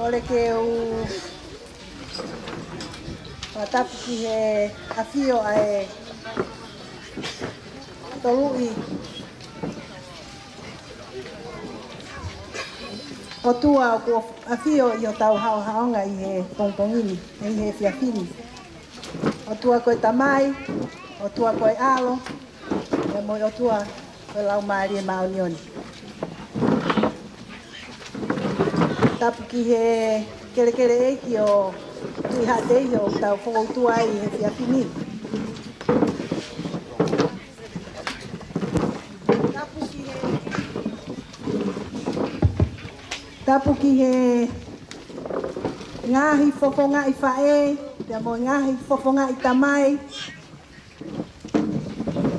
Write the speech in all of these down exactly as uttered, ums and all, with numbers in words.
Kole ke u fakatapu ki he ʻafio ʻa e Toluʻi ʻOtua ʻoku ʻafio ʻi hotau haʻohaʻonga ʻi he pongipongi ni, ʻi he efiafi ni. ʻOtua ko e Tamai, ʻOtua ko e ʻAlo, pea mo e ʻOtua ko e Laumālie Māʻoniʻoni. Tapu ki he kelekele ʻeiki ʻo Tuʻi Haʻateiho ʻoku tau fokoutua ai he efiafi ni. Tapu ki he, tapu ki he ngaahi fofongaʻi faʻē, pea mo e ngaahi fofongaʻi tamai,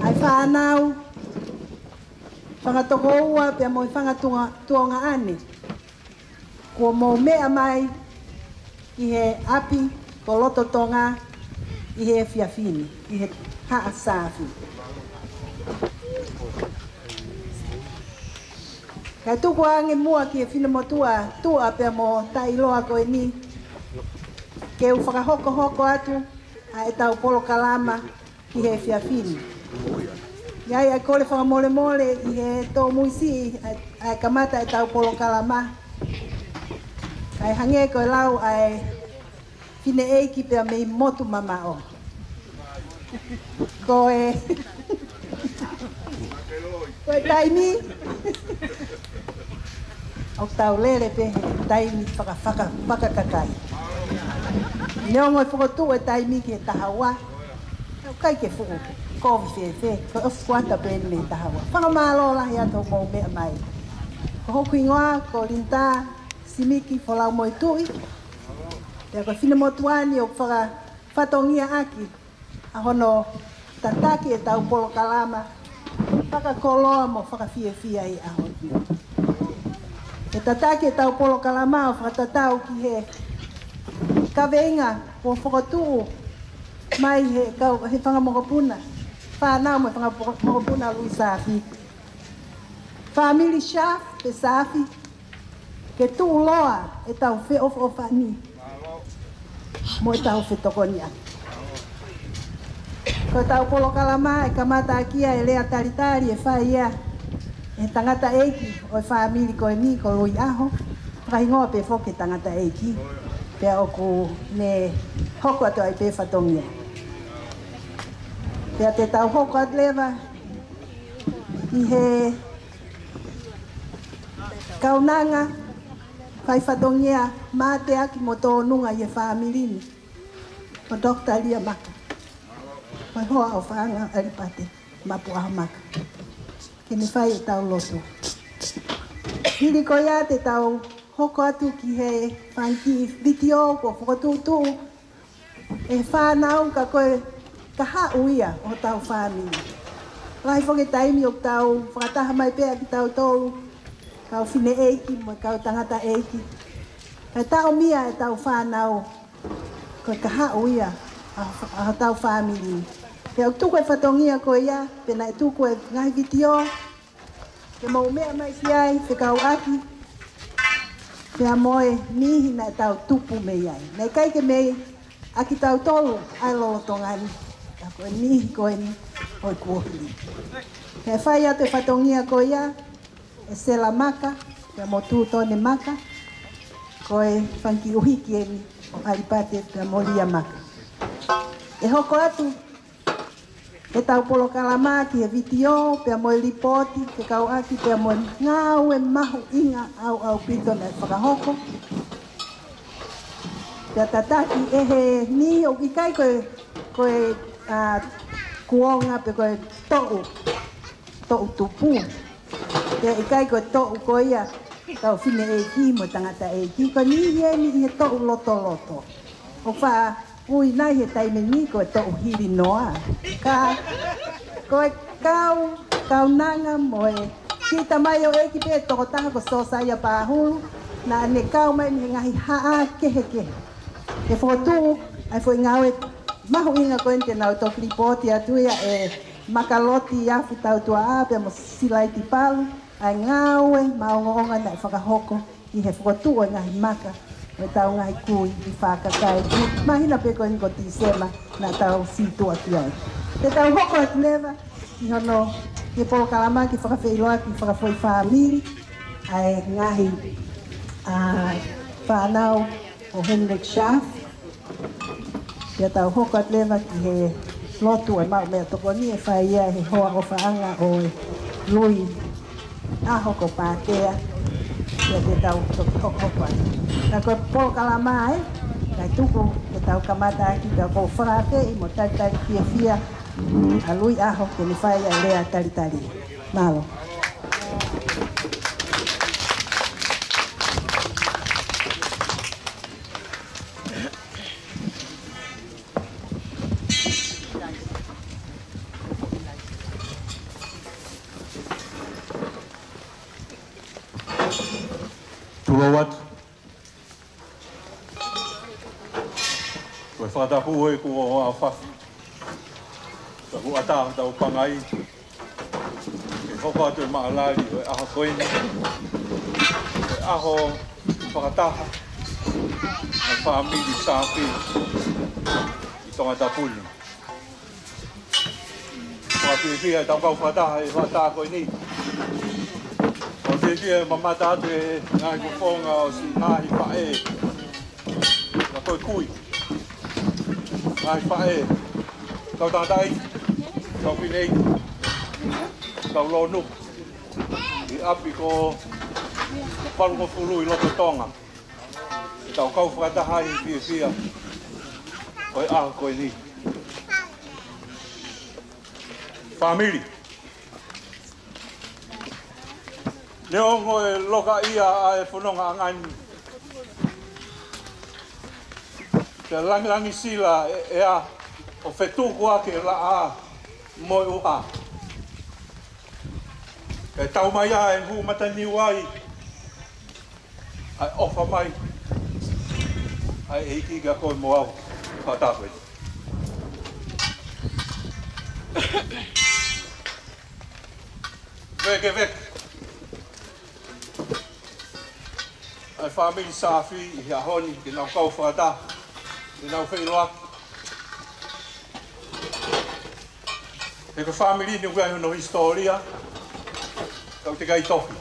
ʻa e fānau, fanga tokoua, pea mo e fanga tuonga, tuongaʻane kuo mou meʻa mai ʻi he ʻapi ko Loto Tonga ʻi he efiafi ni, ʻi he Haʻa Saafi. Kae tuku ange muʻa ki he finemotuʻa tuʻa pea mo taʻeʻiloa ko eni, ke u fakahokohoko atu ʻa ʻetau polokalama ki he efiafi ni. ʻI ai ʻa e kole fakamolemole ʻi he tōmuisiʻi ʻa e, ʻa e kamata ʻetau polokalama, kae hangē ko e lau ʻa e fineʻeiki pea mei motu mamaʻo. Ko e, ko e taimi ʻoku tau lele pē he taimi faka, faka, fakakakai. Neongo e fokotuʻu e taimi ki he taha ua, ʻoku ʻikai ke fuʻu kovi fēfē, ko e ʻosi kuata pē eni mei he taha ua. Fakamālō lahi atu hoʻomou meʻa mai. Ko hoku hingoa ko Linitā Simiki Folaumoetuʻi, pea ko e finemotuʻa ni ʻoku fakafatongiaʻaki ʻa hono tataki ʻetau polokalama fakakoloa mo fakafiefia ʻi he ʻaho ni. ʻE tataki ʻetau polokalama ʻo fakatatau ki he kaveinga kuo fokotuʻu mai he kau, he fanga mokopuna, fānau mo e fanga mokopuna Luisaafi. Fāmili Sharp pe Saafi, ke tuʻuloa ʻetau feʻofoʻofani mo ʻetau fetokoniʻaki. Ko ʻetau polokalama ʻe kamata ʻaki ia ʻe lea talitali ʻe fai ia ʻe he tangataʻeiki ʻo e fāmili ko eni ko Luiaho, fakahingoa pē foki e tangataʻeiki, pea ʻoku ne hoko atu ai pē fatongia. Pea te tau hoko atu leva ʻi he kaunanga fai fatongia mateaki mo tōnunga ʻi he fāmili ni, ko Doctor Lia Maka, ko e hoa ʻo Faʻahinga ʻAlipate Mapuʻaho Maka, ke ne fai ʻetau lotu. Hili ko ia te tau hoko atu ki he fanga kiʻi vitiō kuo fokotuʻutuʻu ʻe he fānau, ka ko e kahaʻu ia ʻo hotau fāmili. Lahi foki e taimi ʻoku tau fakataha mai pē ʻa kitautolu, kau fineʻeiki mo e kau tangataʻeiki, kae taʻomia ʻetau fānau, ko e kahaʻu ia ʻa, ʻa hotau fāmili. Pea ʻoku tuku e fatongia ko ia, pea naʻe tuku e ngaahi vitiō, ke mou meʻa mai ki ai fekauʻaki pea mo e niʻihi naʻa tau tupu mei ai. Naʻe ʻikai ke mei ʻa kitautolu ʻa e lolotonga ni, ka ko e niʻihi ko eni ʻo e kuohili. Pea fai atu e fatongia ko ia ʻe Sela Maka pea mo Tutone Maka, ko e fanga kiʻi ʻuhiki eni ʻo ʻAlipate pea mo Lia Maka. ʻE hoko atu ʻetau polokalama ki he vitiō pea mo e lipooti fekauʻaki pea mo e ngāue mahuʻinga ʻaupito naʻe fakahoko. Pea tataki ʻe he niʻihi ʻoku ʻikai ko e, ko e, ʻa, kuonga pe ko e toʻu, toʻu tupu. Pea ʻikai ko e toʻu ko ia kau fineʻeiki mo tangataʻeiki, ko e niʻihi eni ʻi he toʻu lotoloto. ʻOku faʻa ui nai he taimi ni ko e toʻu hilinoa. Ka ko e kau, kaunanga mo e kiʻi tamaioʻeiki pē tokotaha ko Sosaia Pahulu, naʻa ne kau mai mei he ngaahi haʻa kehekehe ke fokotuʻu ʻa e foʻi ngāue mahuʻinga ko eni te nau toki lipooti atu ia ʻe Makaloti Afu Tautuaʻā pea mo Silaiti Palu, ʻa e ngāue maʻongoʻonga naʻe fakahoko ʻi he fokotuʻu e ngaahi maka ʻetau ngaahi kui ʻi he fakakai. Māhina pē ko eni ko Tīsema naʻa tau sītuʻa ki ai. Te tau hoko atu leva ki hono, ki he polokalama ke fakafeʻiloaki, fakafoʻi fāmili ʻa e ngaahi, ʻa, fānau ʻo Henrik Schaaf. Pea tau hoko atu leva ki he lotu ʻe maʻu meʻatokoni ʻe fai ia ʻe he hoa ʻofaʻanga ʻo e Lui ʻAho ko Pākea. Pea te tau toki hokohoko atu. Ka ko e polokalama ē, kae tuku ke tau kamata ʻaki, ka ʻoku ou fakaafeʻi mo talitali fiefia ʻa Lui ʻAho ke ne fai ʻa e lea talitali. Mālō. Tulou atu. Ko e fakatapu ē kuo ʻaofaki. Ka kuo ʻatā hotau pangai ke hoko atu e maʻalali ʻo e ʻaho ko eni, ʻa e ʻaho fakataha ʻa e fāmili Saafi ʻi Tongatapu ni. Fakafiefia ʻetau kau fakataha ʻi he fakataha ko eni. Fakafiefia ʻa e mamata atu ʻi he ngaahi fofonga ʻo siʻi ngaahi faʻē. Ka ko e kui, ngaahi faʻē, kau tangataʻeiki, kau fineʻeiki, kau lōnuku, ʻi ʻapi ko valungofulu ʻi loto Tonga. Ke tau kau fakataha ʻi he fiefia ʻo e ʻaho ko eni. Fāmili. Neongo e lokaʻia ʻa e fononga ʻanga ni, ke langilangi sila e ʻea ʻo fetuku ʻaki e laʻā mo e uʻa. Ke tau mai ʻa e hū mataniu ai ʻa e ʻofa mai ʻa e ʻEiki kia koe mo au. Fakatapu ē. Vekeveke ʻa e fāmili Saafi ʻi he ʻaho ni, ke nau kau fakataha, ke nau feʻiloaki. He ko e fāmili ni ʻoku ʻi ai hono hisitōlia, ka ʻoku teʻeki ai tohi.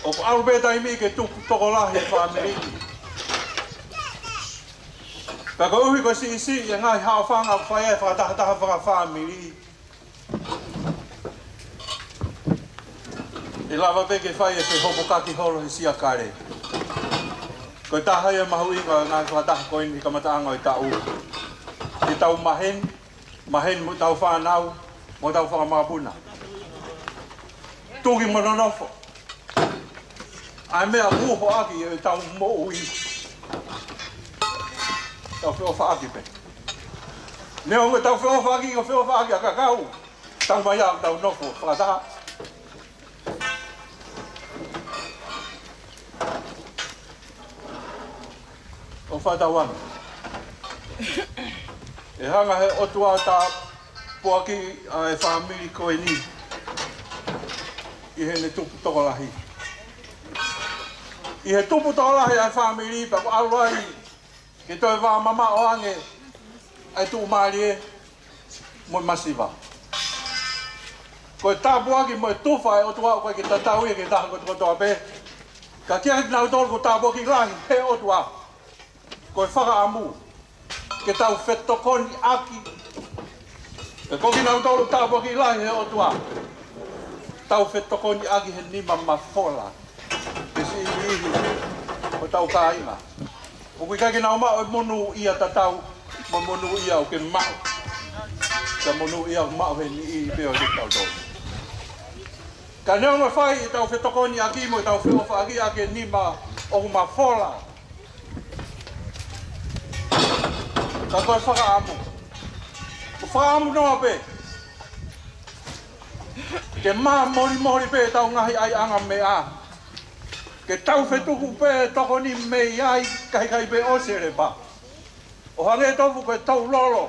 ʻOku ʻalu pē taimi ke tupu tokolahi e fāmili ni. Ka koeʻuhi ko e siʻisiʻi e ngaahi haʻofanga ʻoku fai ai e fakatahataha fakafāmili, ʻe lava pē ke fai e fehopokaki holo he siakale. Ko e taha ia e mahuʻinga ʻo e ngaahi fakataha ko eni he kamataʻanga ʻo e taʻu. Ke tau maheni, maheni mo ʻetau fānau, mo ʻetau fanga makapuna. Tuki mo nonofo. ʻA e meʻa ʻoku uho ʻaki ʻetau moʻui. Tau feʻofaʻaki pē. Neongo ʻetau feʻofaʻaki, ko e feʻofaʻaki ʻa e kakai. Tau mai ʻo tau nofo fakataha. ʻO fakatauange ʻe hanga he ʻOtua ʻo tāpuakiʻi ʻa e fāmili ko eni ʻi heʻene tupu tokolahi. ʻI he tupu tokolahi ʻa e fāmili, pea ʻoku ʻalu ai ke toe vāmamaʻo ange ʻa e tuʻumālie mo e masiva. Ko e tāpuaki mo e tufa ʻa e ʻOtua ʻoku ʻikai ke tatau ia ki he taha kotokotoa pē. Ka kiate kinautolu ko e tāpuaki lahi he ʻOtua, ko e fakaʻamu ke tau fetokoniʻaki. Pea ko kinautolu tāpuaki lahi he ʻOtua, tau fetokoniʻaki he nima mafola. Ke siʻi ʻi hotau kāinga. ʻOku ʻikai ke nau maʻu e monūʻia tatau mo e monūʻia ʻoku ke maʻu. Ka monūʻia ʻoku maʻu he niʻihi pē ʻo kitautolu. Ka neongo e fai ʻetau fetokoniʻaki mo ʻetau feʻofaʻaki ʻaki e nima ʻoku mafola, ka ko e fakaʻamu, ko e fakaʻamu noa pē ke māmolimoli pē ʻetau ngaahi ʻaiʻanga meʻa. Ke tau fetuku pē tokoni mei ai, ka ʻikai pē ʻosi e lepa. ʻO hangē tofu ko e tou lolo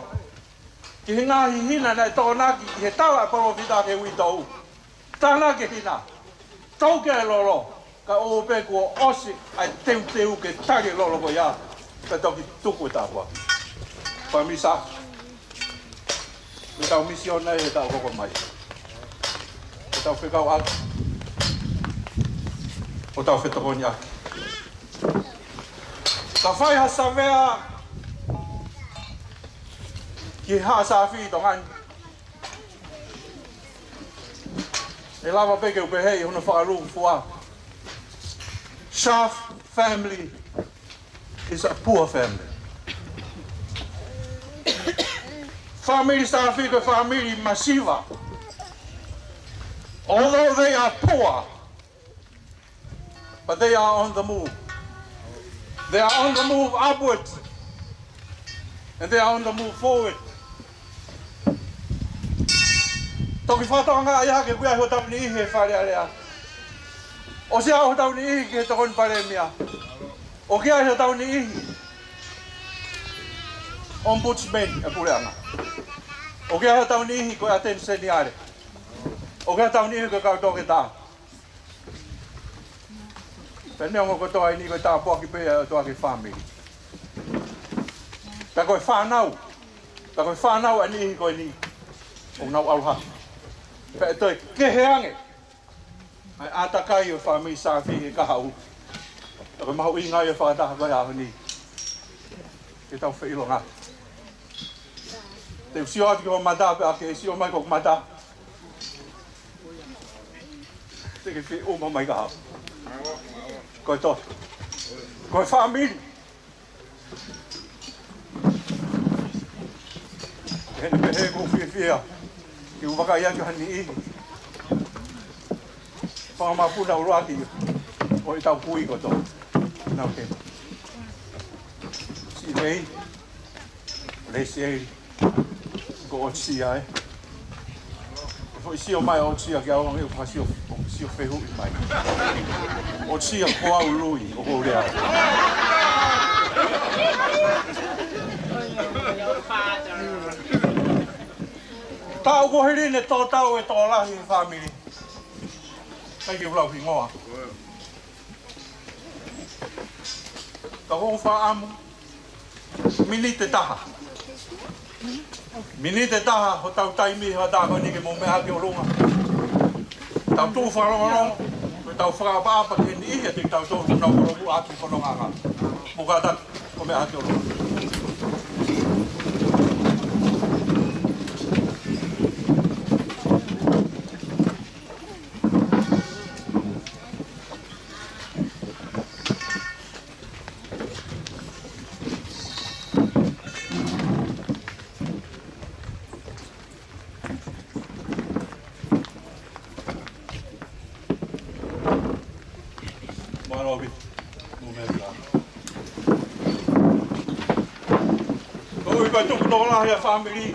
ki he ngaahi hina naʻe tokonaki ʻi he tala ʻa e palōfita ki he uitou. Tānaki e hina, tou ki ai e lolo. Ka ʻoku pē kuo ʻosi ʻa e teuteu ke tali e lolo ko ia, ka toki tuku e tāpuaki. Fāmili Sā, ʻi heʻetau misiona ʻi heʻetau hoko mai, ʻetau fekauʻaki, ʻo tau fetokoniʻaki. Ka fai ha savea ki he Haʻa Sāfī ʻi Tonga ni, ʻe lava pē ke u pehē ʻi hono fakalūkufua: Sharp family is a poor family. Fāmili Sāfī ko e fāmili masiva. Although they are poor, but they are on the move. They are on the move upward, and they are on the move forward. Toki fakatokangaʻi hake ʻoku ʻi ai hotau niʻihi he Fale Alea. ʻOsi ʻi ai hotau niʻihi ki he Tokoni Palēmia. ʻOku ʻi ai hotau niʻihi Ombudsman ʻa e puleʻanga. ʻOku ʻi ai hotau niʻihi ko e ʻAteni Seniale. ʻOku ʻi ai hotau niʻihi ko e kau toketā. Pea neongo kotoa eni, ko e tāpuaki pē ia ʻa e ʻOtua ki he fāmili. Pea ko e fānau, pea ko e fānau ʻa e niʻihi ko eni ʻoku nau ʻalu hake. Pea ʻe toe kehe ange ʻa e ʻātakai ʻo e fāmili Sāfī he kahaʻu. Pea ko e mahuʻinga ia ʻo e fakataha ko e ʻaho ni, ke tau feʻilongaki. Te u sio atu ki hoʻo mata, pea ke sio mai ki hoku mata. Te ke fie ʻuma mai ka hau. Ko e toto, ko e fāmili. Heni pē he ʻoku ou fiefia ke u vakai atu ki ha niʻihi fakamapuna ʻuluaki ʻo ʻetau kui kotoa. Nau ke si nei. Lesieli, ko ʻOtisia ē. Ko e foʻi sio mai ʻa ʻOtisia ki au, hangē ʻoku fakasio, sio fehuʻi mai. ʻOtisia, ko au Lui, ʻoku ou lea. Taʻu kuo hili ne tō tau e tokolahi he fāmili. ʻIkai ke u lau hingoa. Ka ʻoku ou fakaʻamu miniti ʻe taha. Miniti ʻe taha hotau taimi he hoʻatā ko eni ke mou meʻa hake ʻolunga. Tau tuʻu fakalongolongo, mo tau fakaʻapaʻapa ki he niʻihi ʻiate kitautolu ʻoku nau kolomuʻa atu ki he fononga. Mou kātaki ʻo meʻa hake ʻolunga. Mālō ʻaupito. Mou meʻa ā. Ko e ʻuhi ko e tuku tokolahi ʻa e fāmili,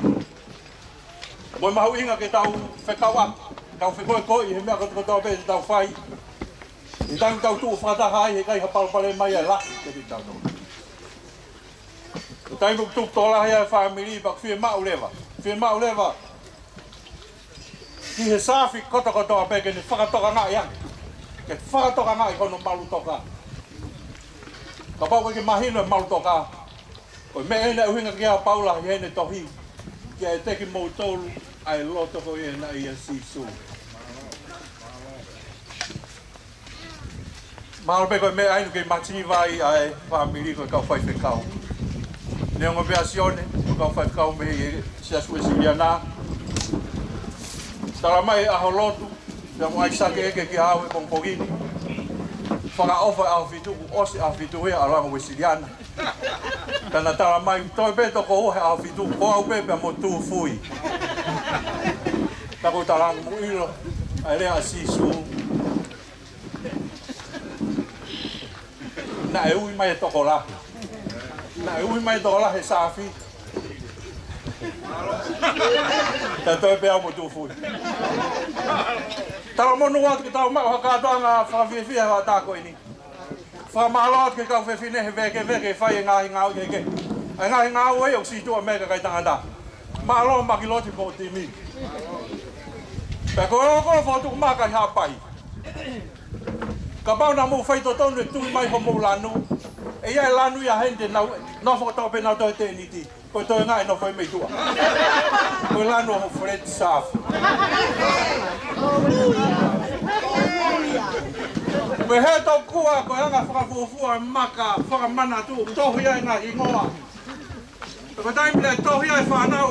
mo e mahuʻinga ke tau fekauʻaki, tau fekoekoeʻi he meʻa kotokotoa pē te tau fai. ʻI he taimi ʻoku tau tuʻu fakataha ai, heʻikai ha palopalema ia ʻe lahi kiate kitautolu. Ko e taimi ʻoku tuku tokolahi ai e fāmili, pea ʻoku fiemaʻu leva, fiemaʻu leva ki he Sāfī kotokotoa pē ke ne fakatokangaʻi ange, ke fakatokangaʻi hono malu toka. Kapau ʻoku ʻikai ke mahino e malu toka, ko e meʻa eni naʻe ʻuhinga ki ai ʻa Paula ʻi heʻene tohi, ke ʻiate kimoutolu ʻa e loto ko ia naʻe ʻia Sīsū. Mahalo pē ko e meʻa eni ʻoku kei masiva ai ʻa e fāmili ko e kau faifekau. Neongo pē ʻa Sione, ko e kau faifekau mei he Siasi Uēsiliana. Tala mai he ʻaho lotu, pea mo ʻAisake ʻeke kiate au he pongipongi ni, fakaʻofa e ʻaho fitu, kuo ʻosi e ʻaho fitu ia ʻa Langa Uēsiliana. Pea na tala mai, toe pē toko ua he ʻaho fitu, ko au pē pea mo Tūfui. Pea ko e tala ange, mou ʻilo ʻa e lea ʻa Sīsū. Naʻe ui mai e tokolahi. Naʻe ui mai e tokolahi he Sāfī. Pea toe pē au mo Tūfui. Talamonū atu ke tau maʻu ha kātoanga fakafiefia he hoʻatā ko eni. Fakamālō atu ki he kau fefine he vēkeveke fai e ngaahi ngāue kehekehe. ʻA e ngaahi ngāue ia ʻoku sītuʻa mei ai e kakai tangata. Mālō Makiloti mo e timi. Pea ko e ʻoku ou fokotuʻu mai ki Haʻapai. Kapau naʻa mou faitotonu e tui mai hoʻomou lanu, ʻe ʻi ai e lanu ia heni te nau nofo kotoa pē nautolu he tēniti. Ko e toenga ʻe nofo ai mei tuʻa. Ko e lanu ʻo Fred Safi. Ko e hē tokua, ko e anga fakafuofua e maka, fakamanatu, tohi ai e ngaahi hingoa. Ko e taimi naʻe tohi ai e fānau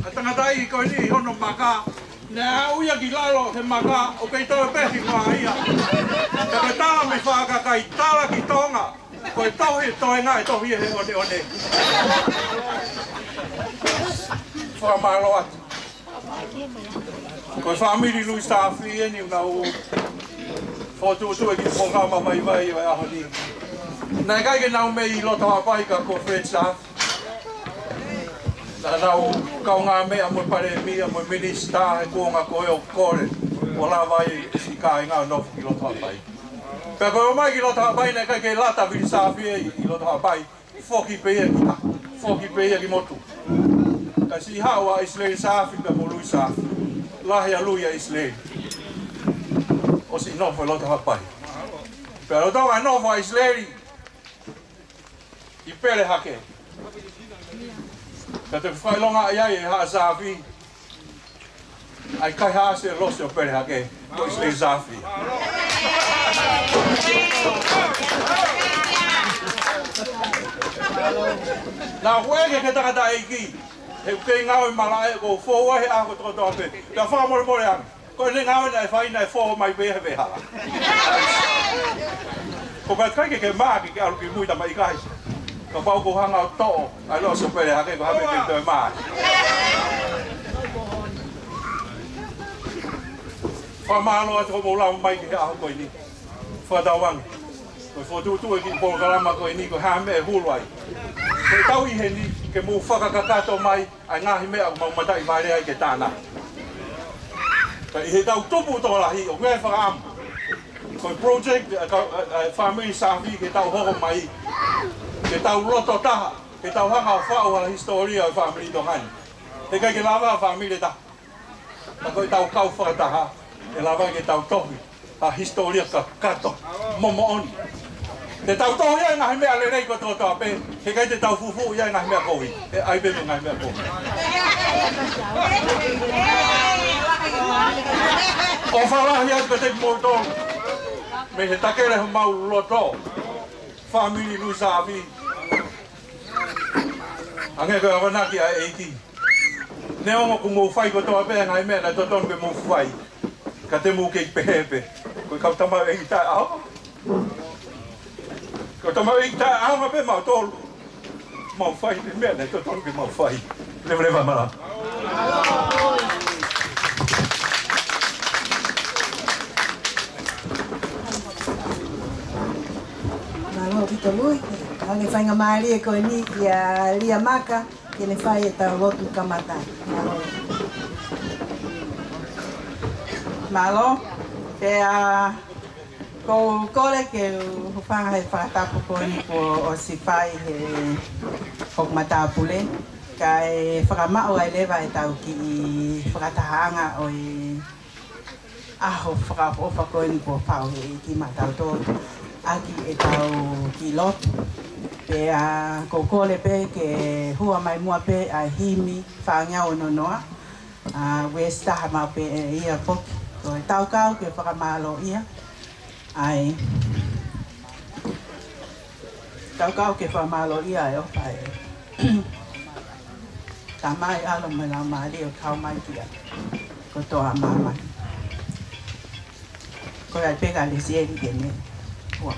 ʻa e tangataʻeiki ko eni ʻi hono maka, naʻe aʻu ia ki lalo he maka, ʻoku kei toe pē hingoa ia. Ko e tala mei Faʻa Kakai, tala ki Tonga. Ko e tohi, toenga e tohi ʻe he ʻoneʻone. Fakamālō atu. Ko e fāmili Lui Safi eni ʻoku nau fokotuʻutuʻu e kiʻi polokalama vaivai ʻo e ʻaho ni. Naʻe ʻikai ke nau mei loto Haʻapai ka ko Fred Safi. Naʻa nau kaungāmeʻa mo e palēmia mo e minisitā he kuonga ko ē ʻo kole ʻo lava ai e siʻi kāinga ʻo nofo ki loto Haʻapai. Pea ko e ō mai ki loto Haʻapai naʻe ʻikai ke lata Vili Safi ʻi loto Haʻapai. Foki pē ia ki ʻaho, foki pē ia ki motu. Ka siʻi haʻu ʻa ʻIsileli Safi pea mo Lui Safi. Lahi ʻa Lui ʻia ʻIsileli. ʻOsi nofo ʻi loto Haʻapai. Pea lolotonga e nofo ʻa ʻIsileli ʻi Pele Hake, ka te fakaʻilonga ai ʻe Haʻa Safi ʻa e kaihaʻasi e losi ʻo Pele Hake, ko ʻIsileli Safi. Naʻa ku ʻeke ki he tangataʻeiki, he ʻoku kei ngāue malaʻe, ʻoku ou fou ai he ʻaho kotokotoa pē. Pea fakamolemole ange. Ko ʻene ngāue naʻe fai naʻe fō mai pē he veʻehala. Ko e ʻikai ke ke mā ke ke ʻalu ki mui tamaiki. Kapau ʻoku ou hanga ʻo toʻo ʻa e losi ʻo Pele Hake ko e hā pē ke toe mā. Fakamālō atu hoʻomou lava mai ki he ʻaho ko eni. Fakatauange ko e fokotuʻutuʻu e kiʻi polokalama ko eni ko e hā e meʻa ʻe hulu ai. Ko e tau ʻi heni ke mou fakakakato mai ʻa e ngaahi meʻa ʻoku mau mataʻi vale ai ke tānaki. Ka ʻi heʻetau tupu tokolahi ʻoku ʻi ai e fakaʻamu. Ko e project ʻa e kau, ʻa e, ʻa e fāmili Safi ke tau hoko mai, ke tau loto taha, ke tau hanga ʻo faʻu ha hisitōlia ʻo e fāmili Tonga ni. He ʻikai ke lava ha fāmili ʻe taha. Ka ko ʻetau kau fakataha, ʻe lava ke tau tohi ha hisitōlia kakato mo moʻoni. Te tau tohi ʻa e ngaahi meʻa lelei kotokotoa pē, he ʻikai te tau fufū ʻa e ngaahi meʻa kovi. ʻE ʻai pē mo e ngaahi meʻa kovi. ʻOfa lahi atu kiate kimoutolu mei he takele homau loto, fāmili Lui Safi. Hangē ko e akonaki ʻa e ʻEiki. Neongo ʻoku mou fai kotoa pē ʻa e ngaahi meʻa naʻe totonu ke mou fai, ka te mou kei pehē pē ko e kau tamaioʻeiki taʻeʻaonga. Kau tamaioʻeiki taʻeʻaonga pē mautolu. Mau fai pē meʻa naʻe totonu ke mau fai. Levaleva mālō. Mālō ʻaupito Lui. Hangē faingamālie ko eni kia Lia Maka ke ne fai ʻetau lotu kamata. Mālō. Mālō. Pea ʻoku ou kole ke u hūfanga he fakatapu ko eni kuo ʻosi fai he hoku matāpule, kae fakamaʻu ai leva ʻetau kiʻi fakatahaʻanga ʻo e ʻaho fakaʻofoʻofa ko eni kuo fai ʻe he ʻEiki maʻatautolu ʻaki ʻetau kiʻi lotu. Pea ʻoku ou kole pē ke hua mai muʻa pē ʻa e himi fāngeau ʻo Nonoa, ʻa West Taha maʻu pē ʻe ia foki. Ko e tau kau ke fakamālōʻia. ʻAi. Tau kau ke fakamālōʻia e ʻofa ʻa e Tamai, ʻAlo mo e Laumālie ʻo kau mai kia kotoa māmani. Ko ia pē ka lesi e ni ke ne. Ua.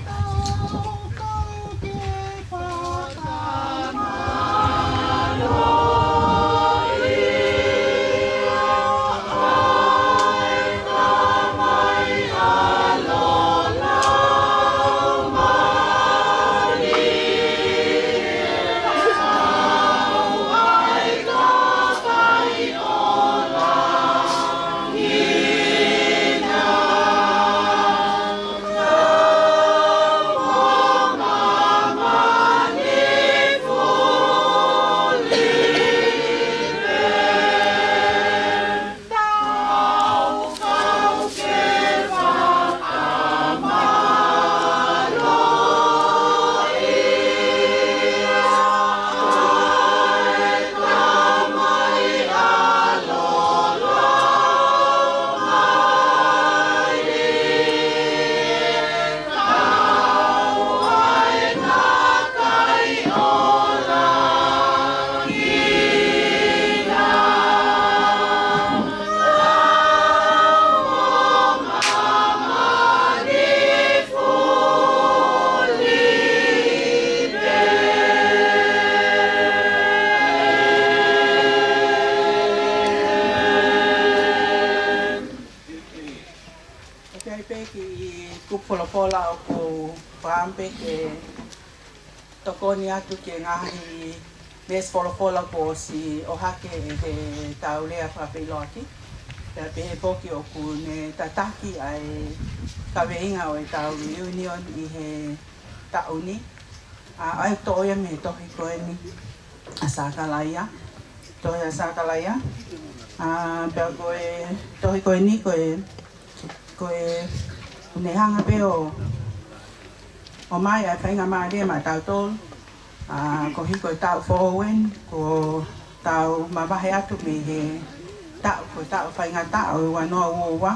Ola ʻoku ou fakaʻamu pē ke tokoni atu ki he ngaahi veesi folofola kuo ʻosi ʻohake ʻe heʻetau lea fakafeʻiloaki. Pea pehē foki ʻoku ne tataki ʻa e kaveinga ʻo ʻetau reunion ʻi he taʻu ni. ʻA, ʻa ia ʻoku toʻo ia mei he tohi ko eni ʻa Sakalaia. Tohi ʻa Sakalaia. ʻA, pea ko e tohi ko eni ko e, ko e, ne hanga pē ʻo, ʻomai ʻa e faingamālie maʻatautolu. ʻA, koeʻuhi ko e taʻu foʻou eni, kuo tau mavahe atu mei he taʻu, ko e taʻu faingataʻa ʻo e ua noa ua ua.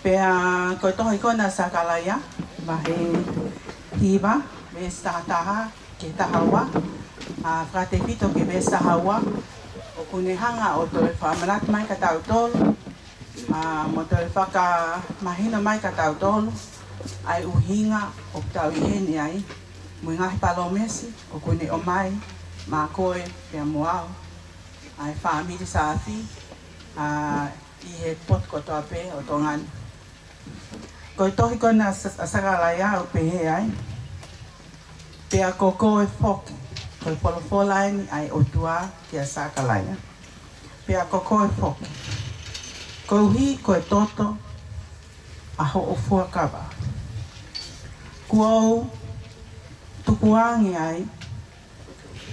Pea ko e tohi ko ena ʻa Sakalaia, vahe hiva, veesi taha taha ki he taha ua, ʻa, fakatefito ki he veesi taha ua, ʻoku ne hanga ʻo toe fakamanatu mai kia tautolu, ʻa, mo toe fakamahino mai kia tautolu, ʻa e ʻuhinga ʻoku tau ʻi heni ai, mo e ngaahi palōmesi ʻoku ne ʻomai maʻa koe pea mo au, ʻa e fāmili Saafi, ʻa, ʻi he potu kotoa pē ʻo Tonga ni. Ko e tohi ko ena ʻa Sa-, ʻa Sakalaia ʻoku pehē ai, pea ko koe foki, ko e folofola eni ʻa e ʻOtua kia Sakalaia. Pea ko koe foki, koeʻuhi ko e toto ʻa hoʻo fuakava, kuo u tukuange ai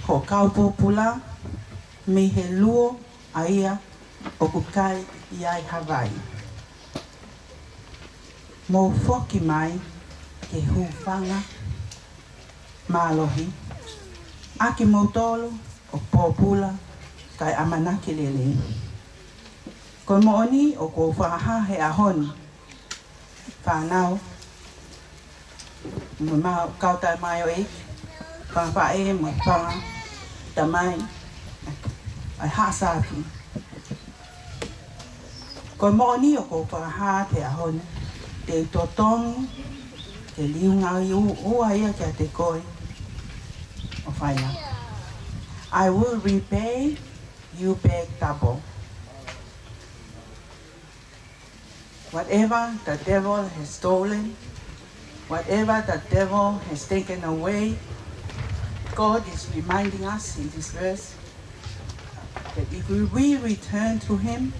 hoʻo kau pōpula mei he luo ʻa ia ʻoku kai ʻi ai ha vai. Mou foki mai ke hūfanga mālohi ʻa kimoutolu ʻoku pōpula kae ʻamanaki lelei. Ko e moʻoni ʻoku ou fakahā he ʻaho ni, fānau, mo e kau tamaioʻeiki, fanga faʻē mo e fanga tamai ʻa e Haʻa Saafi. Ko e moʻoni ʻoku ou fakahā he ʻaho ni, te u totongi ke liunga ʻi ʻu-, ua ia kiate koe ʻo fai ā. I will repay you back double. Whatever the devil has stolen, whatever the devil has taken away, God is reminding us in this verse that if we, we return to him,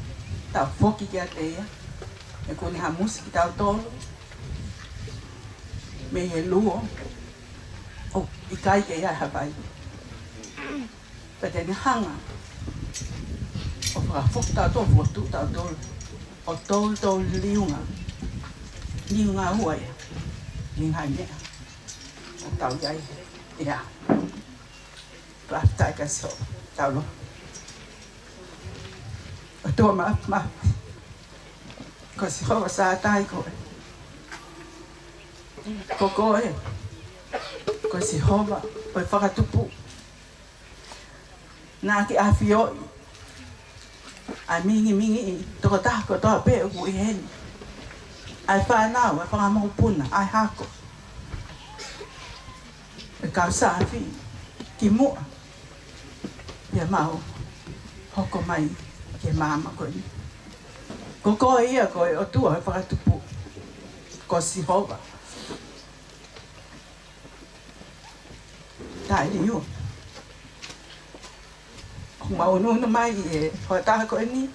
tau foki kiate ia, he ʻoku ne hamusi kitautolu mei he luo ʻoku ʻikai ke ʻi ai ha vai. Pea te ne hanga ʻo fakafoki tautolu, fokotuʻu tautolu, ʻo toutou liunga. Liunga ua ia. Liunga ʻi he meʻa ʻoku tau ʻi ai. ʻIa. Fakafetaʻi kia Sihova. Tau lotu. ʻOtua Māfimafi, ko Sihova Sātai koe. Ko koe, ko Sihova ʻo e fakatupu. Naʻa ke ʻafioʻi ʻa e mingimingiʻi tokotaha kotoa pē ʻoku ʻi heni. ʻA e fānau, ʻa e fanga mokopuna, ʻa e hako, ʻa e kau Saafi, kimuʻa pea mau hoko mai ki he māmani ko eni. Ko koe ia ko e ʻOtua ʻo e fakatupu, ko Sihova. Taʻeliu. ʻOku mau ʻunuʻunu mai ʻi he hoʻatā ko eni,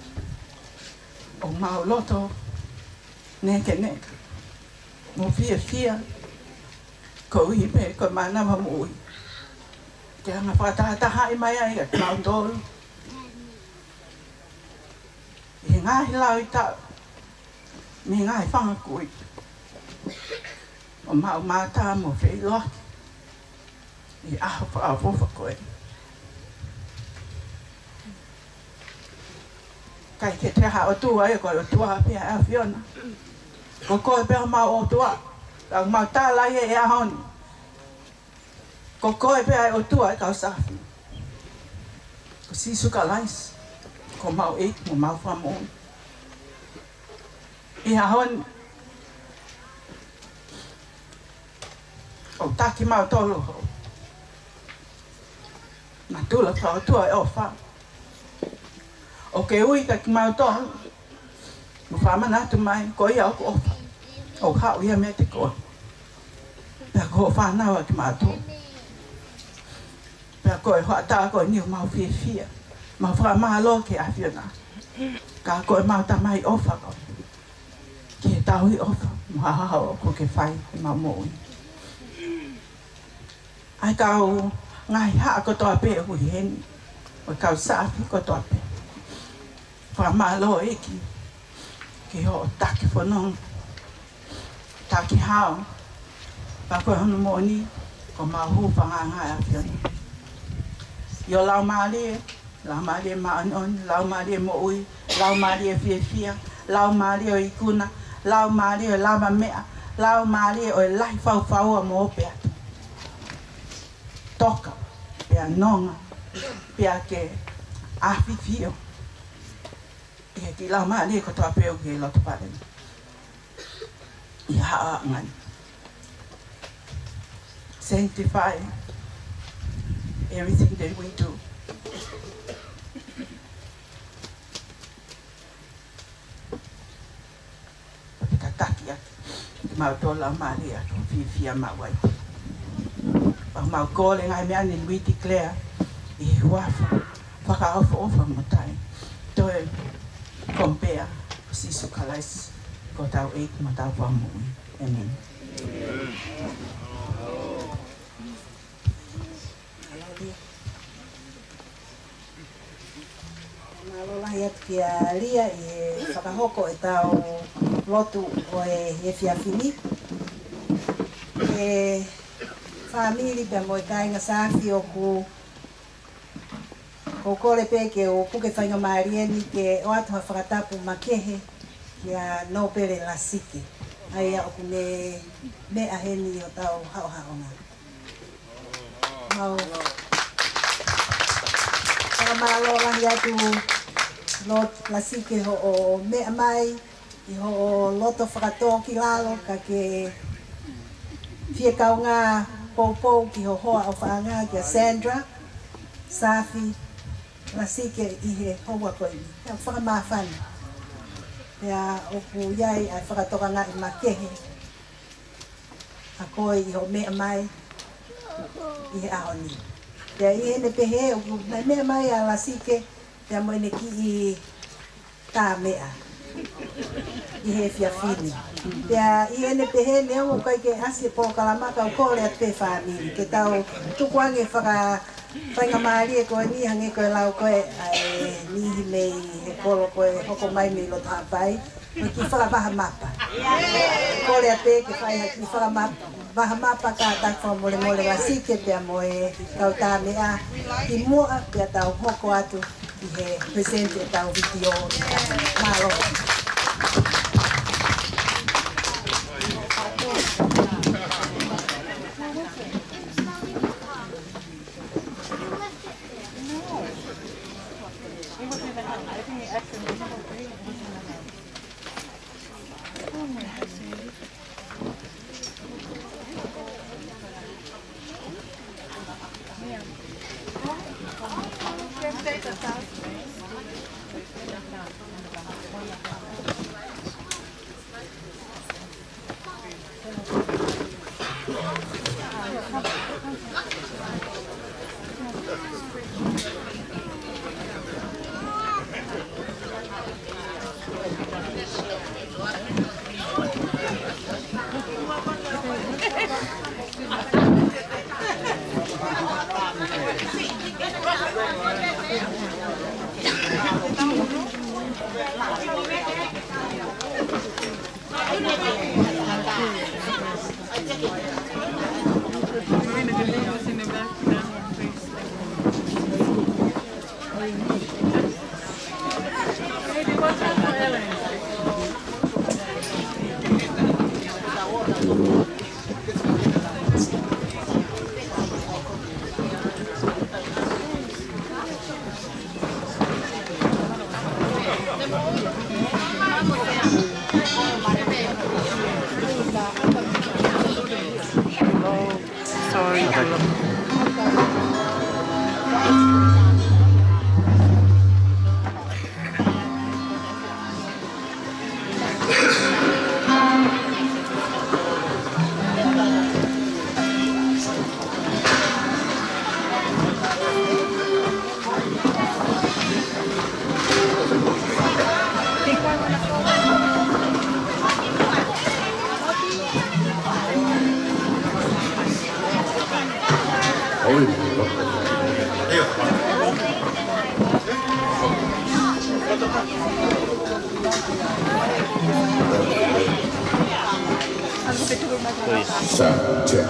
ʻoku mau loto nekeneka mo fiefia, koeʻuhi pē ko e mānava moʻui ke hanga ʻo fakatahatahaʻi mai ai ʻa kimautolu ʻi he ngaahi lauʻitaʻu mei he ngaahi fanga kui, ʻo mau mātā mo feʻiloaki ʻi he ʻaho fakaʻofoʻofa ko eni. ʻIkai ke toe ʻi ai ha ʻOtua ia, ko e ʻOtua pē ʻa e ʻAfiona. Ko koe pē homau ʻOtua. Ka ʻoku mau tala ia he ʻaho ni, ko koe pē ʻa e ʻOtua ʻo e kau Saafi. Ko Sīsū Kalaisi, ko homau ʻEiki mo homau Fakamoʻui. ʻI he ʻaho ni, ʻoku taki kimautolu hoʻo natula fakaʻotua ʻo e ʻofa. ʻOku ke ui kiate kimautolu, mo fakamanatu mai, ko ia ʻoku ʻofa, ʻoku haʻu ia meiate koe. Pea ko hoʻo fānau ʻa kimautolu. Pea ko e hoʻatā ko eni ʻoku mau fiefia. Mau fakamālō ki he ʻAfiona. Ka ko ʻemau Tamai ʻofa ko ē. Ki he tauhi ʻofa mo haohaoa ʻoku ke fai ʻi heʻemau moʻui. ʻA e kau ngaahi haʻa kotoa pē ʻoku ʻi heni. Mo e kau Saafi kotoa pē. Fakamālō ʻEiki. Ki hoʻo taki fononga. Taki hao. Pea ko hono moʻoni, ko homau hūfangaʻanga ʻa e ʻAfiona. ʻI ho Laumālie, Laumālie Māʻoniʻoni, Laumālie Moʻui, Laumālie Fiefia, Laumālie ʻo e ikuna, Laumālie ʻo e lavameʻa, Laumālie ʻo e lahi faufaua mo ope atu. Toka, pea nonga, pea ke ʻafifio. ʻI he kiʻi laumālie kotoa pē ʻoku ʻi he loto pale ni. ʻI he haʻa ngani. Sanctify everything that we do. Pea tataki atu kimautolu Laumālie ʻoku fiefia maʻu ai. Pea mau kole ngaahi meʻa ni, we declare ʻi he huafa fakaʻofoʻofa mo taʻe toe compare, Sīsū Kalaisi, ko hotau ʻEiki mo hotau Fakamoʻui. ʻĒmeni. Mālō lahi atu kia Lia ʻi he fakahoko ʻetau lotu ʻo e efiafi ni. ʻE fāmili pea mo e kāinga Saafi, ʻoku ou kole pē ke u puke faingamālie ni ke ʻoatu ha fakatapu makehe kia Nōpele Lasike. ʻA ia ʻoku ne meʻa heni ʻi hotau haʻohaʻonga. Mau fakamālō lahi atu Lord Lasike hoʻo meʻa mai ʻi hoʻo loto fakatōkilalo ka ke fie kaungā poupou ki ho hoa ʻofaʻanga kia Sandra Saafi Lasike ʻi he houa ko eni. Pea fakamāfana. Pea ʻoku ʻi ai ʻa e fakatokangaʻi makehe ʻa koe ʻi hoʻo meʻa mai ʻi he ʻaho ni. Pea ʻi heʻene pehē ʻoku nau meʻa mai ʻa Lasike pea mo ʻene kiʻi tā meʻa ʻi he efiafi ni. Pea ʻi heʻene pehē neongo ʻoku ʻikai ke ʻasi e polokalama, ka u kole atu pē fāmili ke tau tukuange faka- faingamālie ko eni, hangē ko e lau ko ē ʻa e niʻihi mei he kolo ko ē hoko mai mei loto Haʻapai, mo e kiʻi fakavaha mapa. Kole atu pē ke fai ha kiʻi fakama- vaha mapa, kātaki fakamolemole Lasike pea mo e kau tā meʻa kimuʻa pea tau hoko atu ʻi he present ʻetau vitiō. Mālō. Sorry. Sound check.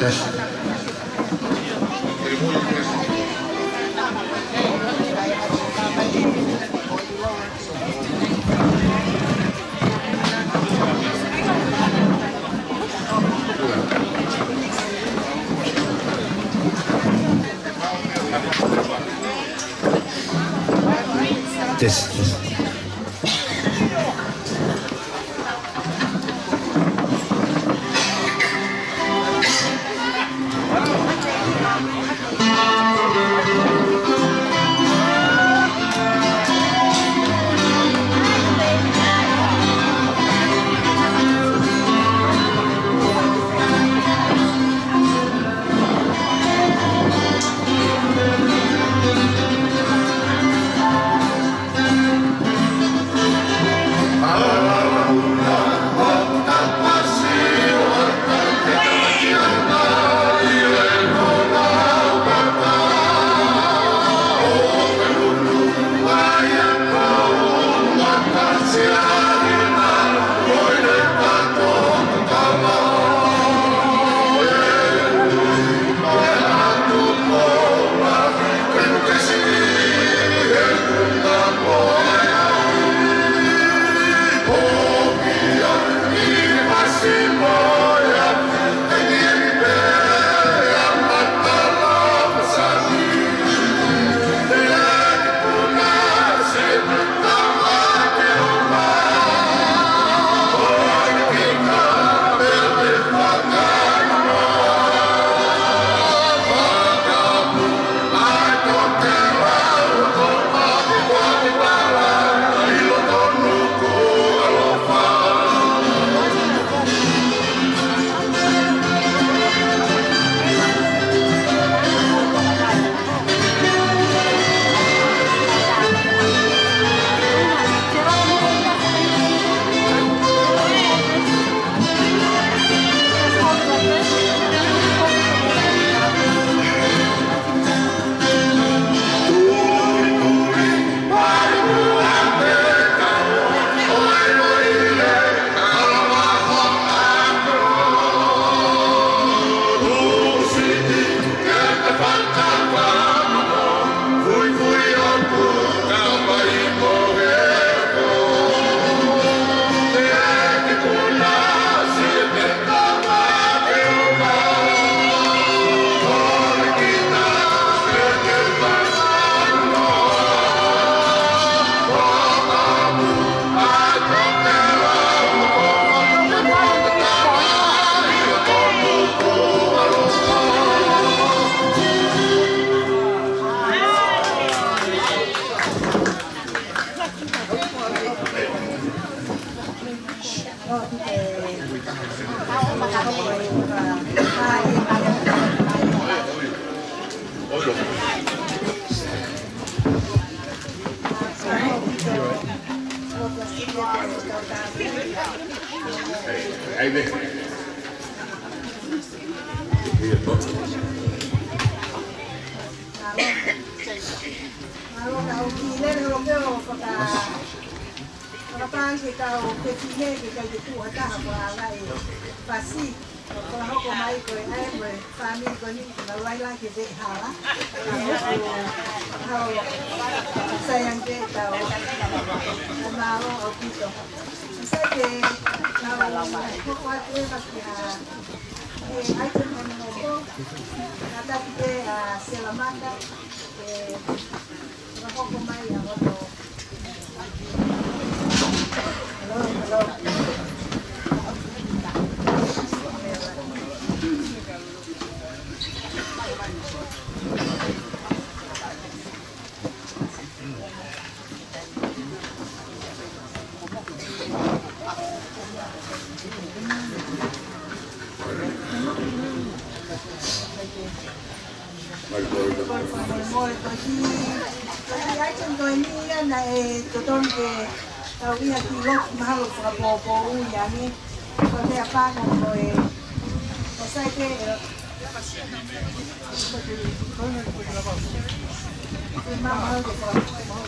Test. Test, test. Mālō, ka ʻoku ou kiʻi lele holo pē ʻo faka-, fakapaʻanga ki he kau fefine ke ʻikai ke tuʻu ha taha ko ala e fasi. Ko e hoko mai ko e ʻai ko e fāmili ko eni, ko e lailai ke te hala. Ka ʻoku hao sai ange ke tau. Ka mālō ʻaupito. Sai ke tau hoko atu ʻe faki ha, ʻe ʻai ke mano moko. Ka taki ke a Selamaka. Ke Mālō, mālō. Ko e fakamolemole ko e kiʻi, ko e kiʻi item ko eni ia naʻe totonu ke tau ʻi ai ha kiʻi lotu mahalo fakapoʻupoʻu ia ange. Ko e meʻapango ko e, ko e sai pē ʻe, ko e mahalo ke fakapoʻupoʻu.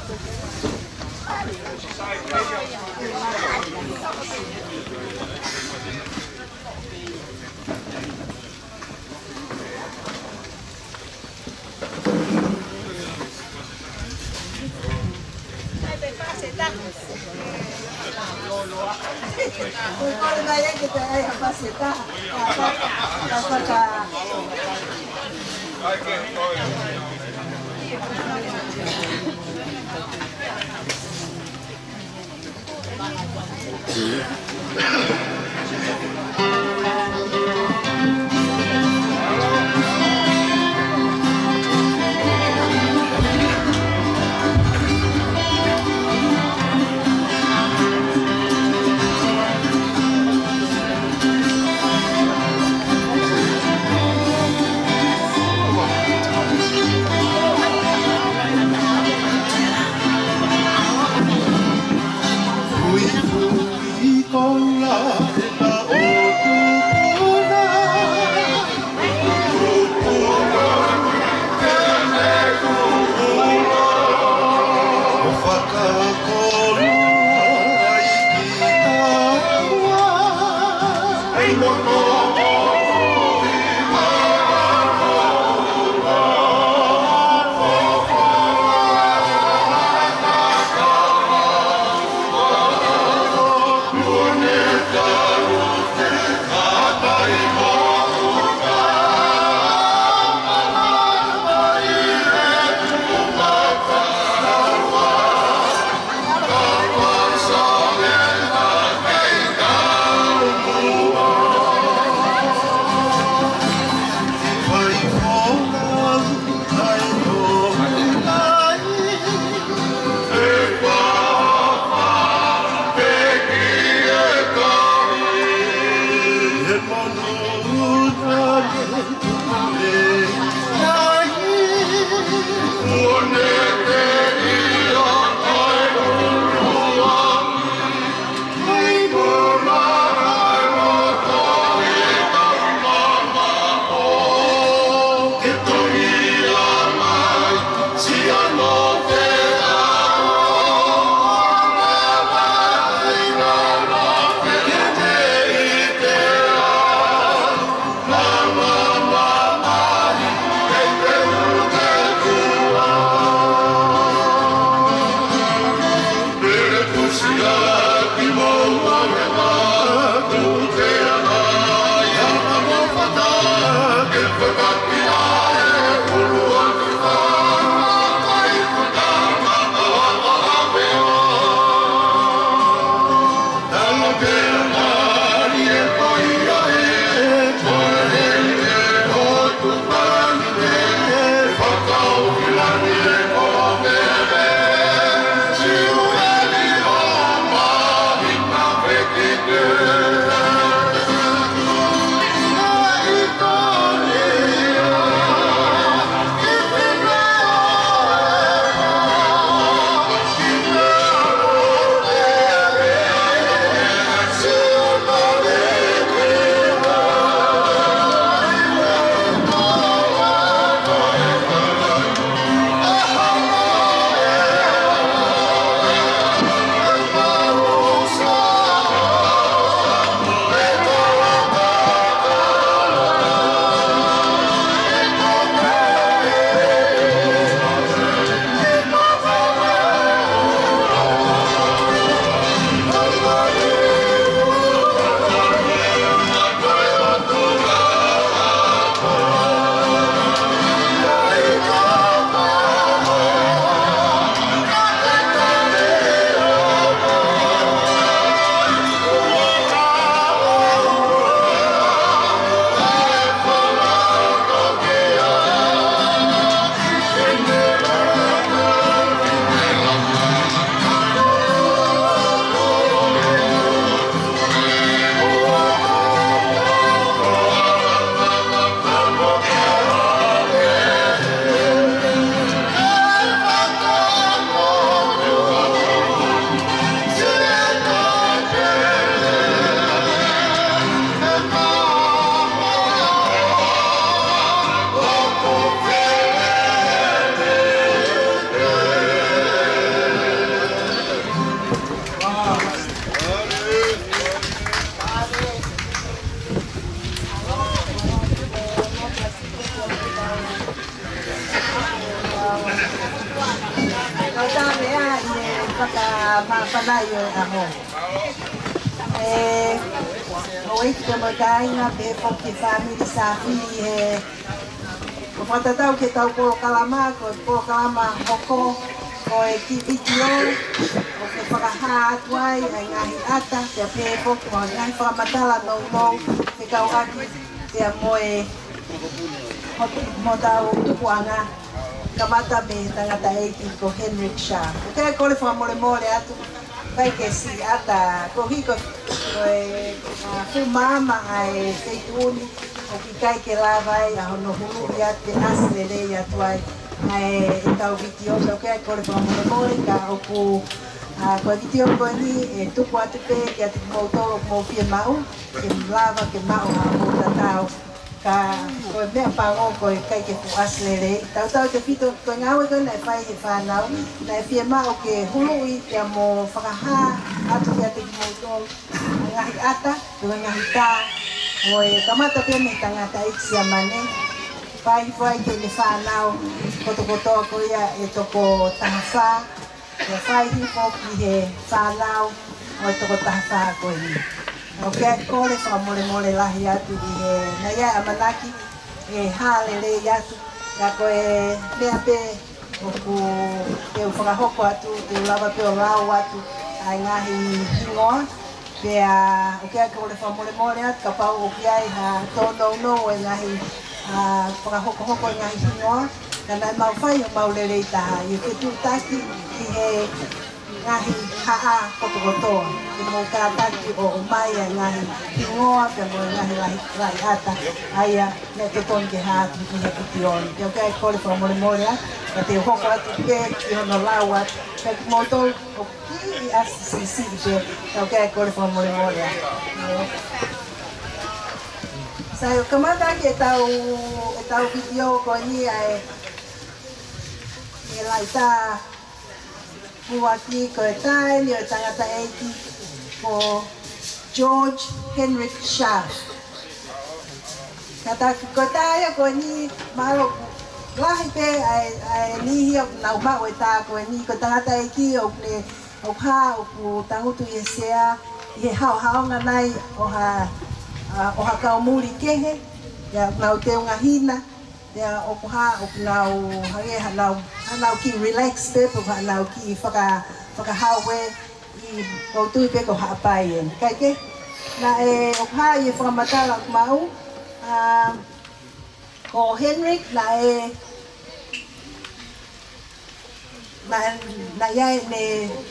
Tane a i e fakamafanai ʻo e ʻaho. ʻE, ʻo e ki te mo kāinga pē foki fāmili Sāfi he ko fakatatau ke tau polokalama, ko e polokalama hoko, ko e kiʻi vitiō, ʻoku fakahā atu ai ʻa e ngaahi ʻata, pea pehē foki mo e ngaahi fakamatala nounou, fekauʻaki, pea mo e, mo tau tupuʻanga, kamata mei he tangataʻeiki ko Henrik Schaaf. ʻOku ou kole fakamolemole atu, ʻikai ke siʻi ʻata, ko hiko, ko e, ʻa, fuʻu maama ʻa e feituʻu ni, ʻoku ʻikai ke lava ai ʻa hono huluʻi atu ke ʻasi lelei atu ai ʻa e, ʻetau vitiō, ʻoku ou kole fakamolemole ka ʻoku, ʻa, ko e vitiō ko eni ʻe tuku atu pē kiate kimoutolu ʻoku mou fiemaʻu, ke lava ke maʻu ha mou tatau. Ka ko e meʻapango ko e ʻikai ke fuʻu ʻasi lelei. Tautautefito ko e ngāue ko ē naʻe fai he fānau, naʻe fiemaʻu ke huluʻi pea mo fakahā atu kiate kimoutolu ʻa e ngaahi ʻata, ʻa e ngaahi tā, ʻo e kamata pē mei he tangataʻeiki Siamane, fai hifo ai ki heʻene fānau kotokotoa ko ia ʻe toko taha fā, ʻo fai hifo ki he fānau ʻo e toko taha fā ko eni. ʻOku ou kole fakamolemole lahi atu ʻi he naʻe ʻi ai e ʻamanaki ʻe hā lelei atu, ka ko e meʻa pē ʻoku te u fakahoko atu, te u lava pē ʻo lau atu ʻa e ngaahi hingoa, pea ʻoku ou kole fakamolemole atu kapau ʻoku ʻi ai ha tōnounou ʻo e ngaahi, ʻa, fakahokohoko ʻo e ngaahi hingoa, ka naʻa mau fai homau lelei taha ʻi he fetuʻutaki ʻi he ngaahi haʻa kotokotoa, ke mou kātaki ʻo ʻomai ʻa e ngaahi hingoa, pea mo e ngaahi lahi, lahi ʻata, ʻa ia naʻe totonu ke hā atu ʻi he vitiō ni. Pea ʻoku ou kole fakamolemole atu, ka te u hoko atu pē ki hono lau atu, pea kimoutolu ʻoku kiʻi ʻasi siʻisiʻi pē, ka ʻoku ou kole fakamolemole atu. Sai, ʻo kamata ʻaki ʻetau, ʻetau vitiō ko eni ʻa e, ʻe laʻitā ʻuluaki ko e tā eni ʻo e tangataʻeiki ko George Henrik Schaaf. Kātaki ko e tā ia ko eni, mahalo ʻoku lahi pē ʻa e, ʻa e niʻihi ʻoku nau maʻu e tā ko eni, ko e tangataʻeiki ʻoku ne, ʻoku hā, ʻoku tangutu ʻi he sea, ʻi he haʻohaʻonga nai ʻo ha, ʻa, ʻo ha kau muli kehe, ʻa ia ʻoku nau teunga hina, pea ʻoku hā, ʻoku nau hangē haʻanau, haʻanau kiʻi relax pē, pe ko haʻanau kiʻi faka-, fakahau ē, ʻi, ʻoku ou tui pē ko Haʻapai ē. Kae kehe, naʻe, ʻoku hā ʻi he fakamatala ʻoku maʻu, ʻa, ko Henrik naʻe, naʻe, naʻe ʻi ai ʻene,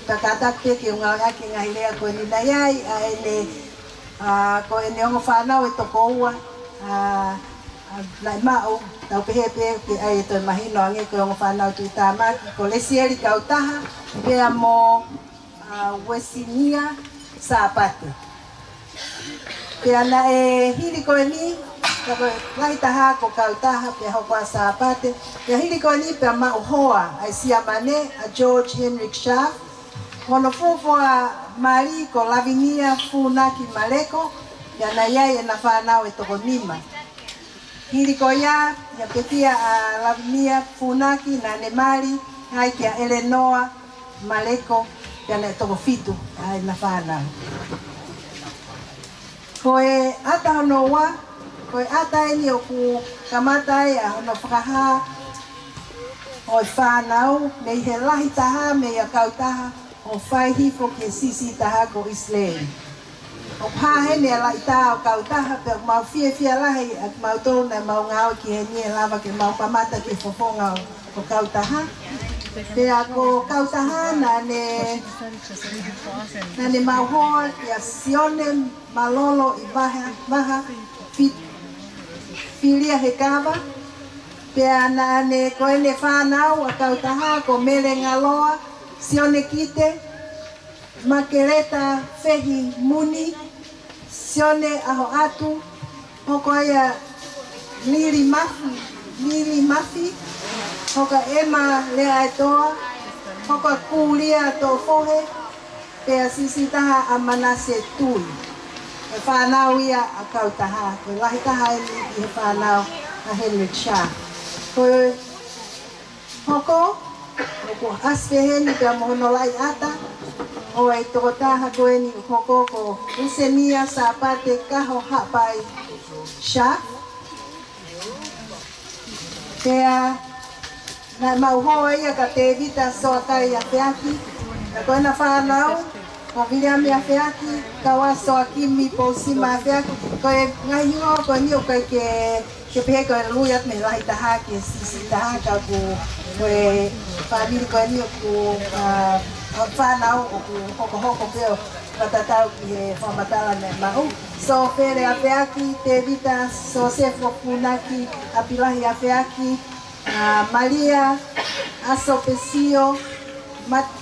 kātaki pē ke u ngāueʻaki e ngaahi lea ko eni, naʻe ʻi ai ʻa ʻene, ʻa, ko ʻene ongo fānau ʻe toko ua, ʻa, ʻa, naʻe maʻu, tau pehē pē ke ʻai e toe mahino ange ko e ongo fānau tuʻutāmaki, ko Lesieli Kautaha, pea mo, ʻa, Uesinia Sāpate. Pea naʻe hili ko eni, ka ko e lahi taha ko Kautaha, pea hoko ʻa Sāpate, pea hili ko eni pea maʻu hoa ʻa e Siamane, ʻa George Henrik Schaaf, hono fuofua mali ko Lavinia Funaki Maleko, pea naʻe ʻi ai ʻena fānau ʻe toko nima. Hili ko ia, ʻi he pekia ʻa Lavinia Funaki naʻa ne mali ai kia Eleanor Maleko, pea naʻe toko fitu ʻa ʻena fānau. Ko e ʻata hono ua, ko e ʻata eni ʻoku kamata ai ʻa hono fakahā ʻo e fānau, mei he lahi taha, meia Kautaha, ʻo fai hifo ki he siʻisiʻi taha ko ʻIsileli. ʻOku hā heni ʻa e laʻitā ʻo Kautaha, pea ʻoku mau fiefia lahi ʻa kimautolu naʻa mau ngāue ki heni ʻe lava ke mau mamata ki he fofonga ʻo, ʻo Kautaha. Pea ko Kautaha naʻa ne, naʻa ne maʻu hoa kia Sione Malolo ʻi Vaha, Vaha, Fi-, Filia Hekava. Pea naʻa ne ko ʻene fānau ʻa Kautaha ko Mele Ngaloa, Sione Kite, Makeleta Fehi Muni, Sione ʻAhoʻatu, hoko ai ʻa Lili Mafi, Lili Mafi, hoko ʻa ʻEma Leaʻaetoa, hoko ʻa Kulia Toʻofohe, pea siʻisiʻi taha ʻa Manase Tui. Ko e fānau ia ʻa Kautaha, ko e lahi taha eni ʻi he fānau ʻa Henrik Schaaf. Ko e hoko, ʻoku ʻasi pē heni pea mo hono laʻi ʻata ʻo e tokotaha ko eni ʻoku hoko ko Usenia Sāpate Kaho Haʻapai Sharp. Pea naʻe maʻu hoa ia kia Tēvita Soakai Afeaki. Pea ko ʻena fānau, ko Viliami Afeaki, Kaua Soakimi Pousima Afeaki. Ko e ngaahi hingoa ko eni ʻoku ʻikai ke, ke pehē ko e ʻuluaki atu mei he lahi taha ki he siʻisiʻi taha, ka ko e fāmili ko eni ʻoku, ʻa, ʻa fānau ʻoku hokohoko pē ʻo fakatatau ki he fakamatala naʻe maʻu. Sōfele Afeaki, Tēvita Sosefo Funaki, ʻApilahi Afeaki, ʻa, Malia Asopesio, Mat-,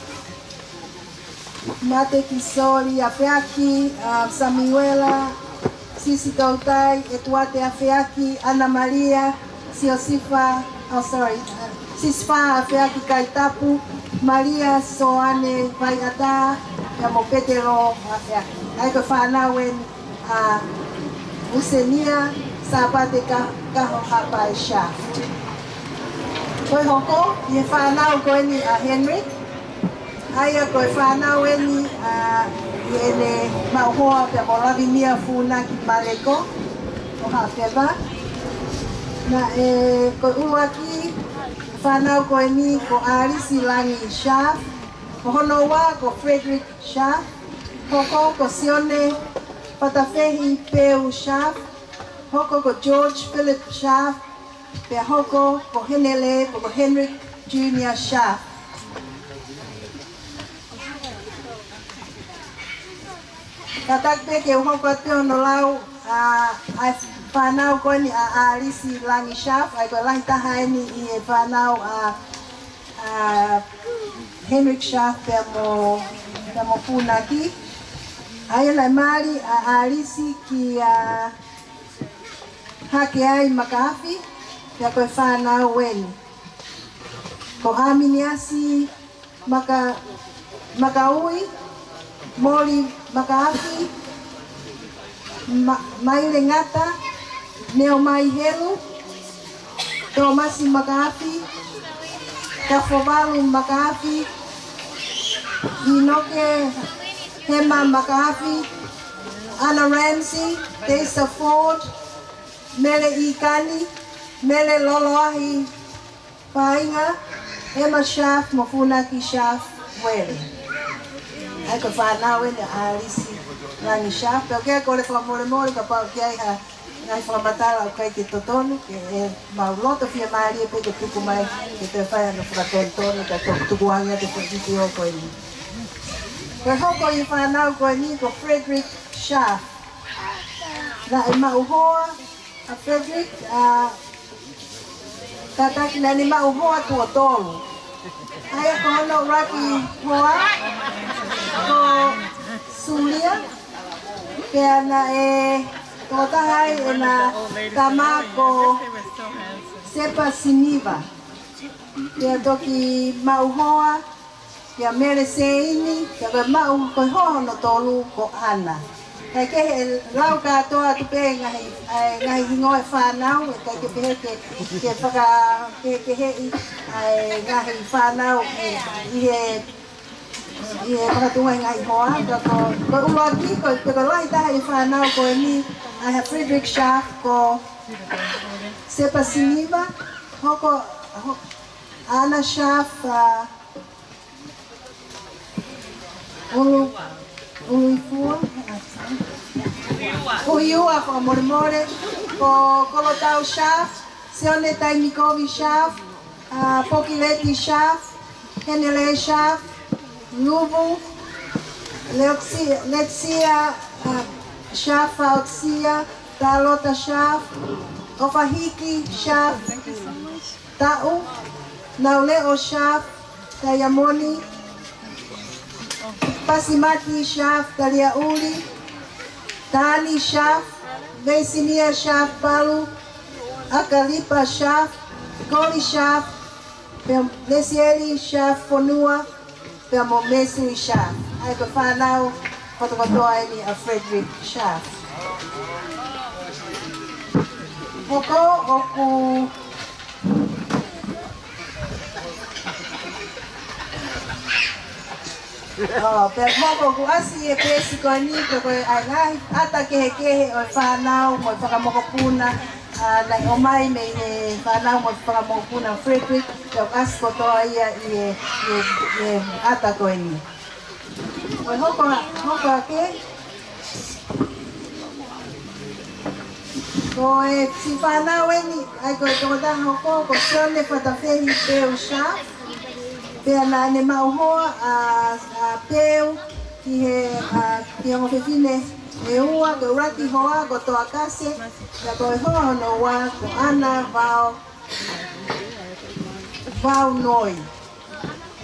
Matekisoli Afeaki, ʻa, Samiuela, Sisi Toutai, ʻEtuate Afeaki, ʻAna Malia, Siosifa, oh, sorry, ʻa, Sisifā Afeaki Kaitapu, Malia Soane Vaiʻata, pea mo Petelo Afeaki. ʻA ia ko e fānau eni ʻa Usenia Sāpate Ka-, Kaho Haʻapai Sharp. Ko e hoko ʻi he fānau ko eni ʻa Henry, ʻa ia ko e fānau eni ʻa ʻene maʻu hoa pea mo Lavinia Funaki Maleko ʻo Haʻafeva. Naʻe ko e ʻuluaki fānau ko eni ko ʻAlisi Langi Sharp, ko hono ua ko Frederick Sharp, hoko ko Sione Fatafehi Peu Sharp, hoko ko George Philip Sharp, pea hoko ko Henele, ko, ko Henrik Junior Sharp. Kātaki pē ke u hoko atu hono lau, ʻa, ʻa e fānau ko eni ʻa ʻAlisi Langi Sharp, ʻa ia ko e lahi taha eni ʻi he fānau ʻa, ʻa Henrik Sharp pea mo, pea mo Funaki. ʻA ia naʻe mali ʻa ʻAlisi kia Hakeai Makaafi, pea ko e fānau eni ko ʻAminiasi Maka-, Makaui, Moli Makaafi, Ma-, Maile Ngata, Neomai Helu, Tōmasi Makaafi, Kafovalu Makaafi, ʻInoke Hema Makaafi, ʻAna Ramsey, Deisa Ford, Mele ʻIkani, Mele Loloahi Painga, Emma Sharp mo Funaki Sharp Uele. ʻA ia ko e fānau eni ʻa ʻAlisi Langi Sharp. Pea ʻoku ou kole fakamolemole kapau ʻoku ʻi ai ha ngaahi fakamatala ʻoku ʻikai ke totonu, ke, ʻe, mau loto fiemālie pē ke tuku mai ke toe fai hano fakatonutonu, ka to-, tukuange atu e foʻi vitiō ko eni. Ko e hoko ʻi he fānau ko eni ko Frederick Sharp. Naʻe maʻu hoa ʻa Frederick, ʻa, kātaki naʻa ne maʻu hoa tuʻo tolu. ʻA ia ko hono ʻuluaki hoa ko Sulia, pea naʻe tokotaha ai ʻena tama ko Sepa Siniva. Pea toki maʻu hoa kia Mele Seini, pea ko e maʻu, ko e hoa hono tolu ko ʻAna. Kae kehe ʻe lau kātoa atu pē ngaahi, ʻa e ngaahi hingoa e fānau, ʻe ʻikai ke pehē ke, ke faka-, ke, ke keheʻi ʻa e ngaahi fānau ʻi, ʻi he, ʻi he makatuʻunga e ngaahi hoa, ka ko, ko e ʻuluaki, ko, ko e lahi taha ʻi he fānau ko eni, ʻa e Frederick Sharp, ko Sepa Siniva, hoko, ho-, ʻAna Sharp, ʻa, ʻUlu-, ʻUluifua, ʻUiua, fakamolemole, ko Kolotau Sharp, Sione Taimikovi Sharp, ʻa, Pokileti Sharp, Henele Sharp, Luvu, Leotsia, Leotsia, ʻa, Sharp Faotsia, Talota Sharp, ʻOfahiki Sharp, Taʻu, Nauleʻo Sharp, Taiamoni, Pasimati Sharp, Taliaʻuli, Tani Sharp, Veisinia Sharp, Palu, Akalipa Sharp, Koli Sharp, pea Lesieli Sharp, Fonua, pea mo Mesui Sharp. ʻA ia ko e fānau kotokotoa eni ʻa Frederick Sharp. Hoko ʻoku ʻO, pea hoko ʻoku ʻasi e peesi ko eni, ko e ʻai ngaahi ʻata kehekehe ʻo e fānau mo e fakamokopuna, ʻa, naʻe ʻomai mei he fānau mo e fakamokopuna Frederick, pea ʻoku ʻasi kotoa ia ʻi he, ʻi he, ʻi he ʻata ko eni. ʻO hoko, hoko ake. Ko e siʻi fānau eni, ʻa ia ko e tokotaha hoko, ko Sione Fatafehi Peu Sharp. Pea naʻa ne maʻu hoa ʻa, ʻa Peu ki he, ʻa, ki he ongo fefine ʻe ua, ko e ʻuluaki hoa ko Toakase, pea ko e hoa hono ua ko ʻAna Vao, Vao Noi.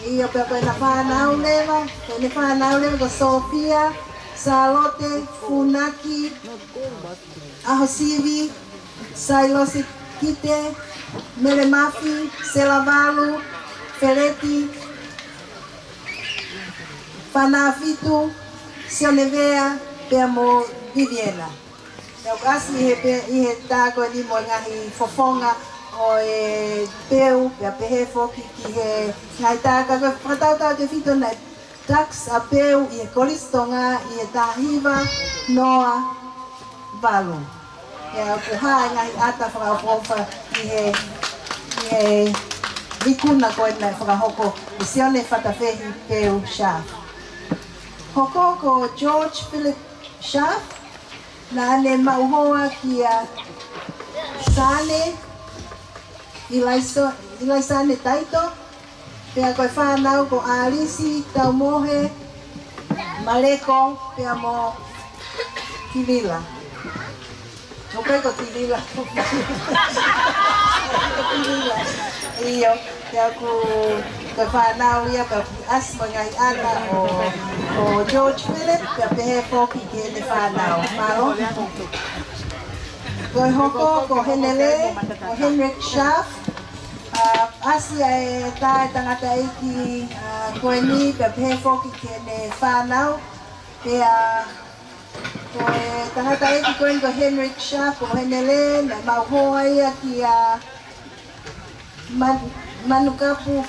ʻIo, pea ko ʻena fānau leva, ko ʻene fānau leva ko Sofia, Salote, Funaki, ʻAhosivi, Sailosi Kite, Mele Mafi, Selavalu, Feleti, Fanafitu, Sionevea, pea mo Viviana. Pea ʻoku ʻasi ʻi he pe-, ʻi he tā ko eni mo e ngaahi fofonga ʻo e Peu, pea pehē foki ki he ngaahi tā ka ko e fakatautau tefito naʻe dux ʻa Peu ʻi he Kolisi Tonga ʻi he taha hiva noa valu. Pea ʻoku hā e ngaahi ʻata fakaʻofoʻofa ʻi he, ʻi he ikuna ko ē naʻe fakahoko ʻe Sione Fatafehi Peu Sharp. Hoko ko George Philip Sharp, naʻa ne maʻu hoa kia Sane, Ilaiso-, Ilaisane Taito, pea ko e fānau ko ʻAlisi, Taumohe, Maleko, pea mo Kivila. ʻOku ʻikai ko Tivila. Tivila. ʻIo, pea ʻoku, ko e fānau ia, pea ʻoku ʻasi mo e ngaahi ʻata ʻo, ʻo George Philip, pea pehē foki ki heʻene fānau. Mālō. Ko e hoko, ko Henele, ko Henrik Schaaf, ʻa, ʻasi ʻa e tā e tangataʻeiki, ʻa, ko eni, pea pehē foki ki heʻene fānau, pea ko e tangataʻeiki ko eni ko Henrik Schaaf, ko Henele, naʻe maʻu hoa ia kia Man-, Manukapu,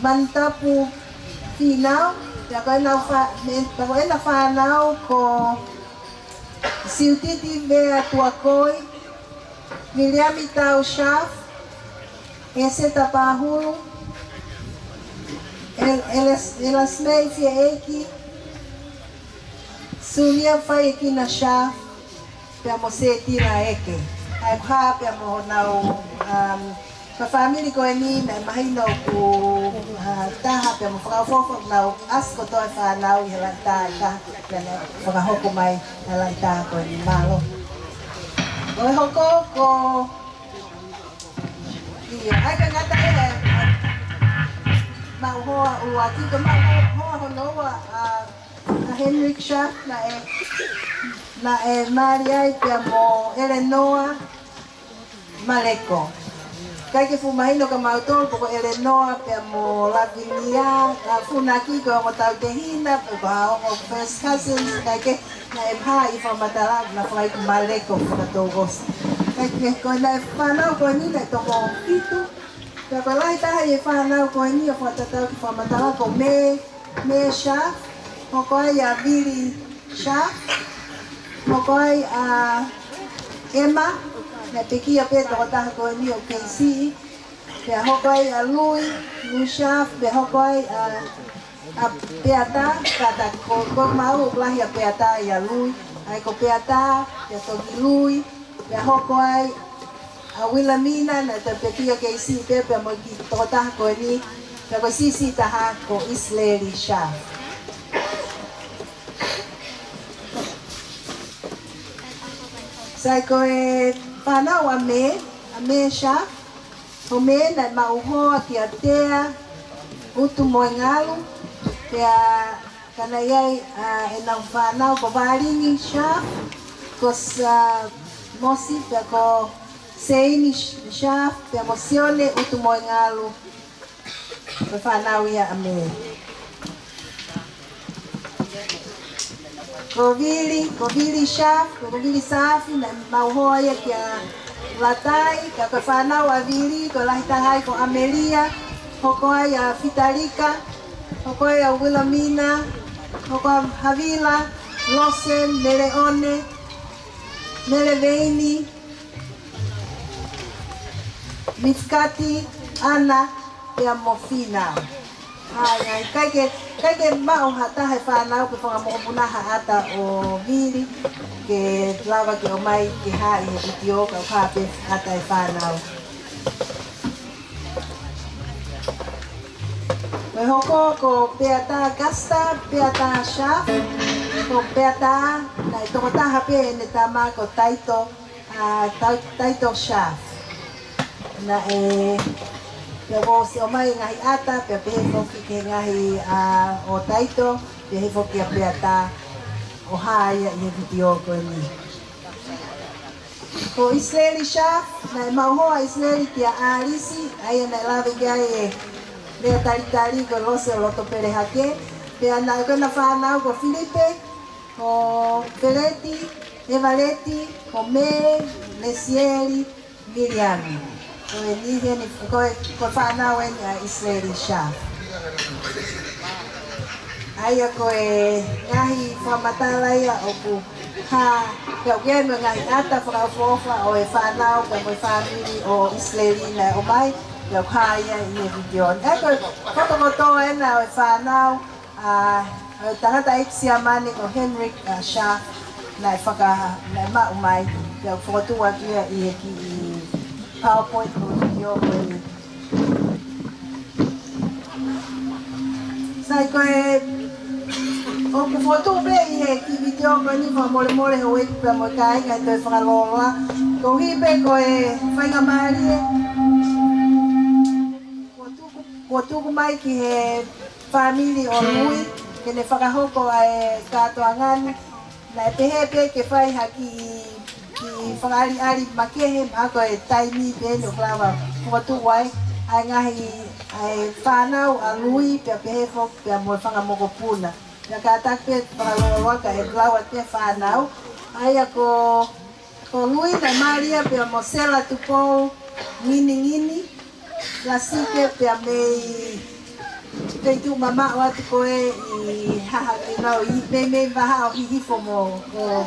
Manutapu Fīnau, pea ko ʻena fā-, me-, pea ko ʻena fānau ko Siutiti Vea Tuakoi, Viliami Tau Schaaf, ʻEseta Pahulu, El-, Elas-, Elasmei Fiaʻeiki, Sunia Faiekina Schaaf, pea mo Setila Eke. ʻA ia ko e hā pea mo honau, um, ko e fāmili ko eni naʻe mahino ʻoku, uh, taha pea mo fakaʻofoʻofa ʻoku nau ʻasi kotoa e fānau ʻi he laʻi tā ʻe taha, pea naʻe fakahoko mai ʻa e laʻi tā ko eni. Mālō. Ko e hoko ko, ʻio, ʻa ia ka ngata ē, ʻa, maʻu hoa ʻuluaki, ko e maʻu hoa hono ua, ʻa, ʻa Henrik Schaaf naʻe, naʻe mali ai pea mo Elenoa Maleko. ʻIkai ke fuʻu mahino kia mautolu pe ko Elenoa pea mo Lavinia, ʻa, Funaki ko e ongo tautehina, pe ko ha ongo first cousins, ʻikai ke, naʻe hā ʻi he fakamatala, naʻe fai ko Maleko fakatouʻosi. ʻIkai ke, ko ʻena fānau ko eni naʻe toko fitu, pea ko e lahi taha ʻi he fānau ko eni ʻo fakatatau ki he fakamatala ko Mē, Mē Schaaf, hoko ai ʻa Vili Schaaf, hoko ai ʻa Emma, naʻe pekia pē tokotaha ko eni ʻo Keisi, pea hoko ai ʻa Lui, Lui Schaaf, pea hoko ai ʻa, ʻa Peata, Peata ko, ko maʻu ʻoku lahi ʻa Peata ʻia Lui, ʻa ia ko Peata, pea toki Lui, pea hoko ai ʻa Uilamina, naʻe toe pekia Keisi pē, pea mo e kiʻi tokotaha ko eni, pea ko e siʻisiʻi taha ko ʻIsileli Schaaf. Sai ko e fānau ʻa Mē, ʻa Mē Schaaf, ko Mē naʻe maʻu hoa kia Tea Utumoengalu, pea ka naʻe ʻi ai, ʻa, ʻenau fānau ko Valingi Schaaf, ko Sa-, Mosi, pea ko Seini Sh-, Schaaf, pea mo Sione Utumoengalu, ko e fānau ia ʻa Mē. Ko Vili, ko Vili Schaaf, ko Vili Saafi, naʻe maʻu hoa ia kia Latai, ka ko e fānau ʻa Vili, ko e lahi taha ai ko ʻAmelia, hoko ai ʻa Fitalika, Hoko ʻa Uilamina, hoko ʻa Havila, Lose, Meleone, Meleveini, Mifikati, ʻAna, pea mo Fina. ʻA ia, ʻikai ke, ʻikai ke maʻu ha taha e fānau pe fanga mokopuna ha ʻata ʻo vili ke lava ke ʻomai ke hā ʻi he vitiō, ka ʻoku hā pē ʻata e fānau. Ko e hoko ko Peata Gasta, Peata Sharp, ko Peata, naʻe tokotaha pē ʻene tama ko Taito, ʻa, Tai-, Taito Sharp. Naʻe, pea kuo ʻosi ʻomai ngaahi ʻata, pea pehē foki ki he ngaahi, ʻa, ʻo Taito, pehē foki ʻa Peata, ʻo hā ia ʻi he vitiō ko eni. Ko ʻIsileli Sharp, naʻe maʻu hoa ʻa ʻIsileli kia ʻAlisi, ʻa ia naʻe lave ki ai e lea talitali ko Lose ʻo Lotopelehake, pea naʻe ko ʻena fānau ko Filipe, ko Feleti, ʻEvaleti, ko Mē, Lesieli, Miliami. Ko eni heni, ko e, ko e fānau eni ʻa ʻIsileli Sharp. ʻA ia ko e ngaahi fakamatala ia ʻoku hā, pea ʻoku ʻi ai mo e ngaahi ʻata fakaʻofoʻofa ʻo e fānau, pea mo e fāmili ʻo ʻIsileli naʻe ʻomai, pea ʻoku hā ia ʻi he vitiō. ʻA ia ko e foto kotoa ena ʻo e fānau, ʻa, ʻo e tangataʻeiki Siamane ko Henrik, ʻa, Sharp, naʻe faka-, naʻe maʻu mai, pea ʻoku fokotuʻu atu ia ʻi he kiʻi PowerPoint ko e vitiō ko eni. Sai ko e, ʻoku fokotuʻu pē ʻi he kiʻi vitiō ko eni, fakamolemole houʻeiki pea mo e kāinga ʻe toe fakalōloa. Koeʻuhi pē ko e faingamālie kuo tuku, kuo tuku mai ki he fāmili ʻo Lui, ke ne fakahoko ʻa e kātoanga ni, naʻe pehē pē ke fai ha kiʻi, kiʻi fakaʻaliʻali makehe, mahalo ko e taimi pē ʻeni ʻoku lava fokotuʻu ai, ʻa e ngaahi, ʻa e fānau ʻa Lui, pea pehē foki pea mo e fanga mokopuna. Pea kātaki pē fakalōloa kae lau atu pē fānau. ʻA ia ko Ko Lui naʻe mali ia pea mo Sela Tupou Nginingini Lasike pea mei feituʻu mamaʻo atu ko ē ʻi Haʻa Nginau ʻi mei mei vaha ʻo Hihifo mo ko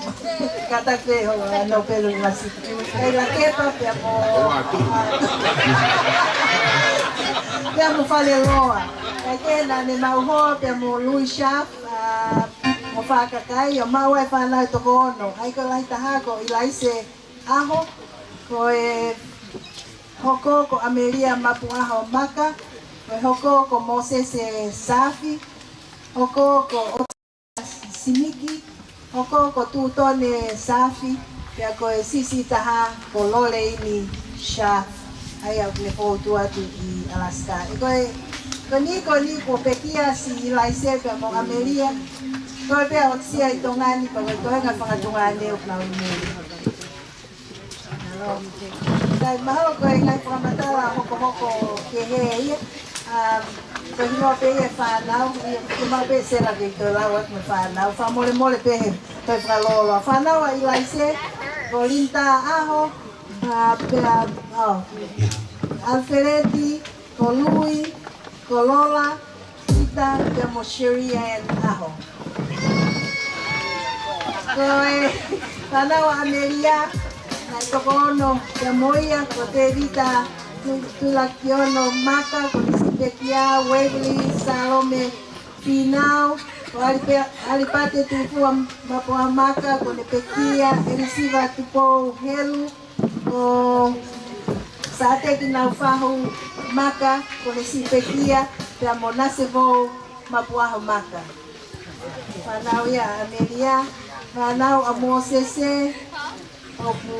Katape ho a Nopelu Lasike. Kai Lakepa pea mo pea mo Faleloa. Kai ke naʻa ne maʻu hoa pea mo Lui Sharp, ʻa, mo Fakakai, ʻo maʻu ai e fānau ʻe toko ono. ʻA ia ko e lahi taha ko ʻIlaise ʻAho, ko e hoko ko ʻAmelia Mapuʻaho Maka, ko e hoko ko Mōsese Saafi, hoko ko Otis Simiki, hoko ko Tūtone Saafi, pea ko e siʻisiʻi taha ko Loleini Sharp, ʻa ia ʻoku ne fokotuʻu atu ʻi Alaska. ʻE ko e, ko eni, ko eni kuo pekia siʻi ʻIlaise pea mo ʻAmelia, ko e pea ʻoku sia ʻi Tonga ni, pea ko e toenga fanga Tonga ni ʻoku nau ʻi muli. Sai, mahalo ko e ngaahi fakamatala hokohoko kehe ia. Um, ko e hinoa pē ia e fānau, ia, ʻoku mau pē Sela ke toe lau atu mo e fānau. Fakamolemole pē he toe fakalōloa. Fānau ʻa ʻIlaise, ko Linda ʻAho, ʻa, pea, oh, Alfeleti, ko Lui, ko Lola, Pita, pea mo Sherry Ann ʻAho. Ko e fānau ʻa ʻAmelia, naʻe toko ono pea mo ia, ko Tevita Tu-, Tulakiono Maka, ko Nisi Pekia, Waverly, Salome Finau, ko Alipe-, Alipate Tupua Mapuʻaho Maka, ko ne pekia, Elisiva Tupou Helu, ko Sateki Naufahu Maka, ko ne siʻi pekia, pea mo Nasevou Mapuʻaho Maka. Fānau ia ʻa ʻAmelia, fānau ʻa Mōsese, ʻoku,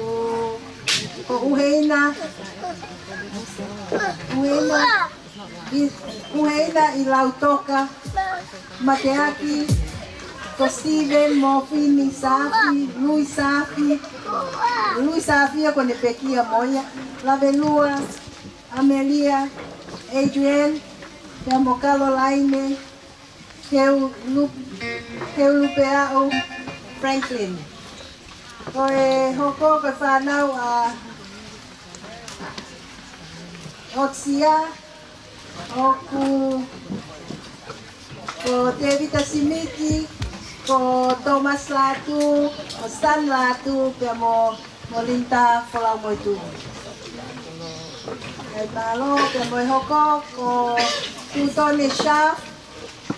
ko ʻUheina, ʻUheina, ʻi, ʻUheina ʻi Lautoka, Mateaki, ko Steven Mofini Saafi, Lui Saafi, Lui Saafi ia ko ne pekia mo ia, Lavelua, ʻAmelia, Adrian, pea mo Caroline, Keu Lu-, Keu Lupeaʻu, Franklin. Ko e hoko ko e fānau ʻa Otsia, ʻoku Ko Tevita Simiki, ko Thomas Lātū, ko Stan Lātū, pea mo, mo Linda Folaumoetuʻu. ʻAi mālō, pea mo e hoko, ko Tutone Sharp,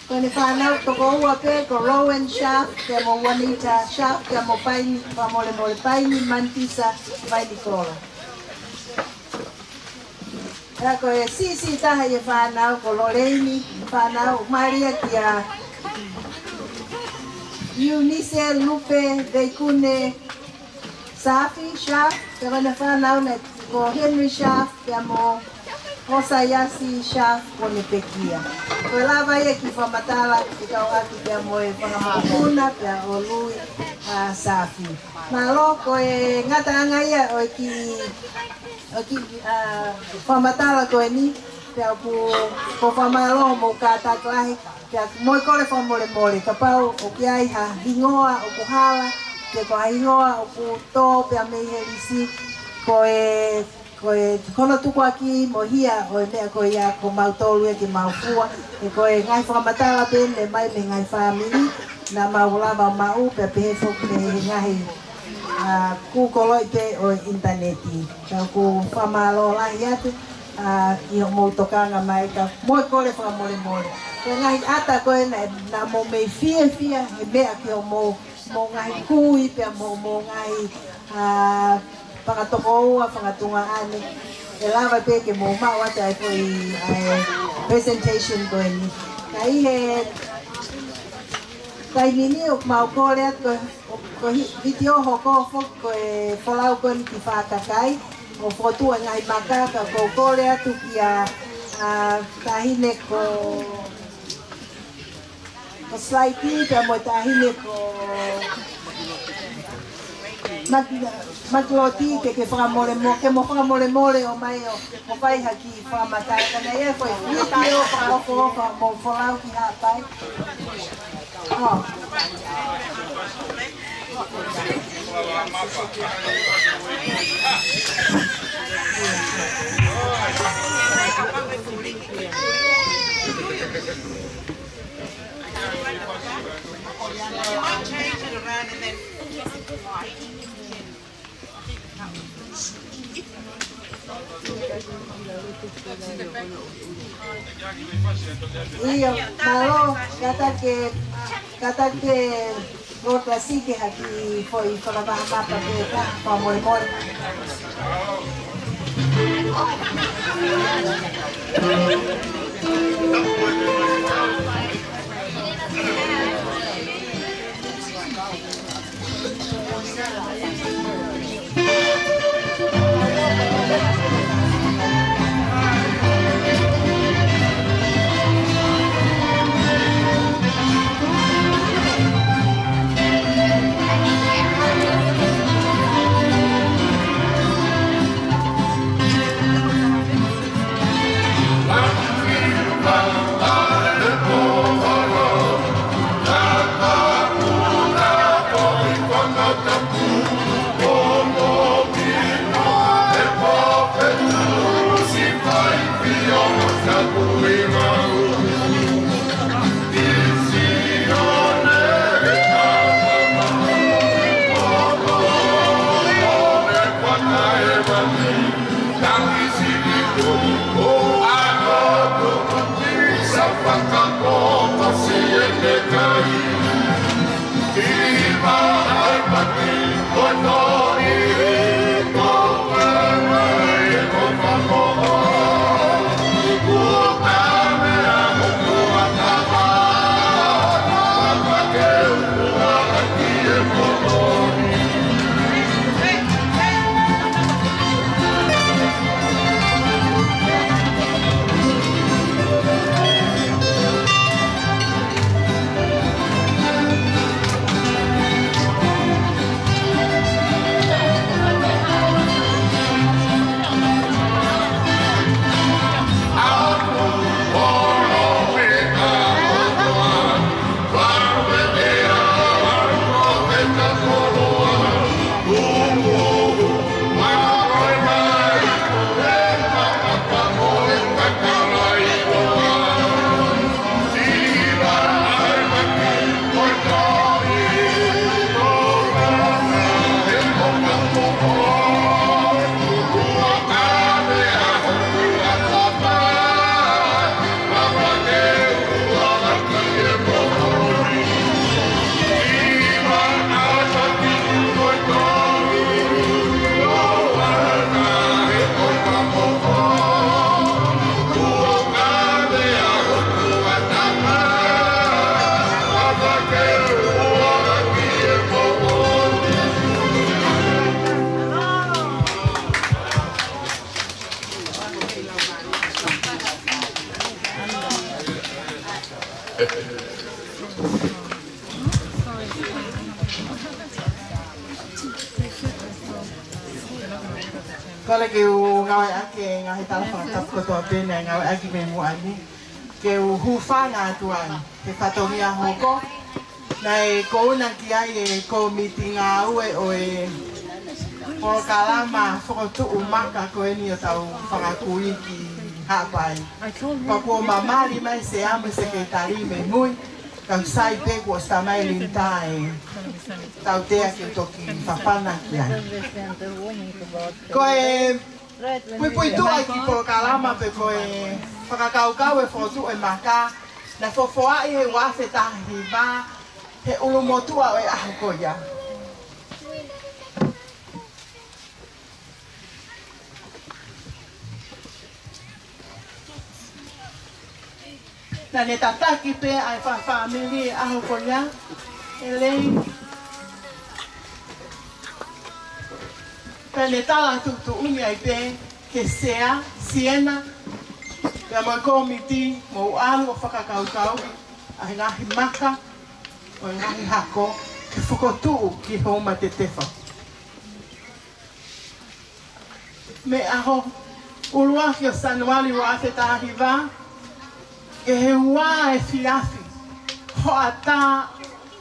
ko ʻene fānau tokoua pē, ko Rowan Sharp, pea mo Juanita Sharp, pea mo Paini, fakamolemole Paini, Manitisa, Paini Kola. Pea ko e siʻisiʻi taha ʻi he fānau ko Loleini, fānau mālie kia Eunice Lupe Veikune Safi Sharp, pea ko ʻene fānau naʻe ko Henry Sharp, pea mo Hosaiasi Sharp ko ʻene pekia. Ko e lava ia ke fakamatala, ke kau atu pea mo e fanga mokopuna, pea ʻo Lui, a, Safi. Mālō, ko e ngataʻanga ia ʻo e kiʻi ʻo e kiʻi, a, fakamatala ko eni, pea ʻoku, ʻoku ou fakamālō mo kātaki lahi, pea mo e kole fakamolemole, kapau ʻoku ʻi ai ha hingoa ʻoku hala, pe ko ha hingoa ʻoku tō pea mei he lisi, ko e, ko e, ko hono tukuakiʻi mo e hia ʻo e meʻa ko ia ko mautolu ia ke mau fua, he ko e ngaahi fakamatala pē ne mai mei he ngaahi fāmili, naʻa mau lava maʻu, pea pehē foki mei he ngaahi a, kūkoloʻi pē ʻo e ʻinitaneti. Ka ʻoku ou fakamālō lahi atu, a, ʻi hoʻomou tokanga mai ka mo e kole fakamolemole. Ko e ngaahi ʻata ko ē naʻa, naʻa mou mei fiefia he meʻa ki hoʻomou, mou ngaahi kui pea mo, mou ngaahi, a, fanga tokoua, fanga tuongaʻane. ʻE lava pē ke mou maʻu atu ai ko e, a, presentation ko eni. Ka ʻi he taimi ni ʻoku mau kole atu ko e Ko e vitiō hoko foki ko e folau ko eni ki he fakakai, ʻo fokotuʻu e ngaahi maka, ka ʻoku ou kole atu kia, a, taʻahine ko, ko Slaiti, pea mo e taʻahine ko Mak-, Makiloti, ke, ke fakamolemole, ke mo fakamolemole ʻo mai ʻo, ʻo fai ha kiʻi fakamatala, ka naʻe ʻi ai foʻi vitiō fakaʻofoʻofa mo folau ki Haʻapai. ʻIo, mālō, kātaki, kātaki, ko e klasike haki foʻi fakavaha mapa pē ka, fakamolemole. Kole ke u ngāueʻaki e ngaahi tala fakatapu kotoa pē naʻe ngāueʻaki mei muʻa ni, ke u hūfanga atu ai he fatongia hoko naʻe kouna ki ai e kōmiti ngāue ʻo e polokalama fokotuʻu maka ko eni ʻo ʻetau fanga kui ki Haʻapai. Pea kuo mamali mai Sea mo e Sekelitali mei mui, ka ʻoku sai pē kuo ʻosi tā mai Linda e tautea ke toki fafana ki ai. Ko e puipuituʻa e kiʻi polokalama pe ko e fakakaukau e fokotuʻu e maka, naʻe fofoaʻi he ua afe taha hiva he ʻulumotuʻa ʻo e ʻaho ko ia. Naʻá ne tataki pē ʻa e fakafāmili he ʻaho ko ia, ʻEleni. Pea ne tala tuʻutuʻuni ai pē kia Sea, Siena, pea mo e kōmiti, mou ʻalu ʻo fakakaukau ʻa e ngaahi maka ʻo e ngaahi hako ke fokotuʻu ki Houma Tetefa. Mei he ʻaho ʻuluaki ʻo Sānuali ua afe taha hiva, ki he ua efiafi hoʻatā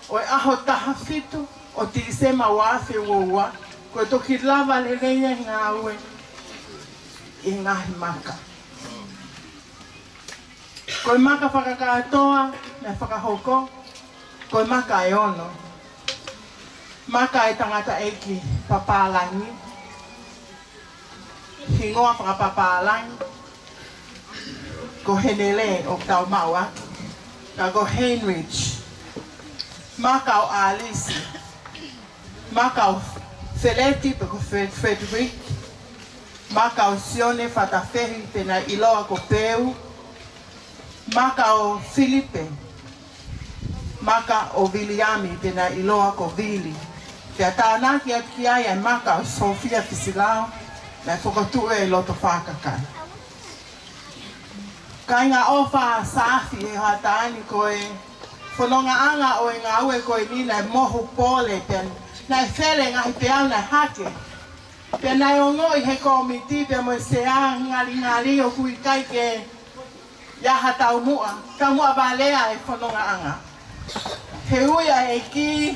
ʻo e ʻaho taha fitu ʻo Tīsema ua afe ua ua, kuo toki lava lelei e ngāue ʻi he ngaahi maka. Ko e maka fakakātoa naʻe fakahoko, ko e maka ʻe ono. Maka ʻa e tangataʻeiki papālangi, hingoa fakapapālangi ko Henele ʻoku tau maʻu ʻaki, ka ko Heinrich. Maka ʻo ʻAlisi. Maka ʻo Feleti pe ko Fred-, Frederick. Maka ʻo Sione Fatafehi pe naʻe ʻiloa ko Peu. Maka ʻo Filipe. Maka ʻo Viliami pe naʻe ʻiloa ko Vili. Pea tānaki atu ki ai ʻa e maka ʻo Sofia Fisilao, naʻe fokotuʻu ʻi loto fakakai. Kāinga ʻofa, Saafi, he hoʻatā ni ko e fonongaʻanga ʻo e ngāue ko eni naʻe mohu pole pea naʻe fele ngaahi peau naʻe hake. Pea naʻe ongoʻi he kōmiti pea mo e Sea ngalingali ʻoku ʻikai ke ʻi ai ha taumuʻa, taumuʻa valea e fonongaʻanga. He ui ʻa e ʻEiki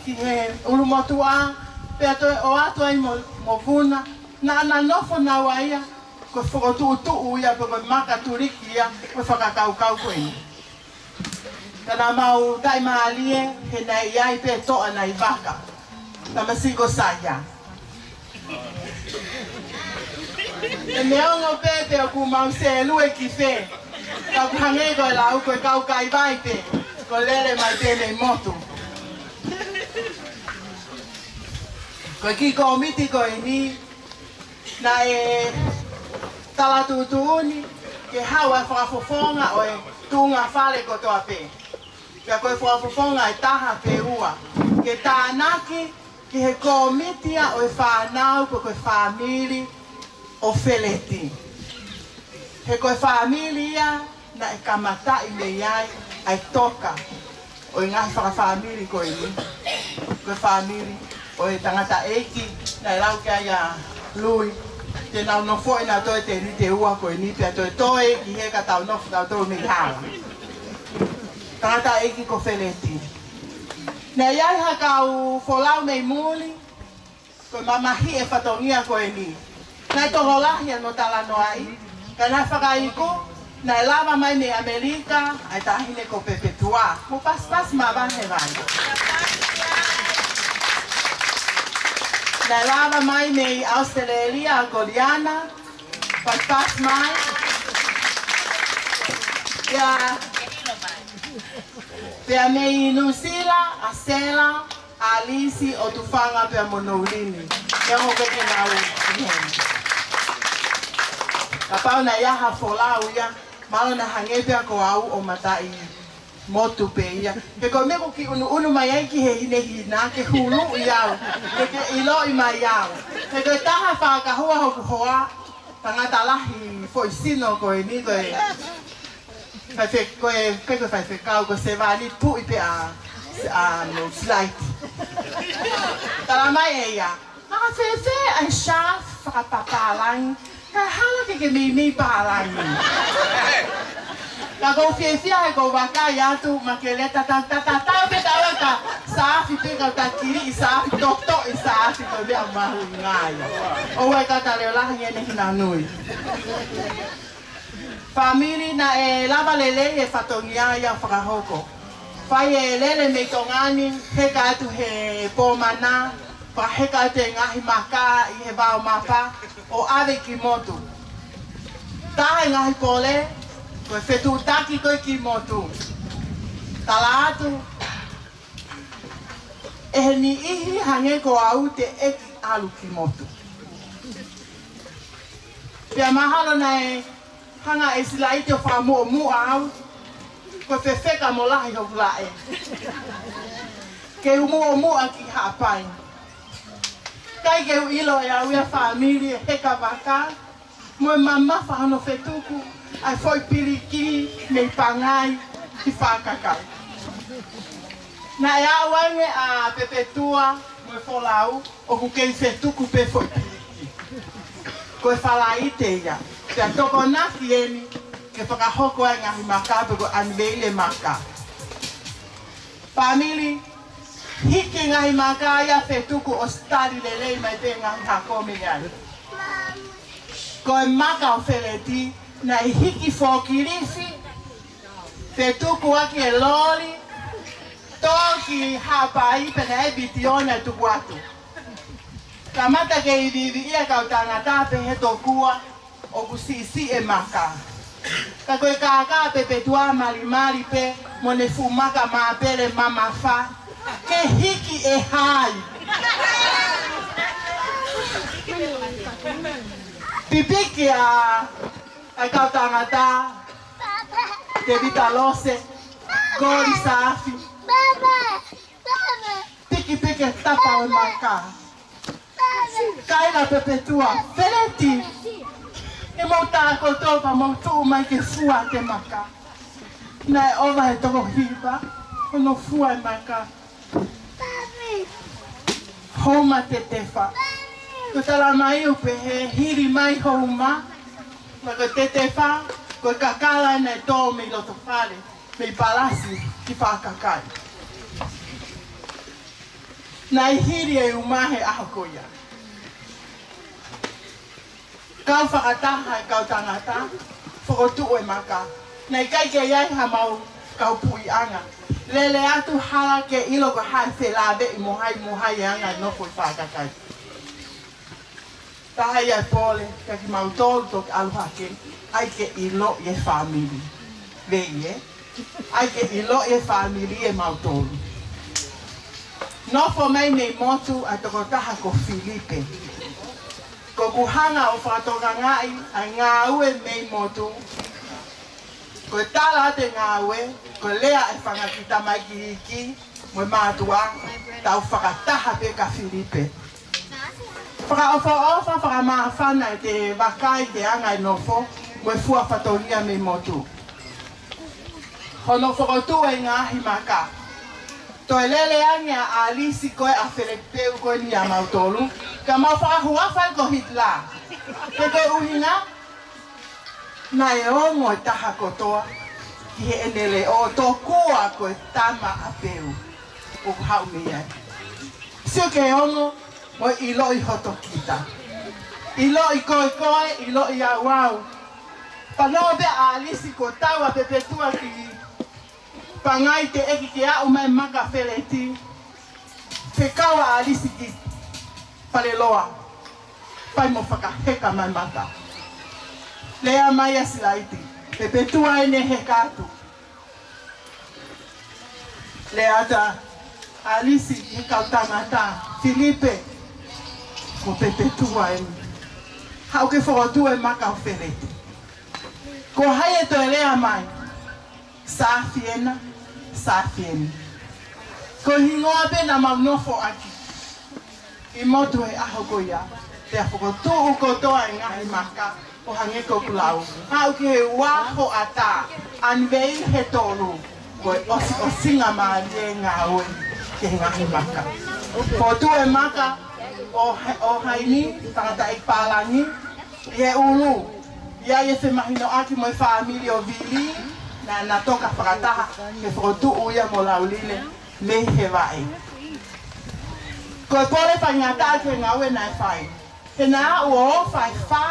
ki he ʻulumotuʻa, pea toe ʻoatu ai mo, mo Vuna, naʻa na nofo naua ia, ko e fokotuʻutuʻu ia, pe ko e maka tuliki ia, ko e fakakaukau ko eni. Ka naʻa mau taʻimālie, he naʻe ʻi ai pē toʻa naʻe vaka. Tamasiʻi ko Saia. ʻE meʻa ongo pē te ʻoku mau sēlue ki fē. Ka ʻoku hangē ko e lau ko e kau kaivai pē. Ko e lele mai pē mei motu. Ko e kiʻi kōmiti ko eni, naʻe tala tuʻutuʻuni ke haʻu ʻa e fakafofonga ʻo e tuʻunga fale kotoa pē. Pea ko e fakafofonga ʻe taha pe ua, ke tānaki ki he kōmiti ia ʻo e fānau pe ko e fāmili ʻo Feleti. He ko e fāmili ia naʻe kamataʻi mei ai ʻa e toka ʻo e ngaahi fakafāmili ko eni. Ko e fāmili ʻo e tangataʻeiki naʻe lau ki ai ʻa Lui, te nau nofoʻi nautolu ʻe he tēniti ʻe ua ko eni pea toe toe ki he ka tau nofo tautolu mei hala. Tangataʻeiki ko Feleti. Naʻe ʻi ai ha kau folau mei muli, ko e mamahiʻi e fatongia ko eni. Naʻe tokolahi ʻa hono talanoaʻi, ka naʻe fakaiku, naʻe lava mai mei ʻAmelika ʻa e taʻahine ko Pepetua. Mou pasipasi mavahe vai. Naʻe lava mai mei ʻAositelēlia ʻa Koliana, pasipasi mai. Ia, pea mei Nuʻusila, ʻa Sela, ʻAlisi, ʻOtufanga pea mo Noulini. Ke ongo pē ke nau ʻi heni. Kapau naʻe ʻi ai ha folau ia, mahalo naʻe hangē pē ko au ʻo mataʻi motu pē ia. He ko e meʻa ʻoku kiʻi ʻunuʻunu mai ai ki he hinehina, ke huluʻi au, ke ke ʻiloʻi mai au. He ko e taha fakahua hoku hoa, tangata lahi foʻi sino ko eni ko e Faifekau, ko e, pe ko e faifekau, ko Sevani, puʻi pē ʻa, ʻa mo Silaiti. Tala mai ʻe ia, makafēfē ʻa e scarf fakapapālangi, kae hala ke ke meimei pālangi. Ka ʻoku ou fiefia he ʻoku ou vakai atu, ma ke le tata, tata, tau pē tau ka scarf pē kau ta kili ʻi scarf, totoʻi scarf ko e meʻa mahuʻinga ia. ʻOua ʻe kau ta leʻolahi ʻene hinanui. Fāmili, naʻe lava lelei e fatongia ia ʻo fakahoko. Fai e lele mei Tonga ni, heka atu he pō mana, fakaheka atu e ngaahi maka ʻi he vao mapa, ʻo ʻave ki motu. Taha e ngaahi pole, ko e fetuʻutaki ko ē ki motu. Tala atu, ʻe he niʻihi hangē ko au teʻeki ʻalu ki motu. Pea mahalo naʻe hanga ʻe Silaiti ʻo fakamuʻomuʻa au, ko e fefeka mo lahi hoku laʻe. Ke u muʻomuʻa ki Haʻapai. ʻIkai ke u ʻilo ʻe au ia fāmili e heka vaka, mo e mamafa hono fetuku ʻa e foʻi piliki mei Pangai ki Fakakai. Naʻe aʻu ange ʻa Pepetua mo e folau ʻoku kei fetuku pē foʻi piliki. Ko e Falaite ia, pea tokonaki eni ke fakahoko ai e ngaahi maka pe ko e ʻaniveile maka. Fāmili, hiki e ngaahi maka ia fetuku ʻosi tali lelei mai pē ngaahi hako mei ai. Ko e maka ʻo Feleti, naʻe hiki fokilifi, fetuku ʻaki e loli, tō ki Haʻapai pea naʻe vitiō naʻe tuku atu. Kamata ke iviivi ia kau tangata pehē tokua, ʻoku siʻisiʻi e maka. Ka ko e kākā Pepetua malimali pē mo ʻene fuʻu maka māpele mamafa. Ke hiki e hai. Pipiki ʻa, ʻa e kau tangata, Tevita Lose, Koli Saafi. Pikipiki e tapa ʻo e maka. Kaila Pepetua, Feleti, ʻe mou tā kotoa pea mou tuʻu mai ke fua ʻa e maka. Naʻe ʻova he toko hiva hono fua e maka. Houma Tetefa. Ko e tala mai ʻoku pehē hili mai Houma, pea ko Tetefa, ko e kakala naʻe tō mei loto fale, mei Palasi ki Fakakai. Naʻe hili e uma he ʻaho ko ia. Kau fakataha e kau tangata, fokotuʻu e maka. Naʻe ʻikai ke ʻi ai haʻamau kau puʻiʻanga. Lele atu hala ke ʻilo ko hai felāveʻi mo hai mo hai e anga e nofo ʻi Fakakai. Taha ia e pole, ka kimautolu toki ʻalu hake, ʻai ke ʻiloʻi e fāmili. Vei ē? ʻAi ke ʻiloʻi e fāmili ʻe mautolu. Nofo mai mei motu ʻa e tokotaha ko Filipe. Ko ʻeku hanga ʻo fakatokangaʻi ʻa e ngāue mei motu. Ko e tala atu e ngāue, ko e lea e fanga kiʻi tamaiki iiki, mo e mātuʻa, tau fakataha pē ka Filipe. Fakaʻofoʻofa, fakamāfana ʻete vakai ki he anga e nofo, mo e fua fatongia mei motu. Hono fokotuʻu e ngaahi maka. Toe lele ange ʻa ʻAlisi ko ē ʻa Feleti pē ko eni ʻia mautolu, ka mau fakahuafa ko Hitler. Pea ko e ʻuhinga, naʻe ongo e taha kotoa ki heʻene leʻo, tokua ko e tama ʻa Peu ʻoku haʻu mei ai. Sio ki he ongo, mo e ʻiloʻi hoto kita. ʻIloʻi koe koe, ʻiloʻi au au. Pango pē ʻa ʻAlisi kuo tau ʻa Pepetua ki Pangai teʻeki ke aʻu mai maka Feleti. Fekau ʻa ʻAlisi ki Faleloa. Fai mo fakaheka mai maka. Lea mai ʻa Silaiti. Pepetua ʻene heka atu. Lea atu ʻa ʻAlisi ki he kau tangata. Filipe. Ko Pepetua eni. Haʻu ke fokotuʻu e maka ʻo Feleti. Ko hai ʻe toe lea mai. Saafi ena, saafi eni. Ko e hingoa pē naʻa mau nofo ʻaki ʻi motu he ʻaho ko ia, pea fokotuʻu kotoa e ngaahi maka. ʻO hangē ko ʻeku lau, haʻu ki he ua hoʻatā, ʻanivei he tolu, ko e ʻosiʻosingamālie e ngāue ki he ngaahi maka. Fokotuʻu e maka ʻo He-, ʻo Haini, tangataʻeiki pālangi, ʻi he ʻulu, ʻi ai e femahinoʻaki mo e fāmili ʻo Vili, naʻa na toka fakataha ke fokotuʻu ia mo Laulile mei he vaʻe. Ko e pole faingataʻa ki he ngāue naʻe fai. He naʻa ʻoku ʻofa e fā,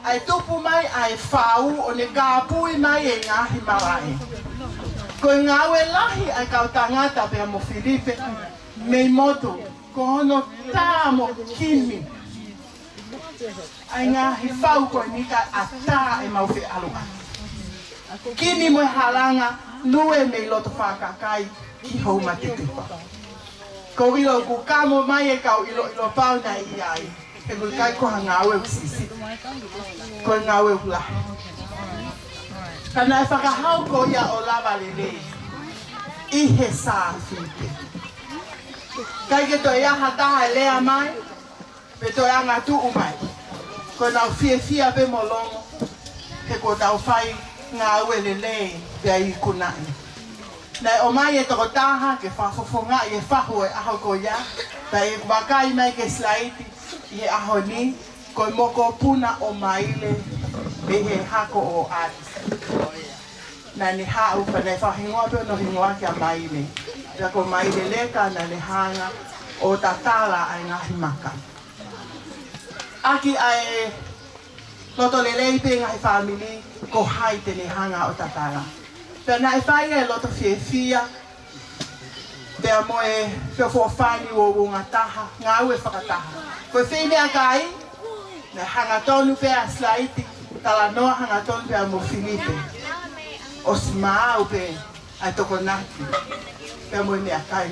ʻa e tupu mai ʻa e fau ʻo ne kāpui mai e ngaahi malaʻe. Ko e ngāue lahi ʻa e kau tangata pea mo Filipe mei motu, ko hono tā mo kimi ʻa e ngaahi fau ko eni kae ʻatā ʻemau feʻaluʻaki. Kimi mo e halanga, lue mei loto fakakai ki hou matetupa. Ko e ʻilo ʻoku kamo mai e kau ʻiloʻilo pau naʻe ʻi ai. He ʻoku ʻikai ko ha ngāue ʻoku sisi. Ko e ngāue ʻoku lahi. Ka naʻe fakahau ko ia ʻo lava lelei ʻi he sāfi pē. ʻIkai ke toe ʻi ai ha taha ʻe lea mai, pe toe angatuʻu mai. Ko ʻenau fiefia pē mo longo, he kuo tau fai ngāue lelei pea ikunaʻi. Naʻe ʻomai e tokotaha ke fakafofongaʻi e fahu ʻo e ʻaho ko ia, pea ʻi heʻeku vakai mai ki he silaiti ʻi he ʻaho ni, ko e mokopuna ʻo Maile mei he hako ʻo ʻAlisi. Naʻa ne haʻu pea naʻe fakahingoa pē hono hingoa kia Maile. Pea ko Maile Leka naʻa ne hanga ʻo tatala ʻa e ngaahi maka. ʻAki ʻa e loto lelei pē ngaahi fāmili, ko hai te ne hanga ʻo tatala. Pea naʻe fai e loto fiefia, pea mo e feʻofoʻofani uouongataha, ngāue fakataha. Ko e feimeʻakai, naʻe hangatonu pē ʻa silaiti, talanoa hangatonu pea mo Filipe. ʻOsi maau pē ʻa e tokonaki pea mo e meʻakai,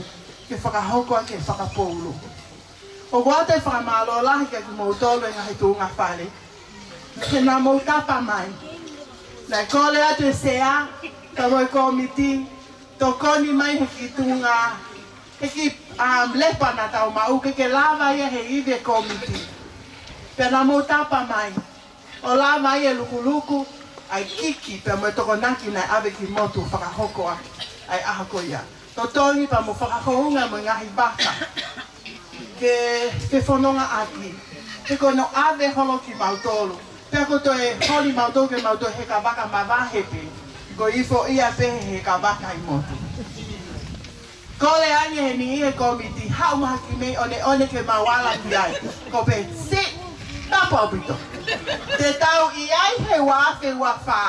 ke fakahoko ʻaki e fakapoulo. ʻOku ʻoatu e fakamālō lahi kiate kimoutolu e ngaahi tuʻunga fale, he naʻa mou tapa mai. Naʻe kole atu e sea, pea mo e kōmiti, tokoni mai he kiʻi tuʻunga, he kiʻi, um, lepa naʻa tau maʻu ke ke lava ia he ivi e kōmiti. Pea naʻa mou tapa mai ʻo lava ai e lukuluku ʻa e kiki pea mo e tokonaki naʻe ʻave ki motu fakahoko ʻaki ʻa e ʻaho ko ia. Totongi pea mo fakahounga mo e ngaahi vaka ke fefonongaʻaki. He ko hono ʻave holo kimautolu, pea ko e toe holi mautolu ke mau toe heka vaka mavahe pē, ko e ifoʻia pē he heka vaka ʻi motu. Kole ange he niʻihi e kōmiti, haʻu mai ha kiʻi meʻi ʻoneʻone ke mau ala ki ai. Ko pe si, tapu ʻaupito. Te tau ʻi ai he ua afe ua fā.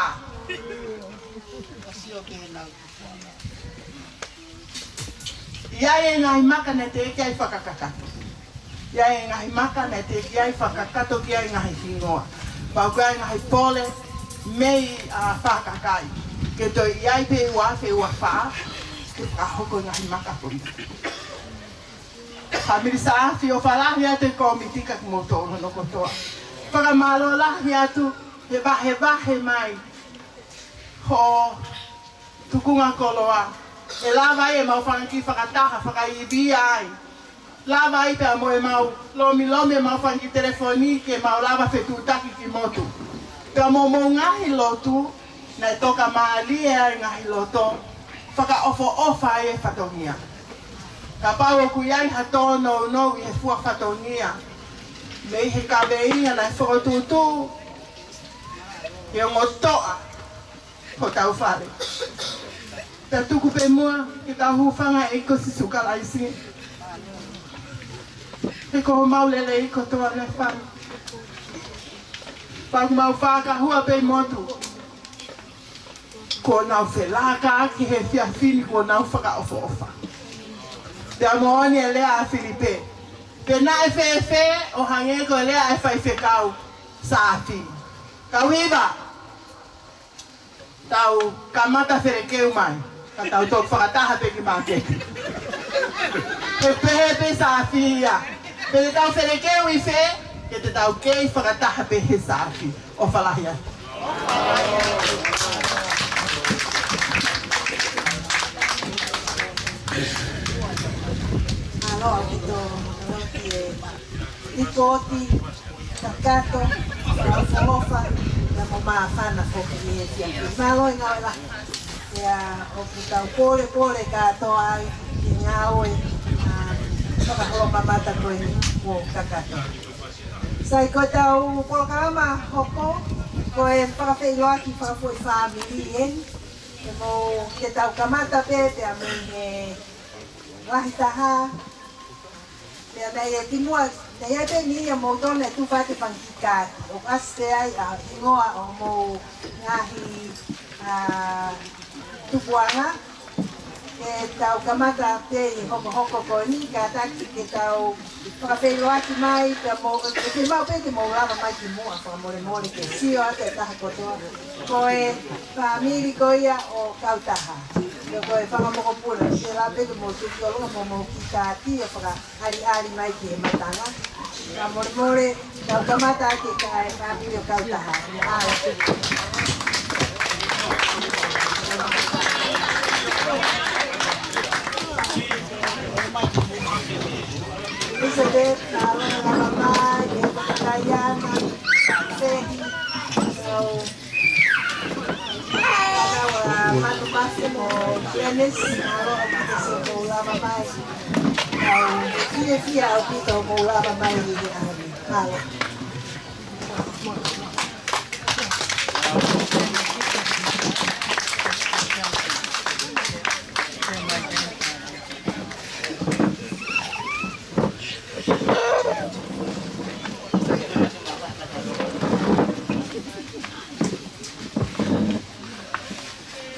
ʻI ai e ngaahi maka naʻe teʻeki ai fakakakato. ʻI ai e ngaahi maka naʻe teʻeki ai fakakakato ki ai e ngaahi hingoa. Pau ko e ngaahi pole mei ʻa fakakai. Ke toe ʻi ai pē ua afe ua fā, ke fakahoko e ngaahi maka ko ia. Fāmili Saafi, ʻofa lahi atu e kōmiti kiate kimoutolu hono kotoa. Fakamālō lahi atu he vahevahe mai hoʻo tukunga koloa. ʻE lava ai ʻemau fanga kiʻi fakataha, fakaivia ai. Lava ai pea mo ʻemau lomilomi ʻemau fanga kiʻi telefoni ke mau lava fetuʻutaki ki motu. Pea mo hoʻomou ngaahi lotu, naʻe toka mālie ai e ngaahi loto, fakaʻofoʻofa ai e fatongia. Kapau ʻoku ʻi ai ha tōnounou ʻi he fua fatongia, mei he kaveinga naʻe fokotuʻutuʻu, ke ongo toʻa hotau fale. Pea tuku pē muʻa ke tau hūfanga he ʻEiki ko Sīsū Kalaisi. He ko homau lelei kotoa naʻe fai. Pea ʻoku mau fakahua pē ʻi motu, kuo nau felākaki he efiafi ni, kuo nau fakaʻofoʻofa. Pea moʻoni e lea ʻa Filipe. Pe naʻe fēfē ʻo hangē ko e lea ʻa e faifekau Saafi. Kau hiva, tau kamata felekeu mai, ka tau toki fakataha pē ki māketi. He pehē pē Saafi ia. Pe te tau felekeu ʻi fē, ke te tau kei fakataha pē he Saafi. ʻOfa lahi atu. Mālō ʻaupito, mālō ki he lipooti kakato. ʻofa, ʻofa, pea mo māfana foki ʻi he efiafi ni. Mālō e ngāue lahi. Pea ʻoku tau pōlepole kātoa ai ki he ngāue, ʻa, fakaholo mamata ko eni kuo kakato. Sai, ko ʻetau polokalama hoko, ko e fakafeʻiloaki fakafoʻi fāmili eni. Ke mou, ke tau kamata pē, pea mei he lahi taha. Pea naʻe ʻi ai kimuʻa, naʻe ʻi ai pē ʻeni ia mo tona e tufa te fanga kiʻi kaati. ʻOku ʻasi pē ai ʻa e hingoa ʻo homou ngaahi, ʻa, tupuʻanga. Ke tau kamata pē ʻi he hokohoko ko eni, kātaki ke tau fakafeʻiloaki mai, pea mou, ʻe fiemaʻu pē ke mou lava mai kimuʻa, fakamolemole ke sio atu e taha kotoa. Ko e fāmili ko ia ʻo Kautaha. Pea ko e fanga mokopuna, ke lava pē ke mou tuʻu ki ʻolunga mo homou kiʻi kaati ʻo fakaʻaliʻali mai ki he matanga. Fakamolemole, tau kamata ʻaki e kae fāmili ʻo Kautaha. ʻAi. Elizabeth, ʻa, lava mai, e Diana, Sehi, so, ʻa, Manu Masi mo Dennis, ʻa, ʻo mate so mo lava mai. ʻAu, fiefia ʻaupito mo lava mai ʻi he ʻaho ni. Mālō.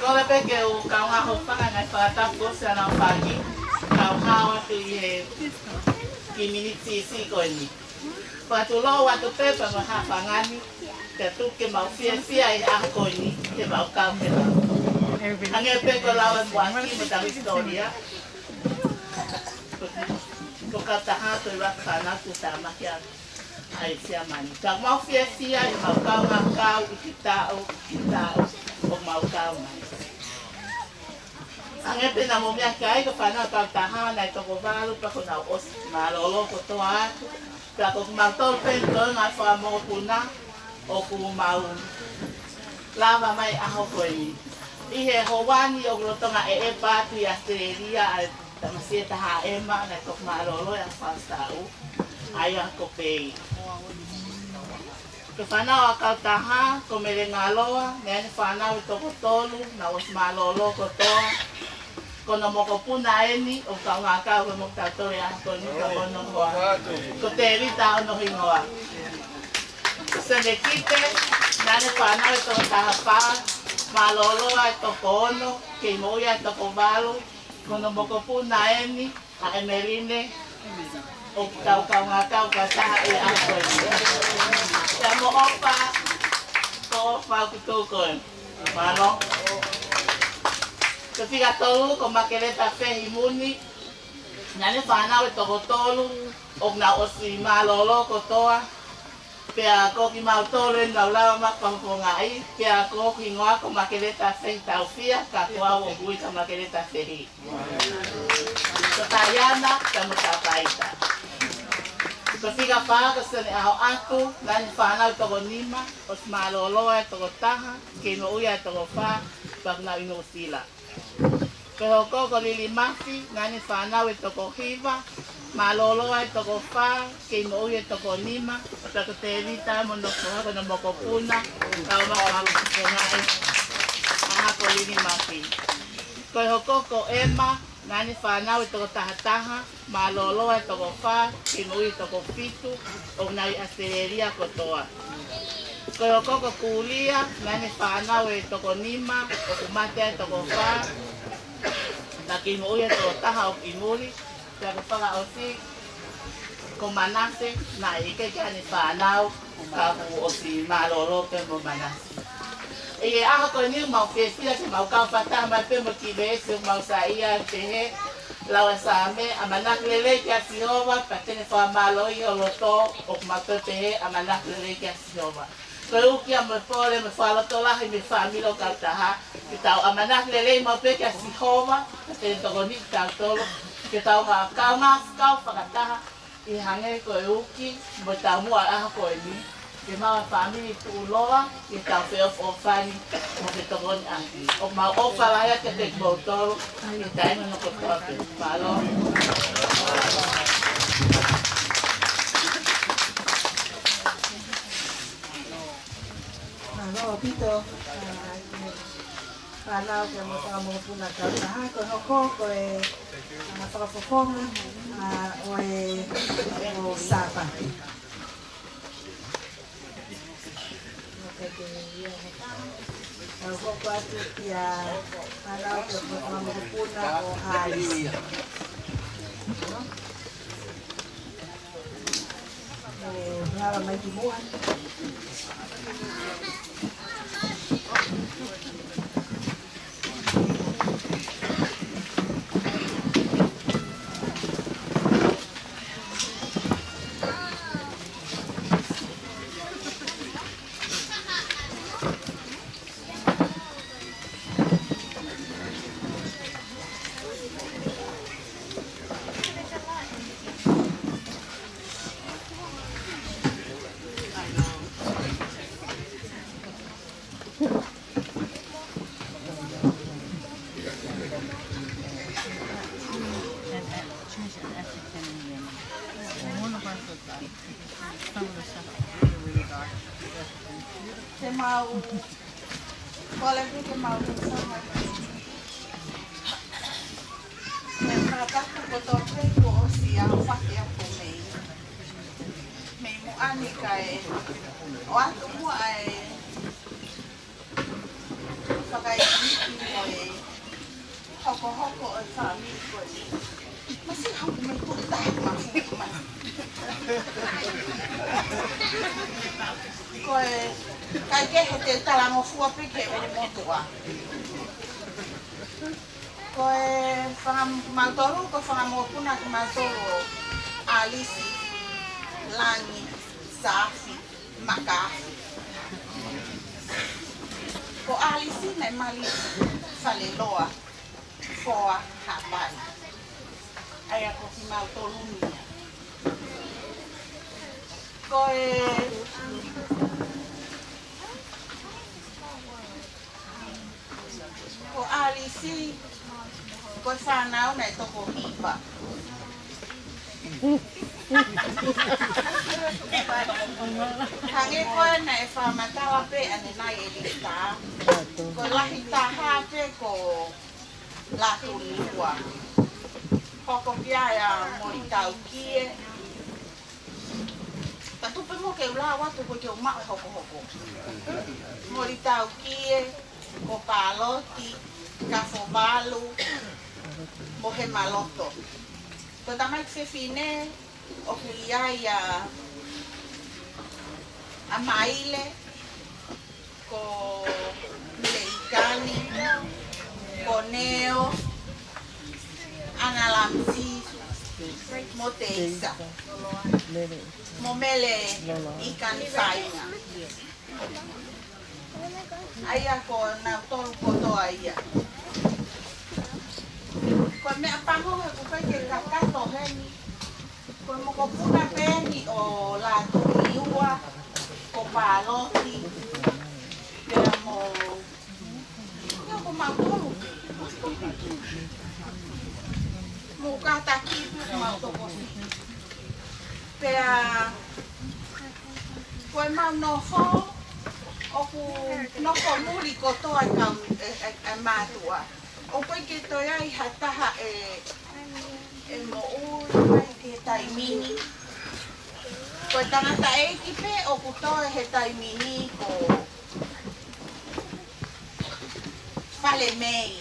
Kole pē ke u kaungā hūfanga he ngaahi fakatapu kuo ʻosi ʻaneafi, kau hao atu ʻi he kiʻi miniti siʻisiʻi ko eni. Fakatulou atu pē pea mo e haʻafanga ni, ke tuku ke mau fiefia ʻi he ʻaho ko eni, ke mau kau ke mau. Hangē pē ko e lau ʻa e muʻaki mo ʻetau hisitōlia. Ko Kautaha ko e ʻuluaki fānau kuo tāmaki ʻa e Siamane. Ka mau fiefia ʻi heʻemau kaungā kau ʻi he taʻu, ʻi he taʻu ʻoku mau kau mai. Hangē pē naʻa mou meʻa ki ai, ko e fānau ʻa Kautaha naʻe toko valu pea kuo nau ʻosi mālōlō kotoa atu. Pea ko kimautolu pē ko e ngaahi fanga mokopuna ʻoku mau lava mai ʻaho ko eni. ʻI he houa ni ʻoku lolotonga ʻeʻepa atu ʻi ʻAositelēlia ʻa e tamasiʻi ʻe taha ʻa ʻEma naʻe toki mālōlō ʻi he ʻaho fakaʻosi taʻu, ʻa ia ko Pei. Ko e fānau ʻa Kautaha, ko Melengaloa, naʻa ne fānau ʻe toko tolu, naʻa nau ʻosi mālōlō kotoa. Ko hono mokopuna eni, ʻoku kaungā kau mo kitautolu he ʻaho ko eni, ka ko hono hoa, ko Tēvita hono hingoa. Senekite, naʻa ne fānau ʻe toko taha fā, mālōlō ʻa e toko ono, kei moʻui ʻa e toko valu, ko hono mokopuna eni, ʻa ʻEmeline, ʻoku tau kaungā kau kātoa he ʻaho ko eni. Pea mo ʻOfa, ko ʻOfa ʻoku tuʻu ko ē. Mālō. Ko e fika tolu, ko Makeleta Fehi Muni, naʻa ne fānau ʻe toko tolu, ʻoku nau ʻosi mālōlō kotoa. Pea ko kimautolu eni naʻa ku lava mai ʻo fakafofongaʻi, pea ko hoku hingoa ko Makeleta Fehi Taufia, ka ko au ʻoku ui ko Makeleta Fehi. Ko Taiana, ka mo Tapaita. Ko e fika fā, ko Sene ʻAhoʻatu, naʻa ne fānau ʻe toko nima, ʻosi mālōlō ʻa e toko taha, kei moʻui ʻa e toko fā, pea kuo nau ʻi Nuʻusila. Ko e hoko ko Lili Mafi, naʻa ne fānau ʻe toko hiva, mālōlō ʻa e toko fā, kei moʻui ʻa e toko nima, pea ko Tēvita mo hono hoa ko hono mokopuna, kau mai ʻo fakafofongaʻi ʻa e hako ʻo Lili Mafi. Ko e hoko ko ʻEma, naʻa ne fānau ʻe toko taha taha, mālōlō ʻa e toko fā, kei moʻui ʻa e toko fitu, ʻoku nau ʻi ʻAositelēlia kotoa. Ko e hoko ko Kulia, naʻa ne fānau ʻe toko nima, ʻoku mate ʻa e toko fā, ka kei moʻui ʻa e toko taha ʻoku ʻi muli, pea ko e fakaʻosi, ko Manase, naʻe ʻikai ke ʻi ai haʻane fānau, ka kuo ʻosi mālōlō pē mo Manase. ʻI he ʻaho ko eni ʻoku mau fiefia ke mau kau fakataha mai pē mo e kiʻi veesi ʻoku mau saiʻia ai pehē, lau ʻa e Saame, ʻamanaki lelei kia Sihova, pea te ne fakamālohiʻi ho loto, ʻoku mau pehē, ʻamanaki lelei kia Sihova. Ko e uki ia mo e pole mo e fakalotolahi mei he fāmili ʻo Kautaha, ke tau ʻamanaki lelei maʻu pē kia Sihova, pea te ne tokoniʻi kitautolu, ke tau ngā kau ngā kau fakataha, ʻi he hangē ko e uki mo e taumuʻa ʻaho ko eni. Ke mau fāmili tuʻuloa, ke tau feʻofoʻofani mo ke tokoni ʻaki. ʻOku mau ʻofa lahi atu kiate kimoutolu ʻi he taimi kotoa pē. Mālō. Mālō ʻaupito. Fānau, ke mau fakamokopuna kautaha, ko e hoko ko e, ʻa, fakafofonga, ʻa, ʻo e, ʻo Sāpate. Ka u hoko atu kia fānau ke mau fakamokopuna ʻo ʻAlisi. ʻE, lava mai ki muʻa. Ke mau, kole pē ke mau hūfanga. Ke fakatapu kotoa pē kuo ʻosi ʻaofaki atu mei, mei muʻa ni kae ʻoatu muʻa e fakaʻikiʻiki mo e hokohoko ʻo e fāmili ko eni. Masi hau me tuta ma fu ma. Ko e kai ke he te talangofua pē ke ʻulumotuʻa. Ko e fanga-, mautolu, ko e fanga mokopuna kimautolu ʻo ʻAlisi, Langi, Saafi, Makaafi. Ko ʻAlisi naʻe mali Faleloa, Foa, Haʻapai. ʻA ia ko kimautolu ni ia. Ko e, ko ʻAlisi, ko e fānau naʻe toko hiva. Hangē ko ē naʻe fakamatala pē ʻanenai ʻe Lita, ko e lahi taha pē ko Lātūniua. Hoko pē ia ʻa Molitaukie. Ka tupe mo ke ula watu ko ke uma hokohoko. Molitaukie, ko Pāloti, Kafovalu, mo Hemaloto. Ko e tamaiki fefine, ʻoku ʻi ai ʻa, ʻa Maile, ko Leikani, ko Neo, ʻAna Lamisi, mo Teisa, mo Mele ʻIkani Fainga. ʻA ia ko nautolu kotoa ia. Ko e meʻa pango he ʻoku ʻikai ke kakato heni. Ko e mokopuna pē eni ʻo Lātūniua, ko Pāloti, pea mo, ia ko mautolu. Mo kātaki pē ko mautolu. Pea ko e mau nofo, ʻoku nofo muli kotoa e kau, e, e, e mātuʻa. ʻOku ʻikai ke toe ai ha taha ʻe, ʻe moʻui mai ki he taimi ni. Ko e tangataʻeiki pē ʻoku toe he taimi ni ko Falemei.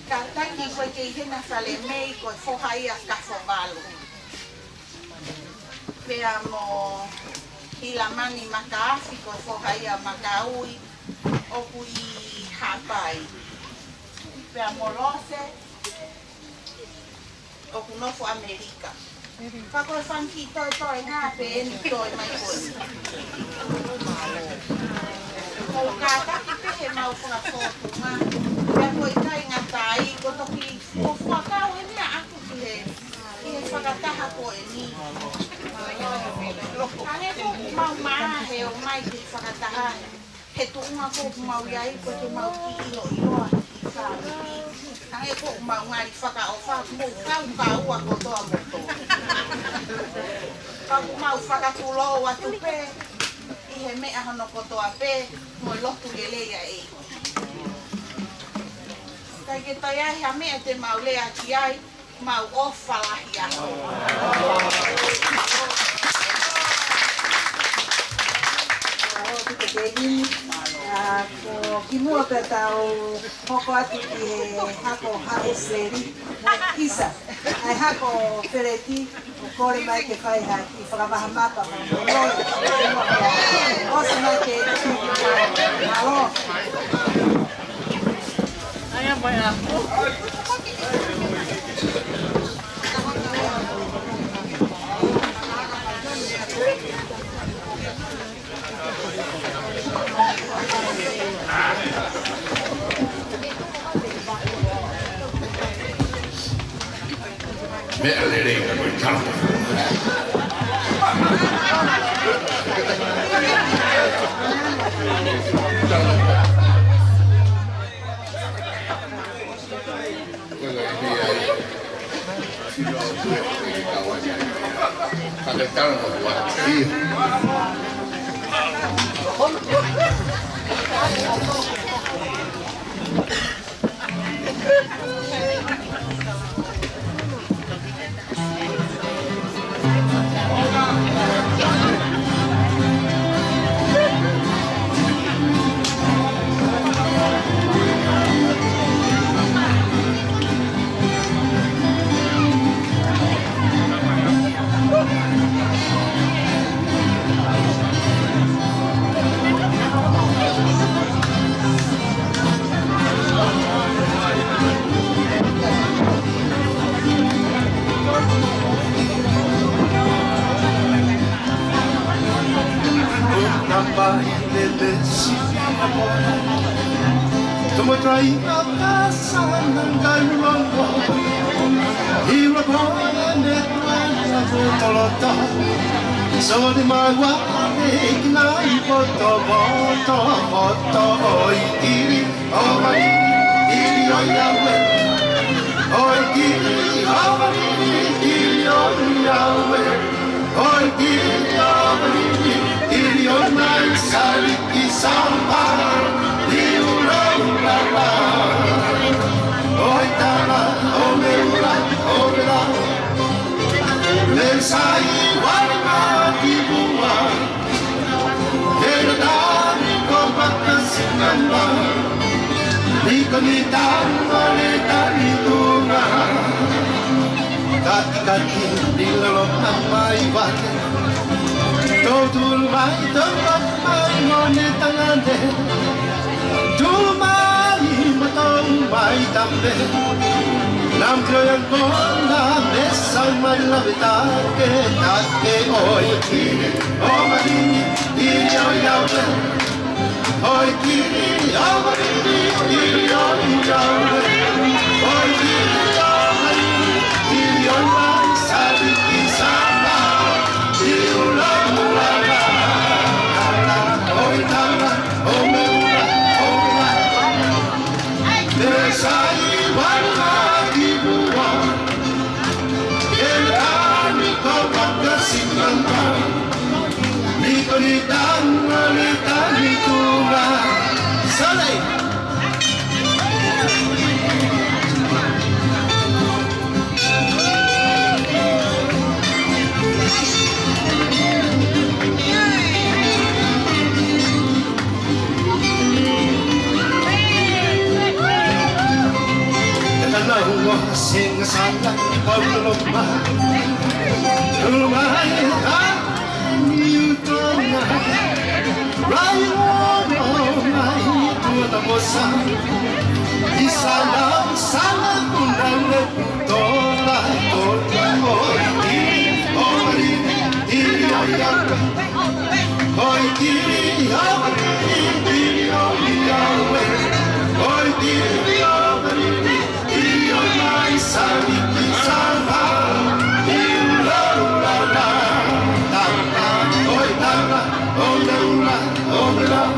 Kātaki ko e kei hena Falemei ko e foha ia Kafovalu. Pea mo Hilamani Makaafi ko e foha ia Makaui ʻoku ʻi Haʻapai. Pea mo Lose ʻoku nofo ʻAmelika. Ka ko e fanga kiʻi toetoenga pē eni toe mai ko eni. Ko e kātaki pē he mau fakafotunga. Pea ko e ʻikai ngata ai, ko e toki fuofua kau eni ʻaʻaku ki he, ki he fakataha ko eni. Hangē ko ʻeku mau mā he ʻoku He tuʻunga ko ē ʻoku mau ʻi ai, ko ē ke mau kiʻi ʻiloʻiloa ʻi he fāmili. Hangē ko ē ʻoku mau ngali fakaʻofa, mou kau kāua kotoa moutolu. Ka ʻoku mau fakatulou atu pē ʻi he meʻa hono kotoa pē, mo e lotu lelei ʻa e ʻEiki. Kae ke toe ʻi ai ha meʻa te mau lea ki ai, mau ʻofa lahi atu. ʻAo, pita kevin. ʻA, ko kimuʻa pea tau hoko atu ki he hako Haʻu Seli. Mo ʻisa, ʻa e hako Feleti, ʻo kole mai ke fai ha kiʻi fakavaha mapa. Mālō. ʻOsi mai ke mālō. Meʻa lelei ka ko e kalapu. Tomo try Solo ma wa e kina i poto, poto, poto, ʻo e kiri ʻo Manini, kiri ʻo Iaue. ʻO e kiri ʻo Manini, kiri ʻo Iaue. ʻO e kiri ʻo Manini, kiri ʻo Nai Sali ki Sapa, liu lau lala. ʻO e tala, ʻo me ula, ʻo me la. Mesai wale ma ki mua. He na tani ko paka sinamba. Ni ko ni tani wale tani tunga. Kati kati ni lolo na mai wale. Tau tulu mai, tau mai, mai mo ne tangane. Tū mai, matou mai tampe. Nam tio yang kona, mesa mai lave take, take ʻo e kiri ʻo Manini, kiri ʻo Iaue. ʻO e kiri ʻo Manini, kiri ʻo Iaue. ʻO e kiri ʻo Manini, kiri ʻo Nai Sali ki Sapa. Liu lau lala. ʻO e tala, ʻo me ula, ʻo me la. Mesai wale ma ki mua. Ke la ni ko paka sinamba. Ni ko ni tanga ni tani tunga. Sale. Te tana ua singa sanga pau loma. Loma e a ni utona. Rai o mai tua ta mosa. Isala sala kuna le tola tola oi oi oi oi. Oi kiri, oi kiri, oi kiri, oi kiri, oi kiri, oi mai sani ki sava, i ula ula la, tala, oi tala, oi ula, oi ula.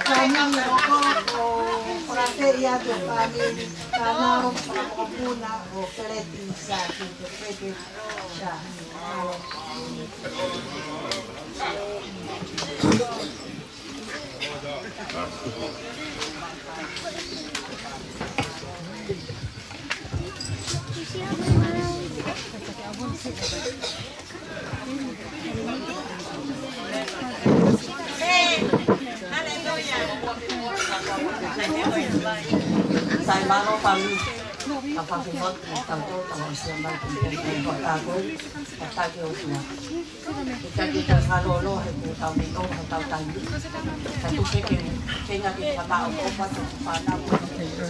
Fāmili ʻo Koko, ʻo Fakateʻi atu e fāmili, fānau, fānau, ʻo Feleti Saki, ʻo Feleti Saki. Sai, mālō fāmili. Ka fāmili mo tau tau tau sia mai ki he tau tau tau. Ka taki o tua. Ka taki tau mālōlō he ko tau mei o he tau taimi. Ka tuku pē ke, ke ngā ke ka mā o ko pa tu pa na.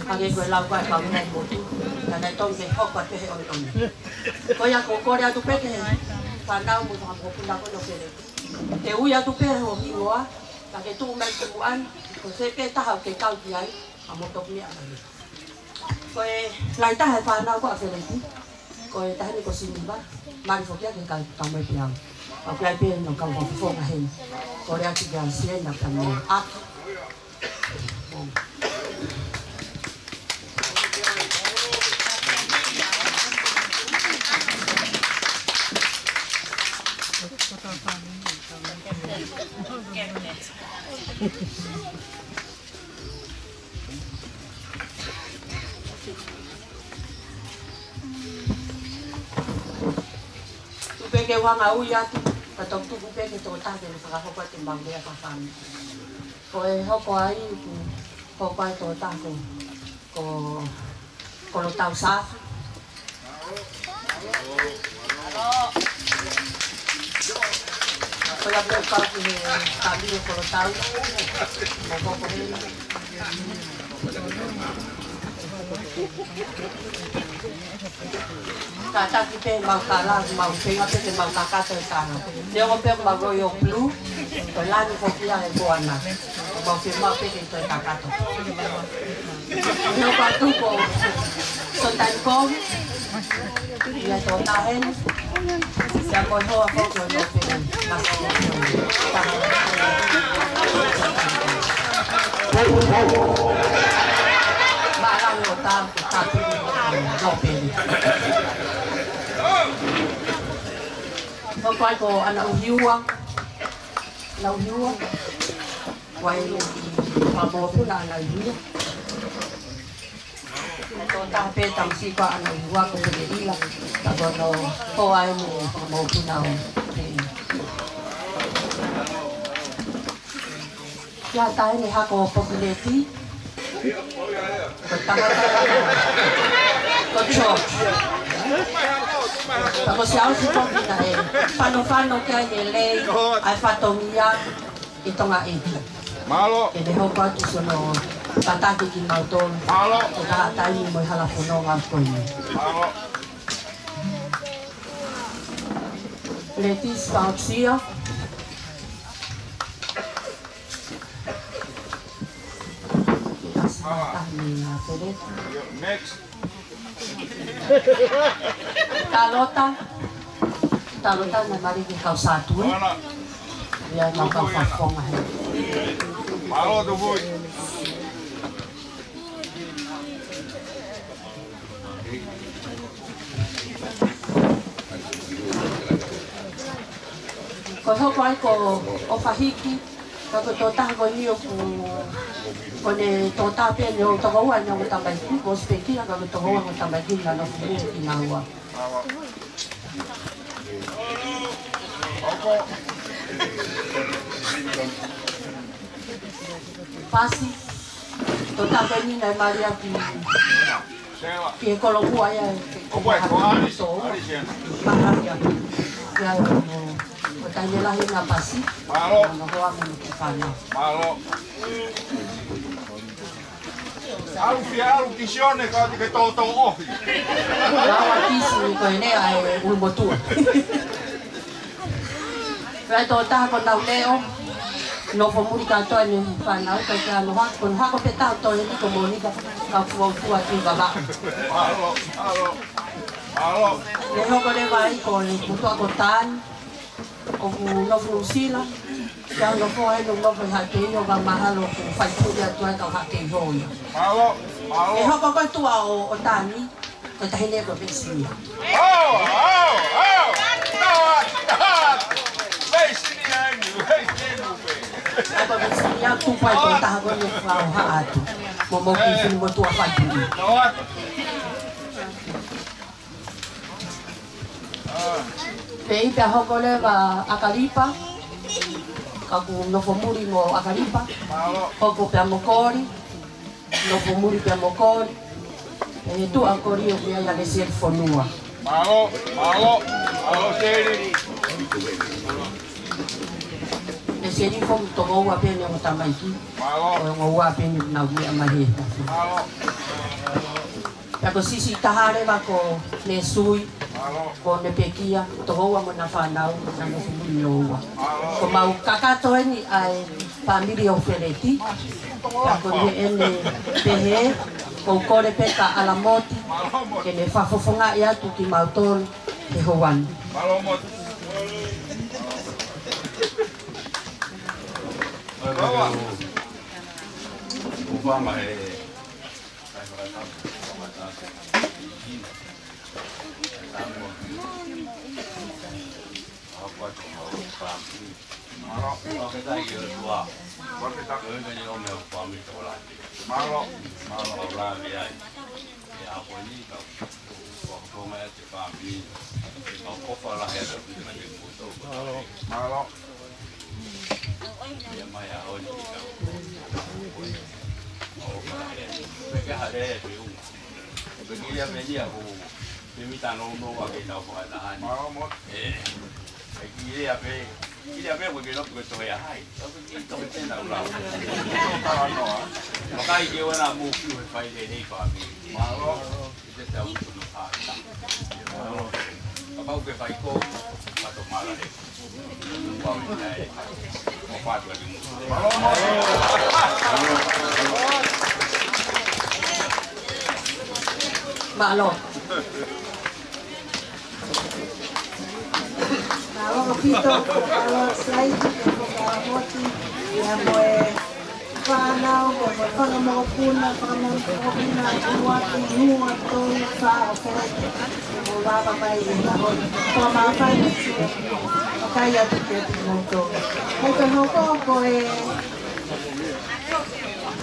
Ka ke ko e lau ka ka mei ko tu. Ka na tong ke hoko atu he ʻoiʻoi. Ko ia ko kole atu pē ke fānau mo ka mo puna ko no kele. Ke ui atu pē ho hingoa, ka ke tuʻu mai ki muʻa ni, ko e fē pē taha ʻoku ke kau ki ai, ʻa mo toki meʻa mai. Ko e lahi taha e fānau ko ʻa Feleti, ko e taha ni ko Siniva, mali foki ia ke kau, kau mai pē au. ʻOku ʻi ai pē ʻenau kau fakafofonga heni. Kole atu kia Siena pea mo ʻAki. Tuku pē ke u hanga ʻo ui atu, ka toki tuku pē ke tō taha ke ne fakahoko atu ʻemau lea fakafāmili. Ko e hoko ai, ko, hoko ai tō taha ko, ko, Kolotau Saafi. Ko ia pē kau ki he fāmili ʻo Kolotau. Mo koko he. Kātaki pē mau kala, mau feinga pē ke mau kakato e kala. Neongo pē mau Royal Blue, ko e lanu foki ia he koana. Mau feinga pē ke toe kakato. Neongo pē atu ko Sontani Kovi, ia tō taha heni, ia ko e hoa foki ʻo Nōpele. Mālō ʻo tā. Kapi, no peli. Ko koe ko ʻAna ʻUhiua. ʻAna ʻUhiua. Ko e fakamoʻoni puna ʻAna ʻUhiua. Ko e tō taha pē tamasiʻi ko ʻAna ʻUhiua ko Pele ʻIla. Ka ko hono hoa ʻeni fakamoʻoni puna ʻo Pele ʻIla. Kia tae ne hako pokileti. Ko e tangata ko George. Ka ko Siaosi Pokina ē. Fanofano ke ne lei ʻa e fatongia ʻi Tonga ē. Mālō. Ke ne hoko atu siʻono tataki kimautolu. Mālō. Ko e taha taimi mo e hala fononga ko eni. Mālō. Letisi Paotsia. Next. Talota. Talota na mali ki kau sātui. Ia na kau fafonga he. Mālō Tupui. Ko e hoko ai ko ʻOfa Hiki, ka ko e tō taha ko eni ʻoku, ko ʻene tō taha pē ʻene ʻo tokoua ʻene ongo tamaiki, ko Sipekia, ka ko e tokoua ongo tamaiki na no fulu ki naua. Pasi, tō tape ni naʻe mali ʻaki ki he koloa ia ʻe ke. ʻO pue, ko Alisi, Alisi ena. Mahalo ia. Ia, ʻo, ʻo taʻahine lahi na pasi. Mālō. Hono hoa mo e kiʻi fānau. Mālō. ʻAlu fia ʻalu ki Sione ka te ke tōtō ʻohi. Ka ʻalu ʻa Kisi ko ʻene ʻa e ʻulumotuʻa. Pea tō taha ko Nauleo, nofo muli kātoa ʻene fānau, ka ke ano hako, ko e hako pē taha tō heni ko Monika, ka fua utua ki vava. Mālō, mālō, mālō. Ne hoko leva ai ko e motuʻa ko Tani, ʻoku nofo Nuʻusila, pea nofo ai no nofo ʻi Haʻakeio, ka mahalo ʻoku faituʻi atu ai ka Haʻakeio ia. Mālō, mālō. Ne hoko ko e tuʻa ʻo, ʻo Tani, ko e taʻahine ko Veisinia. ʻAo, ʻao, ʻao. Taha, taha. Veisinia eni, Veisinia eni. ʻA ko Veisinia tupu ai ko e taha ko eni fua ʻo haʻatu. Mo mo ki fini motuʻa faituʻi. Taha. Pea ʻi pea hoko leva ʻAkalipa, ka ʻoku nofo muli mo ʻAkalipa, hoko pea mo Koli, nofo muli pea mo Koli, ʻe he tuʻa Koli ʻoku ʻi ai ʻa Lesieli Fonua. Mālō, mālō, mālō Seli. Lesieli Fonua toko ua pē ʻene ongo tamaiki. Mālō. ʻO e ongo ua pē ʻenau meʻa mai he. Mālō. Pea ko e siʻisiʻi taha leva ko Nesui, ko Nepekia, toko ua mo ʻena fānau, naʻa nau nofo muli ʻo ua. Ko ʻemau kakato eni ʻa e fāmili ʻo Feleti, pea ko eni ʻene pehē, ko u kole pē kia ʻAlamoti, ke ne fakafofongaʻi atu kimautolu he houa ni. Mālō. Mālō. Kapau ke fai ko, ka to mala le. Pau i tae. Ko fatu atu. Mālō. Mālō ʻaupito, mālō Saiti, mālō Moti, ia mo e fānau, mo e fanga mokopuna, fanga mokopuna, ua, ua, tolu, fā ʻo Feleti, mo vava mai ʻi he ʻaho ni. Ko e māfana sio, ʻo kai atu kiate kimoutolu. Hei, ko e hoko ko e,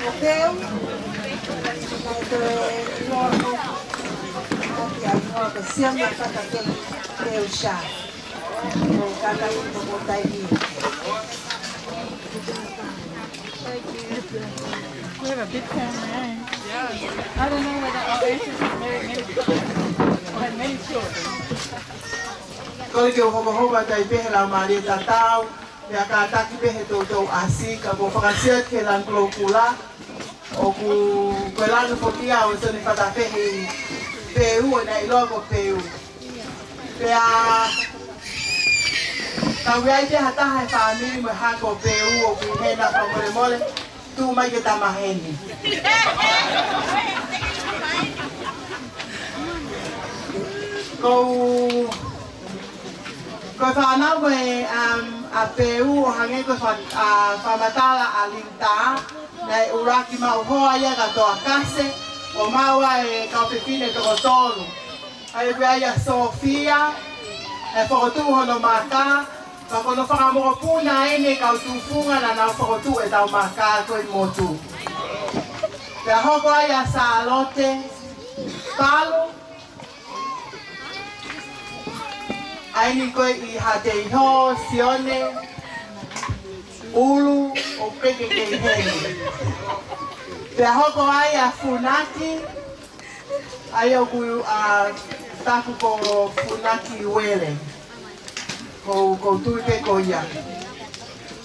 ko Peu, naʻe toe ʻiloa ko, ʻa ia ʻiloa ko Sione Fatapehi Peu Sha. Ko e kātaki ko e taimi. We have a big family, eh? I don't know whether our ancestors married many people or had many children. Kole ke u hokohoko atu ai pē he laumālie tatau, pea kātaki pē he toutou ʻasi, ka ko e fakasia ki he lanu koloa kula, ʻoku ko e lanu foki ia ʻo Sione Fatapehi Peu, ʻo naʻe ʻiloa ko Peu. Pea, ka ʻoku ʻi ai pē ha taha he fāmili mo e hako ʻo Peu ʻoku ʻi hena, fakamolemole, tuʻu mai ke tama heni. Ko, ko e fānau ko ē, um, ʻa Peu ʻo hangē ko e fa-, ʻa, fakamatala ʻa Linda, naʻe ʻuluaki maʻu hoa ia kia Toakase, ʻo maʻu ʻa e kau fefine toko tolu. ʻA ia ko ia ʻa Sofia, ʻe fokotuʻu hono maka, ka ko hono fanga mokopuna ʻene kau tufunga naʻa nau fokotuʻu ʻetau maka ko e motu. Pea hoko ai ʻa Sālote Palu, ʻa eni ko ē ʻi Haʻateiho, Sione, ʻUlu, ʻoku ʻikai ke kei heni. Pea hoko ai ʻa Funaki, ʻa ia ʻoku, ʻa, taku ko Funaki Uele. Ko, ko Tuʻi pē ko ia.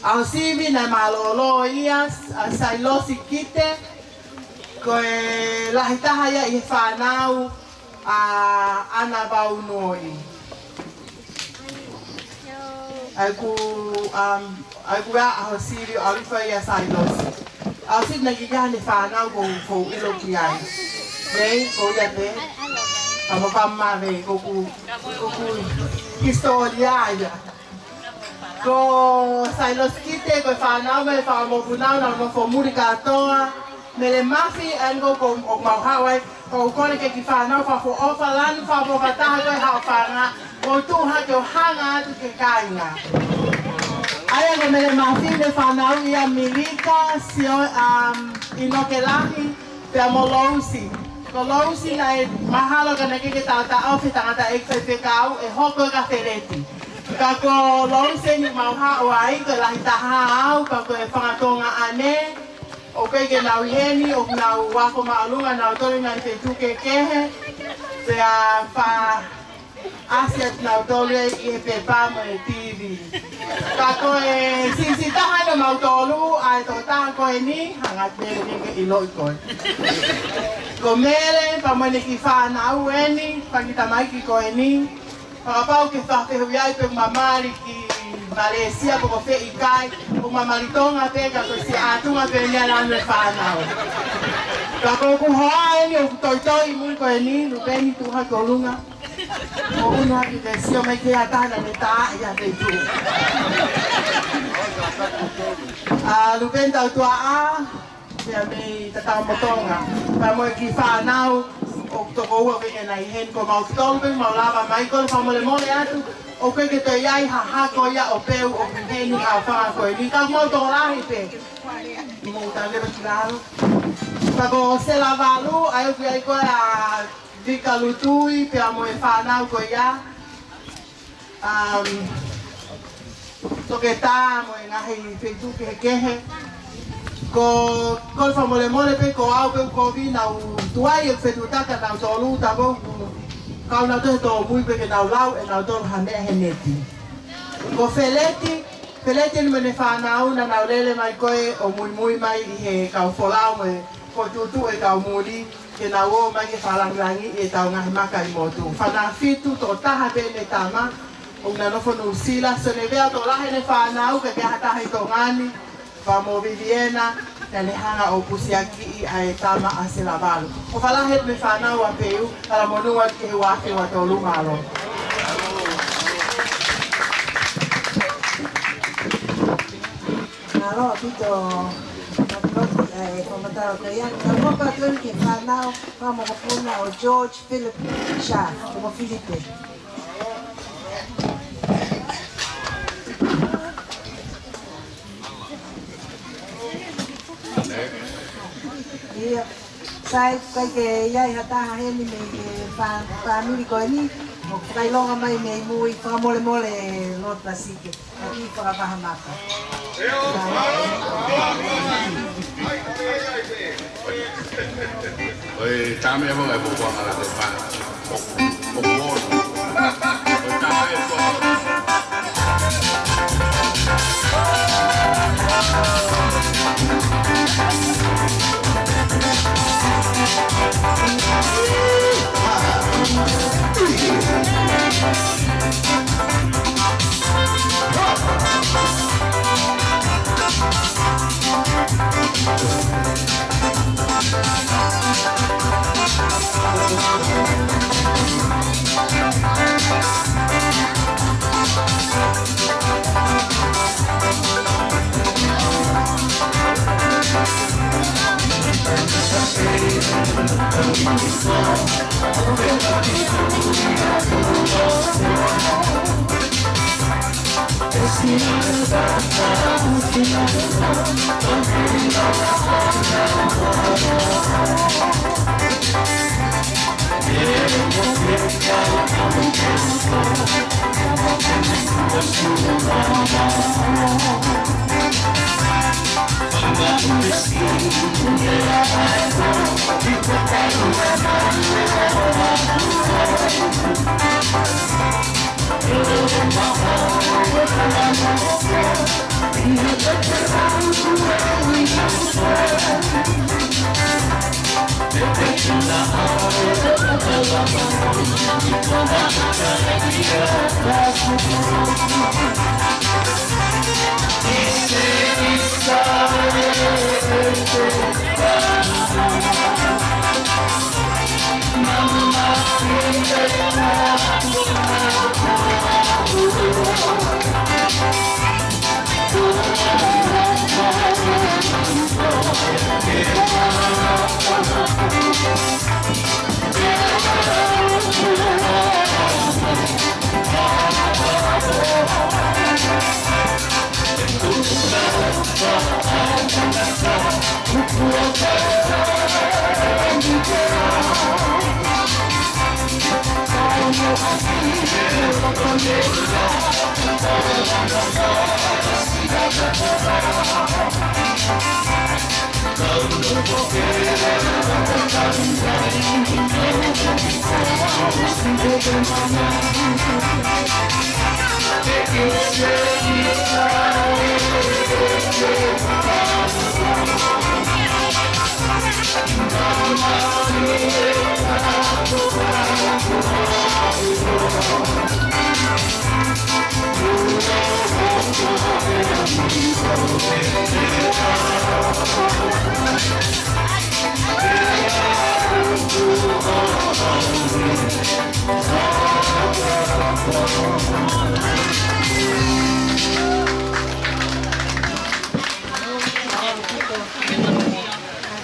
ʻAho sivi naʻe mālōlō ia, ʻa Sailosi Kite, ko e lahi taha ia ʻi he fānau ʻa ʻAna Vaunuoi. ʻA ia ʻoku, um, ʻa ia ʻoku ʻi ai ʻaho sivi ʻo ʻalu hifo ia ʻa Sailosi. ʻAho sivi naʻe ʻikai ke ʻi ai haʻane fānau ʻoku ou, ʻoku ou ʻilo ki ai. Nei, ko ia pē. Ka mo ka mave, ko ʻeku, ko ʻeku hisitōlia ia. Ko Sailosi Kite, ko e fānau mei Fakamoʻopunau, naʻa nau nofo muli kātoa. Mele Mafi, ʻa eni ko, ko, ʻoku mau haʻu ai, ko u kole ke ki fānau, fakaʻofoʻofa lanu, fakaʻofoʻofa taha ko e haʻofanga, ko u tuʻu hake ʻo hanga atu ki he kāinga. ʻA ia ko Mele Mafi, mei he fānau ia Milika, Sio, um, ʻInoke Lahi, pea mo Lousi. Ko Lousi naʻe mahalo ka naʻe ʻikai ke taʻotaʻo he tangataʻeiki faifekau ʻe hoko ia ko Feleti. Ka ko Lousi eni ʻoku mau haʻu ai, ko e lahi taha au, ka ko e fanga tuongaʻane, ʻoku ʻikai ke nau ʻi heni, ʻoku nau ako māʻolunga nautolu ʻi he ngaahi feituʻu kehekehe, pea fa- ʻasi atu nautolu ia ʻi he pepa mo e TV. Ka ko e siʻisiʻi taha ʻo mautolu, ʻa e tokotaha ko eni, hanga atu pē ke ke ʻiloʻi koe. Ko Mele, pea mo ʻene kiʻi fānau eni, pea kiʻi tamaiki ko eni. Fakapapau ke fakafehuʻi ai pe ʻoku ma mali ki Malesia pe ko fē ʻikai, ʻoku ma mali Tonga pē ka ko e siʻi ʻatunga pē eni ʻa e lanu e fānau. Ka ko ʻeku hoa eni ʻoku toitoi ʻi mui ko eni, Lupeni tuʻu hake ʻolunga. ʻO ʻunu hake ke sio mai ki he ʻatā naʻa ne tā ia te tu. ʻA Lupeni Tautuaʻa, pea mei Tatau mo Tonga. Pea mo e kiʻi fānau, ʻoku toko ua pē ke nau ʻi heni, ko mautolu pē mau lava mai, kole fakamolemole atu, ʻoku ʻikai ke toe ʻi ai ha hako ia ʻo peu ʻoku ʻi heni ʻa e fanga ko eni, ka mau tokolahi pē. Mo tau leva ki lalo. Pea ko Sela Valu, ʻa ia ʻoku ʻi ai ko ē ʻa Vika Lutui, pea mo e fānau ko ia. Um, Toketā mo e ngaahi feituʻu kehekehe. Ko, kole fakamolemole pē ko au pē ʻoku kovi naʻa ku tuai e fetuʻutaki ʻanautolu, tā ko ʻeku kau nautolu he tōmui pē ke nau lau ʻe nautolu ha meʻa he neti. Ko Feleti, Feleti eni mo ʻene fānau naʻa nau lele mai ko ē ʻo muimui mai ʻi he kau folau mo e fokotuʻutuʻu e kau muli, ke nau ō mai ke fakalāngilangiʻi ʻetau ngaahi maka ʻi motu. Fānau fitu, tokotaha pē ʻene tama, ʻoku na nofo Nuʻusila, Sonevea Tokolahi ʻene fānau, ʻikai ke ʻi ai ha taha ʻi Tonga ni, pea mo Viviana, naʻa ne hanga ʻo pusiakiʻi ʻa e tama ʻa Sela Valu. ʻOfa lahi atu mei he fānau ʻa Peu, talamonū atu ki he ua afe ua tolu, mālō. Mālō ʻaupito, Tokolotu, ʻa e fakamatala ko ia. Ka ko e pātoni ki he fānau, fanga mokopuna ʻo George Philip Sharp, ko Filipe. ʻIo, sai, ʻikai ke ʻi ai ha taha heni mei he fā-, fāmili ko eni, ʻoku fakaʻilonga mai mei mui, fakamolemole Lord Pasike, ʻa e kiʻi fakavaha maka. ʻOi, tā meʻa mo e pupuanga la te pā. ʻO, ʻo, ʻo, ʻo, tā e pupuanga.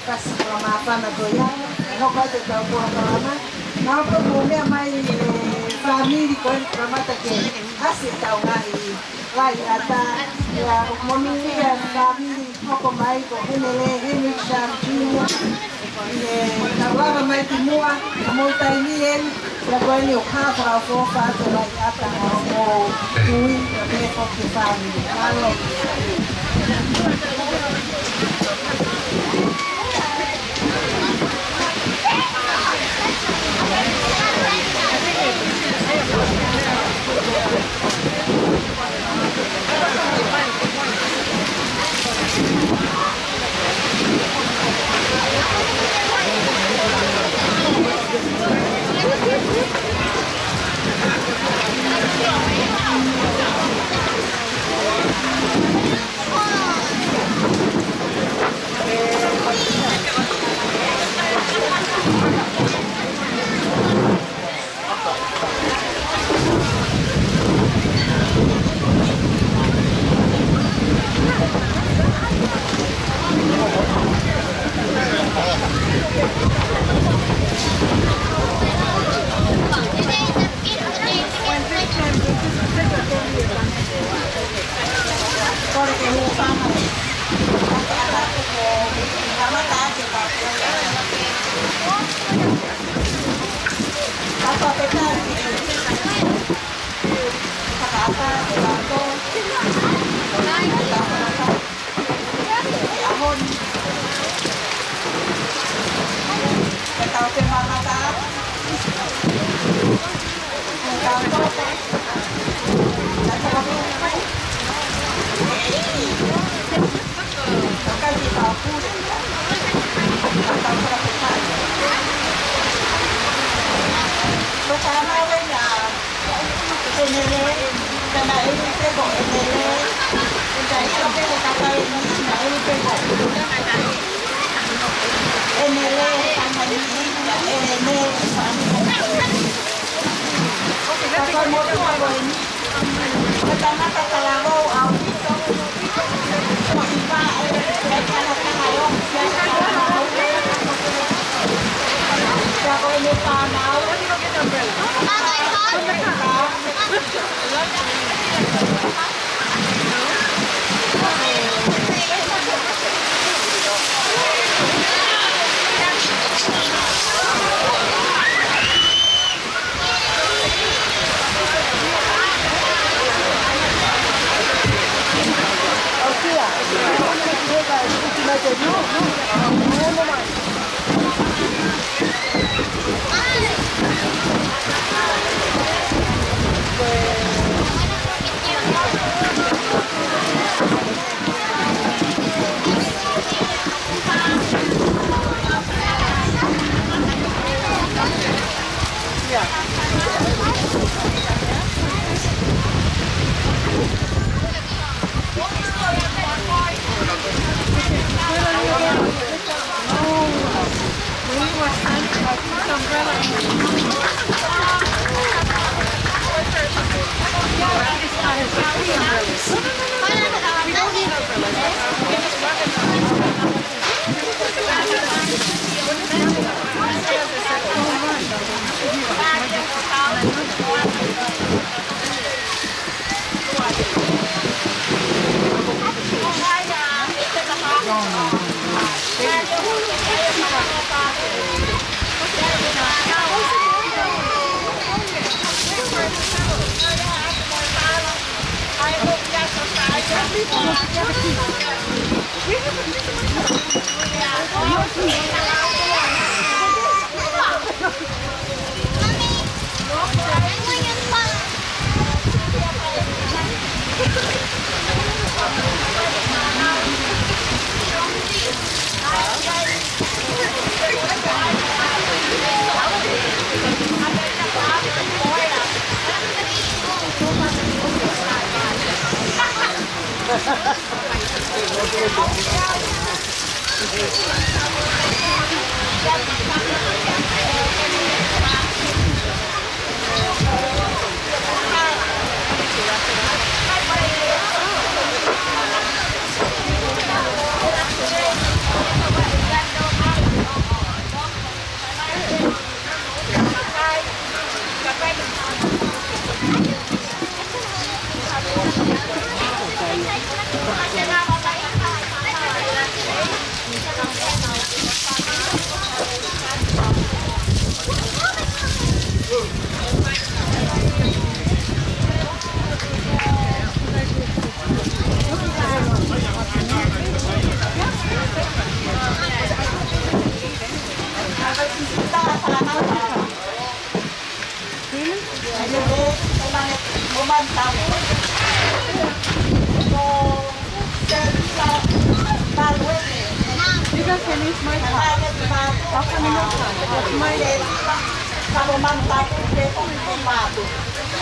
Kasi ko e māfana ko ia, ʻe hoko atu ʻetau polokalama. Naʻa tau meʻa mai e fāmili ko eni kamata ke ʻasi ʻetau ngaahi laiʻata, ʻa ia ʻoku monūʻia e fāmili hoko mai ko Henele Henry Sharp Junior ʻi heʻetau lava mai ki muʻa, ka mou taimi eni, ʻa ia ko eni ʻoku hā fakaʻofoʻofa atu e laiʻata ʻa hoʻomou kui, pea pehē foki ki he fāmili. Mālō.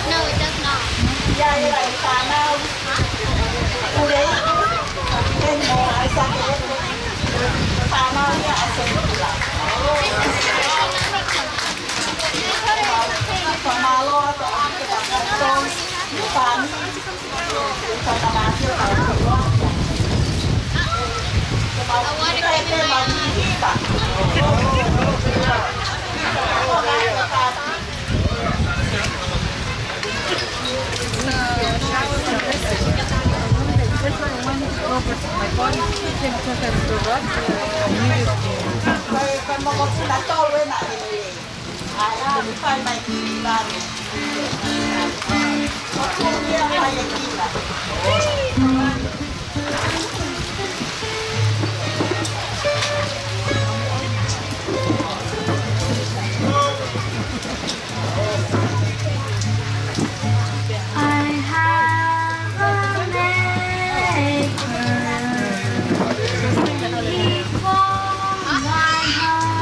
No, it does not. I have a maker before my heart.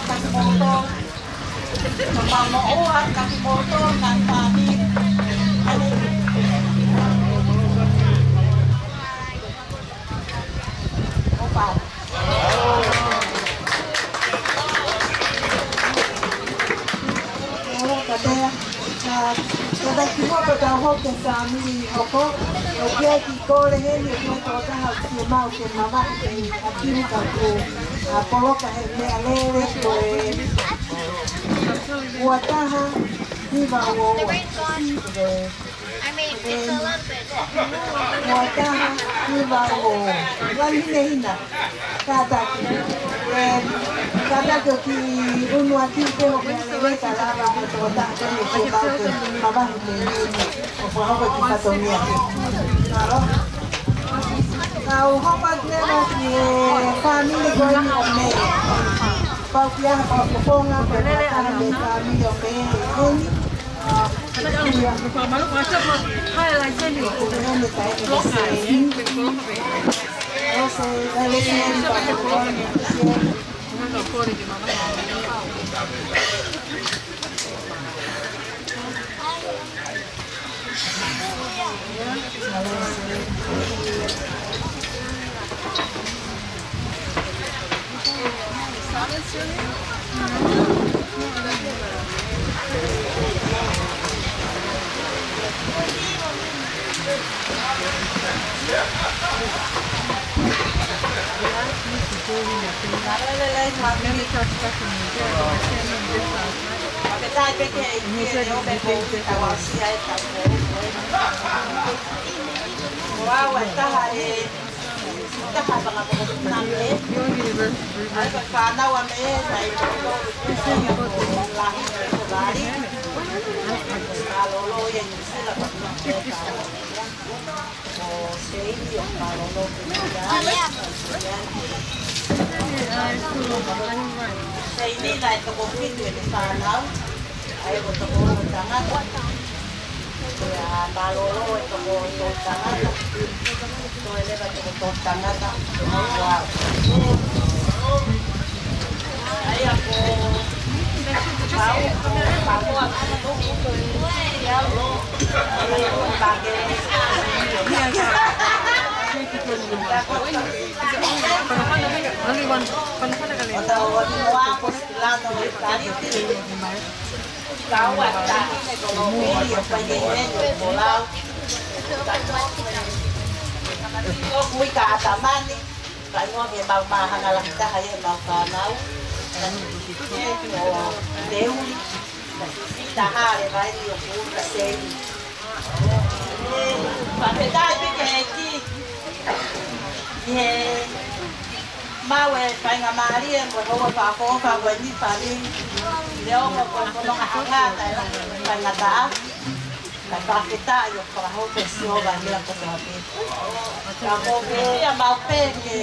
Ka kimoutolu, ka moʻua, ka kimoutolu, ka fāmili. ʻOfa. ʻOfa, ka tea. Ka, ka taki mo ka tau hoke sa mi hoko. ʻOku ʻi ai e kiʻi kole heni, ʻoku ʻi ai e tokotaha ʻoku fiemaʻu ke mavahe ʻi he ʻapi ni ka kuo, ʻa, poloka he meʻalele ko e ua taha hiva ua ua. Ua taha hiva ua ua. Ua hinehina. Kātaki. Ē, kātaki ʻo kiʻi ʻunu ʻaki pē hoʻo meʻalele ka lava mo e tokotaha ko eni ʻoku fiemaʻu ke mavahe mei heni ʻo fakahoko e kiʻi fatongia. Mālō. Kau hoko atu leva ki he fāmili ko eni ʻo Mē. Pau ki ha fakapoponga, ko e lele ana mei he fāmili ʻo Mē ʻi heni. Seini naʻe toko fitu ʻene fānau, ʻa ia ko e toko ono tangata. ʻIa, mālōlō e toko tolu tangata. Toe leva toko tolu tangata. Wow. ʻA ia ko, pau, pau, pau, pau, Only one. Kau ʻa Tahine ko Lomeli ʻo Paikeheni ʻo Folau. ʻOku ui kia ʻAtamani, ka ʻi ai mo e mau māhanga lahi taha ʻi he mau fānau. Ko Teuli, Sita Hale, Vaili ʻo Kuka Seini. Fakafetaʻi pē ki he ʻEiki. ʻI he maʻu e faingamālie mo e houa fakaʻofoʻofa ko eni fāmili. Leʻo mo ko e fononga hangata e faingataʻa. Ka fakafetaʻi ʻo fakahoko ʻe Sihova e meʻa kotoa pē. Ka ko e fiefia maʻu pē ke,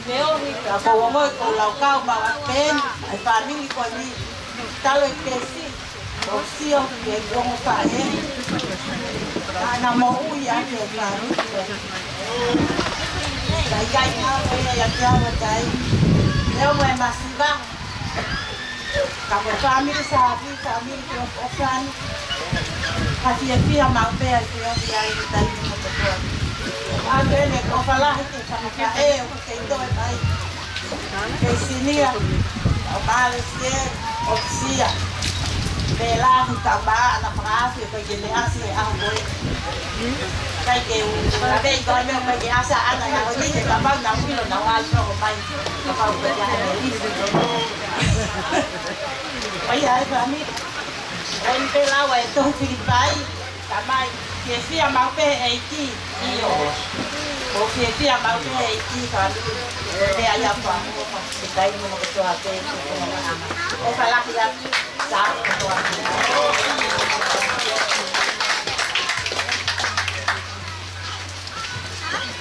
ke ohi, ka ko e ongoʻi ko e laukau maʻu pē, e fāmili ko eni. Talu e kesi. ʻO sio ki he ongo faʻē. Naʻa na moʻui ʻaki e fāmili. Ka ʻikai ngāue ia ʻi he ʻaho tai. Leʻo mo e masiva. Ka ko e fāmili Saafi, fāmili ki ʻOkani. Ka fiefia maʻu pē ai ke ohi ai he taimi kotoa. ʻA ʻene ko e ʻofa lahi ki he tangataʻeiki ʻoku kei toe mai. Kei Sinia, ʻo Malesia, ʻo Sia. Pē lahi ka mā ana fakaasi ʻo ʻikai ke ne ʻasi he ʻaho ko ē. ʻIkai ke u, ka pē ko e meʻa ʻikai ke ʻasi ana he ʻaho ni, he kapau naʻa ku ʻilo naʻa ku ʻalu ʻo mai. Kapau ʻikai ke ʻasi. ʻOi ai fāmili. ʻOi pē lau e tohi Filipai. Tamai, fiefia maʻu pē he ʻEiki, ʻio. ʻOku fiefia maʻu pē he ʻEiki, ka lu. Pea ia pa, pa, se kai mo kotoa pē, ko na ana. ʻOfa lahi atu, sa kotoa pē.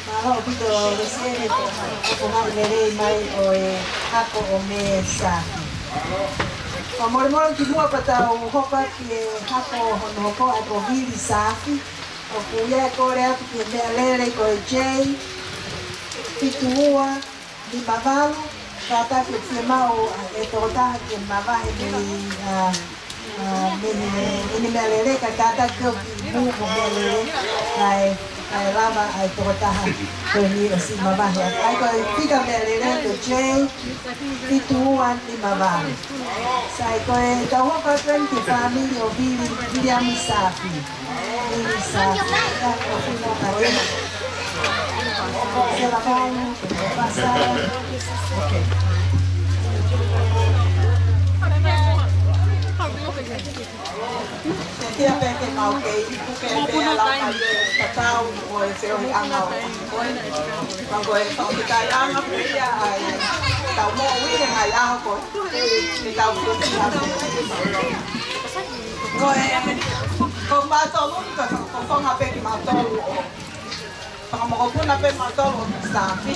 Mālō ʻaupito, Lesieli, ko e hā lelei mai ʻo e hako ʻo Mē Saafi. Kae molemole kimuʻa pea tau hoko ki he hako hono hoko ʻa e ko Vili Saafi. ʻOku ʻi ai e kole atu ki he meʻalele ko e J fitu ua nima valu, Kātaki ʻoku fiemaʻu ʻa e tokotaha ke mavahe mei, ʻa, ʻa, mei he, mei he meʻalele, kae kātaki ʻo kiʻi move mo e meʻalele, kae, kae lava ʻa e tokotaha ko eni ʻo siʻi mavahe. ʻA ia ko e fika meʻalele ko e J fitu ua nima valu. Sai, ko e tau hoko atu eni ki he fāmili ʻo Vili, Viliami Saafi. Vili Saafi, ʻa ia ko Fino Kalena. Sela Valu, Pasala. Ke tia pē ke mau kei, ke pē lau mai e tatau mo e feohiʻanga ʻo e. Ka ko e fakafetaʻiʻanga pē ia ʻa e tau moʻui he ngaahi ʻaho ko eni. Ke tau fiefia. Ko e, ko mautolu, ko e fakafofonga pē kimautolu ʻo fakamokopuna pē mautolu ʻo Saafi.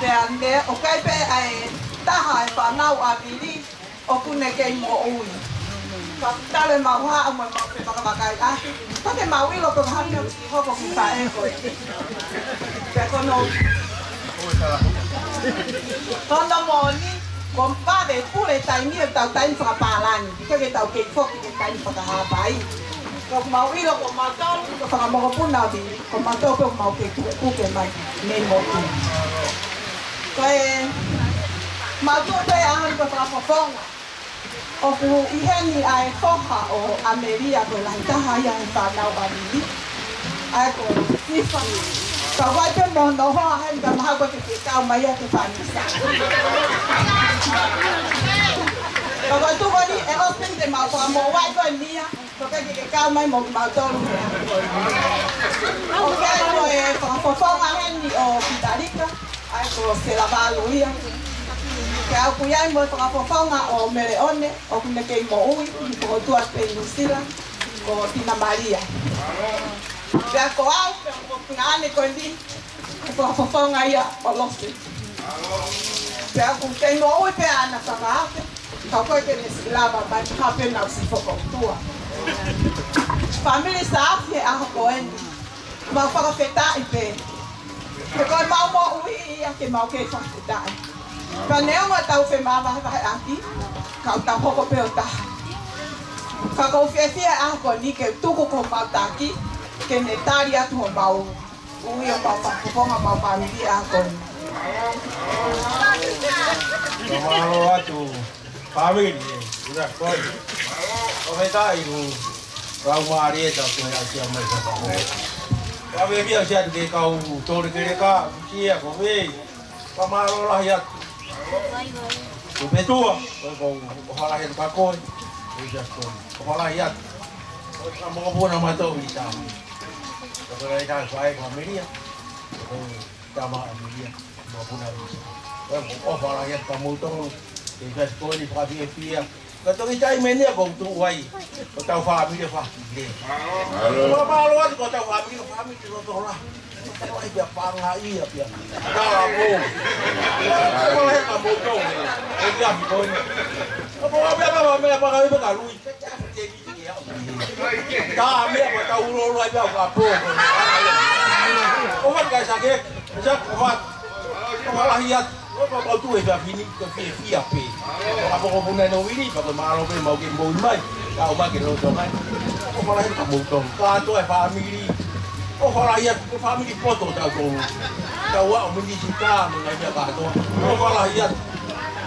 Pea ne, ʻoku ʻi ai pē ʻa e taha e fānau ʻa Vili, ʻoku ne kei moʻui. Ka tale mau haʻu mo mau fepakapakaʻi ʻaki. Ka te mau ʻilo ko e hangē ʻoku hoko ki faʻē ko ē. Pea ko hono, ko hono moʻoni, ko e pale pule taimi ʻo tau taimi fakapālangi. Ke ke tau kei foki ki he taimi fakahāpai. Ka ʻoku mau ʻilo ko mautolu, ko e fakamokopuna ʻa Vili, ko mautolu pē ʻoku mau kei pukepuke mai, mei motu. Ko e, mau tuʻu pē ʻaho ni ko e fakafofonga. ʻOku ʻi heni ʻa e foha ʻo ʻAmelia ko e lahi taha ia he fānau ʻa Vili. ʻA ia ko Sifa. Ka ʻoku ʻi ai pē mo hono hoa heni ka mahalo ko e ke kau mai ia ke fānisa. Ka ko e tuʻu ko eni ʻe ʻosi pē te mau fakamoʻui ko eni ia. Ko e ke ke kau mai mo mautolu. ʻOku ʻi ai ko e fakafofonga heni ʻo Pitalika. ʻA ia ko Sela Valu ia. Pea ʻoku ʻi ai mo e fakafofonga ʻo Meleone, ʻoku ne kei moʻui, ʻi he potu atu pē Nuʻusila, ko Tina Malia. Pea ko au, pea mo e ngaahi ko eni, ko e fakafofonga ia ʻo Lose. Pea ʻoku kei moʻui pē ʻa ʻana fakaafe, ka ko e ke ne siʻi lava mai, ka pē nau siʻi fokoutua. Fāmili Saafi he ʻaho ko eni. Mau fakafetaʻi pē. He ko e mau moʻui ia ke mau kei fakafetaʻi. Ka neongo ʻetau femavahevaheʻaki, ka ʻoku tau hoko pē ʻo taha. Ka ʻoku ou fiefia he ʻaho ko eni ke tuku ko mau taki, ke ne tali atu homau ui ʻo mau fakafofonga mau fāmili he ʻaho ko eni. Mālō atu. Fāmili, ʻe, ʻi he ʻaho ko eni. ʻOku ou fakafetaʻi ʻoku lau mālie ʻetau toe aʻusia mai ʻa e fakafofonga. Fāmili, ʻosi atu ke kau tole keleka, sia ko e. Fakamālō lahi atu. Ko e petua, ko e ko ʻofa lahi atu ka ko e. ʻOsi atu ko e. ʻOfa lahi atu. Ko e ka mokopuna mautolu ʻi tahi. Ko e ka fai ko ʻAmelia. Ko e tama ʻAmelia. Mokopuna ʻi tahi. Ko e ʻofa lahi atu kia moutolu. Ke kasi ko eni fakafiefia. Ka toki taimi eni ia ʻoku ou tuʻu ai. Ko hotau fāmili fakakile. Mālō. Mālō atu ko hotau fāmili, ko e fāmili loto lahi. Ko e lahi pea pangaʻia pea. Tala mo. Ko e lahi ka moutolu. ʻE kia ki ko eni. Ko e pea pea pea pea pea pea pea lui. Tā meʻa ko e tau lolo ai pea ka pō. ʻOfa kai sake, sake ʻofa. ʻOfa lahi atu. ʻOfa kau tuʻu he pea fini, ko e fiefia pē. Ka mokopuna ʻo Vili, pea ko e mālō pē mau kei moʻui mai. Ka ʻomai ke loto mai. ʻOfa lahi ka moutolu. Kātoa e fāmili. ʻOfa lahi atu, ko e fāmili poto tautolu. Tau ʻaʻu minisitā mo e ngaahi meʻa kātoa. ʻOfa lahi atu.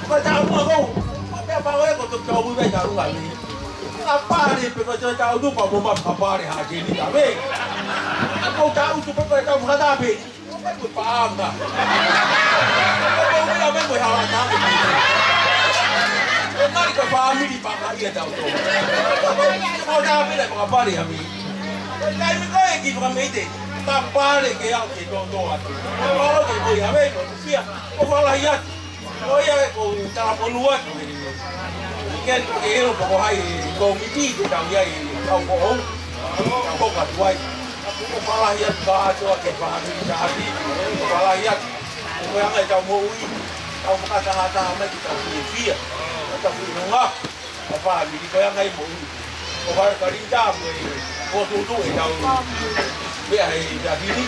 Ko e taʻu mua kou. Ko e pea pau e ko e tau ui mai talu ngai. Ka pale pe ko e tau tupa mo ma ka pale ha ke ni ka me. Ko e tau tupa ko e tau fakatape. Ko e paʻanga. Ko e ui a me ko e hala tape. Ko e ngali ko e fāmili paka ia tau to. Ko e tape la paka pale a mi. Kai mi ko e ki fakameite. Ka pale ke au ke tonto atu. Ko e ke ko ia me ko fia. ʻOfa lahi atu. Ko ia ʻoku ou talamonū atu. Ke, ke ʻilo pe ko hai ko e miti ke tau ʻi ai, tau ko ou. Tau ko katuai. ʻOfa lahi atu kātoa ki he fāmili Saafi. ʻOfa lahi atu. Ko e anga ʻetau moʻui. Tau fakatahataha mai ke tau fiefia. Tau fakaʻilonga. ʻA e fāmili ko e anga e moʻui. ʻOfa lahi atu ka lita mo e. Ko tutu ʻetau. Pea he takiri,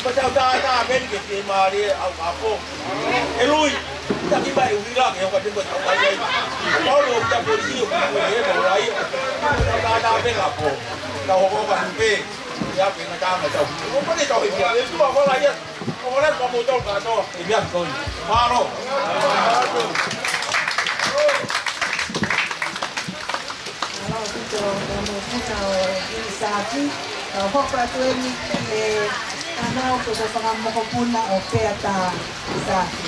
ko tau tā tā meni ke te mālie au kapo. E lui, taki mai uri la ke hoka te mo tau kai ai. Paolo o ta polisi o kua e mo lai. Tau tā tā meni kapo. Tau hoko ka pe. Ia pe na tā ma tau. O pale tau he ia. E tua ko la ia. O la ka mo tau ka no. E ia ko. Mālō. Mālō ʻaupito, ko e mokopuna ʻo Vili Saafi, ka u hoko atu eni ki he fānau ko e fanga mokopuna ʻo Peata Saafi.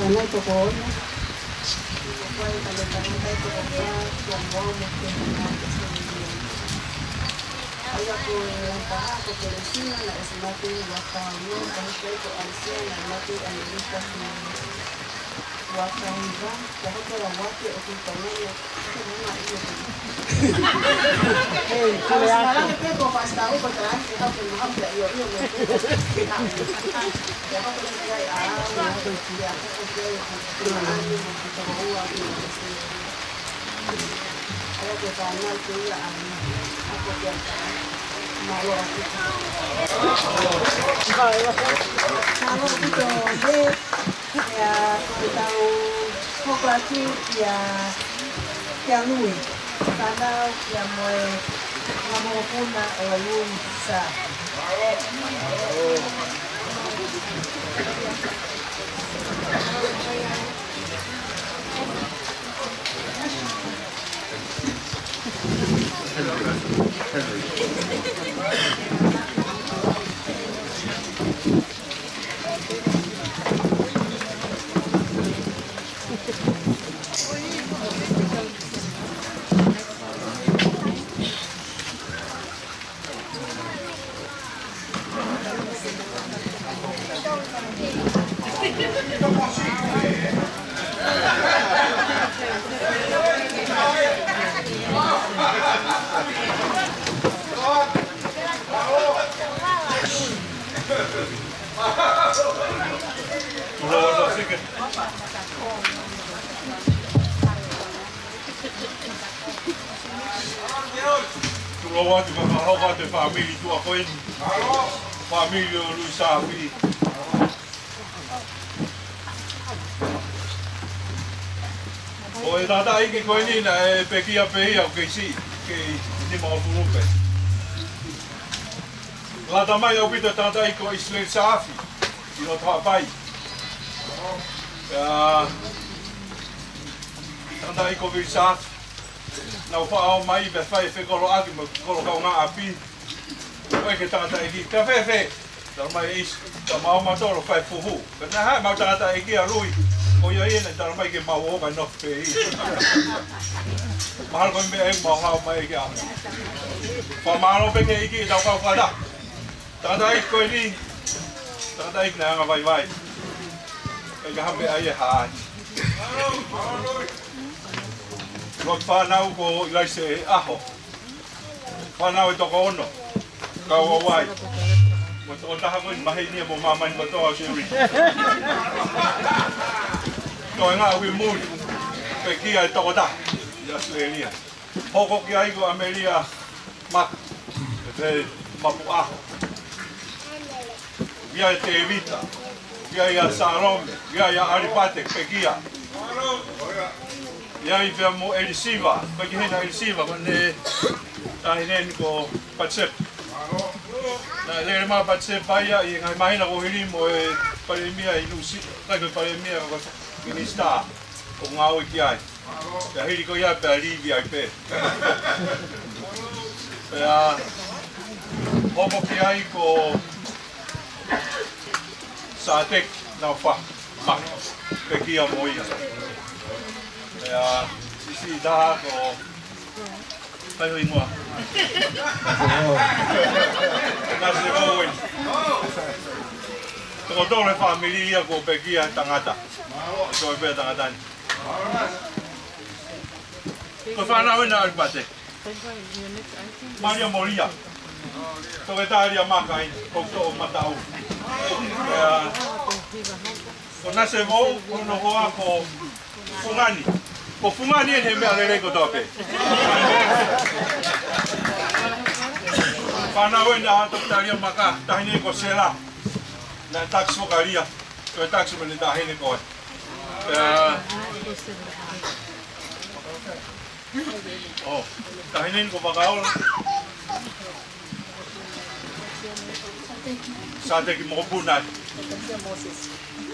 Fānau toko ono. Ko e fānau toko fā, ko Momo, ko Momo. ʻA ia ko e taha ko Kelesina, naʻe ʻosi mate ʻi he ua taha ua, ka hoko ai ko ʻAlisea, naʻe mate ʻi ʻAmelika ʻi he ua taha hiva, ka hoko la wake ʻo ki Tonga, Mālō ʻaupito, ʻe, ʻa ia ko e tau hoko atu ia, kia Lui, fānau ia mo e fanga mokopuna ʻo Lui Saafi. Tuku atu ka ka hoko atu e fāmili tuʻa ko eni. Fāmili ʻo Lui Saafi. Ko e tangataʻeiki ko eni naʻe pekia pē ia ʻo kei siʻi, kei nimangofulu pē. Lata mai ʻaupito e tangataʻeiki ko ʻIsileli Saafi, ʻi loto Haʻapai. ʻA e tangataʻeiki ko Vili Saafi. Naʻa ku faʻa ō mai pea fai e fekoloʻaki mo e kolo kaungāʻapi. Ko e ke tangataʻeiki, pea fēfē? Talamai ʻe ʻIsi, ka mau ma tolo fai fuhu. Pea naʻe haʻu ʻemau tangataʻeiki ʻa Lui. Ko ia ia naʻe talamai ke mau ō ka nofo pē ia. Mahalo ko e meʻa ʻe mau haʻu mai ki ai. Fakamālō pē ki he ʻEiki ʻetau kau fata. Tangataʻeiki ko eni, tangataʻeiki naʻe anga vaivai. ʻIkai ha meʻa ia ʻe hā ai. Lotu fānau ko ʻIlaise ʻAho. Fānau ʻe toko ono. Kau ʻo wai. Mo e tokotaha ko eni maheni ia mo māmani kotoa ʻo Siri. Toenga ʻi muli. Pekia e tokotaha ʻi ʻAositelēlia. Hoko ki ai ko ʻAmelia Maka. Pea Mapu ʻAho. ʻI ai ʻa Tēvita, ʻi ai ʻa Salome, ʻi ai ʻa ʻAlipate, pekia. ʻI ai pea mo ʻElisiva, ko e kiʻi hena ʻElisiva, ko ʻene taʻahine ni ko Patisepa. Naʻe lele mai ʻa Patisepa ia ʻi he ngaahi māhina kuo hili mo e palēmia ʻi Nuʻusila, ʻikai ko e palēmia ko e minisitā ʻoku ngāue ki ai. Pea hili ko ia pea livi ai pē. Pea hoko ki ai ko Sāteki Naufa Maka, pekia mo ia. ʻIo, siʻi taha ko, kai ʻo e hingoa. Nasi Owen. Toko tolu e fāmili ia kuo pekia tangata. Ko e pē tangata ni. Ko e fānau ena ʻa ʻAlipate. Malia Molia. Toketā Lia Maka ʻi he koto o Mataʻu. ʻIo, ko Nasi Mou, ko hono hoa ko Fungani. Ko Fungani ʻeni he meʻa lelei kotoa pē. Fānau ena ʻa Toketā Lia Maka, taʻahine ko Sela. Naʻe tax fakalia. Ko e tax mene taʻahine ko ē. ʻIo. ʻO, taʻahine ko Vakaola. Sāteki Mokopuna.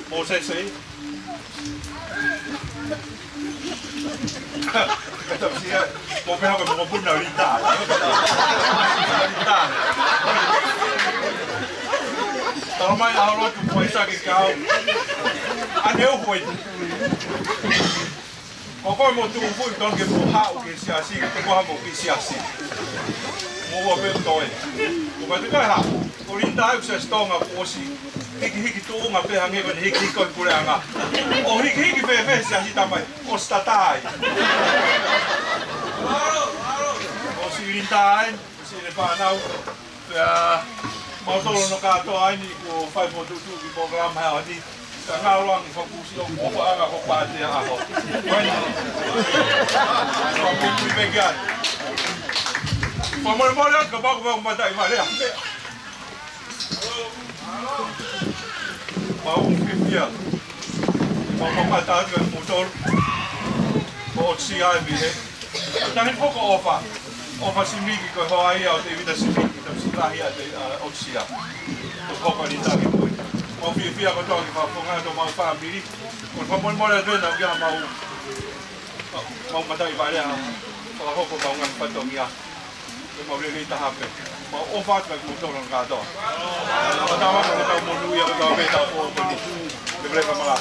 Mōsese. Kata pisia, ko pē hake Mokopuna Lita. Lita. Tala mai ʻa Holotu ko e saki kau. ʻAne uhu eni. Ko koe mo tuʻu fuʻi tonu ke mo haʻu ki he siasi, ke mo haʻu mo ki he siasi. Mo ua pē toe. Ko ka te kai haʻu. Ko Linda ʻoku siasi Tonga kuo ʻosi hikihiki tuʻunga pē hangē ko ʻene hikihiki ko e puleʻanga. ʻO hikihiki fēfē siasi tamai. ʻOsi tatai. ʻOsi Linda ai. Siʻene fānau, pea mautolu hono kātoa ʻeni kuo fai fokotuʻutuʻu ki he polokalama he ʻaho ni. Ka ngalo ange fokusi ʻo kuo anga ko pātia ʻaho. Wai. Fakapuipui pē ki ai. Fakamolemole atu kapau ko e mataʻi vale ʻa. Mau fiefia. Mau mamata atu ʻa mautolu. Ko ʻOsi ai mi he. Tahi foki ʻofa. ʻOfa Simiki ko e hoa ia ʻo Tevita Simiki, tau silahi ʻa te, ʻa, ʻOsia. Ko e hoa ni taki pui. Mau fiefia kotoa ki he fakafofonga ʻo homau fāmili. Ko e fakamolemole atu ena kia mau, mau mataʻi vale ʻa, fakahoko mau ngaahi fatongia. Ke mau lelei taha pē. Mau ʻofa atu kia kimoutolu kātoa. Ka tau ʻofa, ka tau monūʻia, ka tau pē tau fō, ke vele ka mala.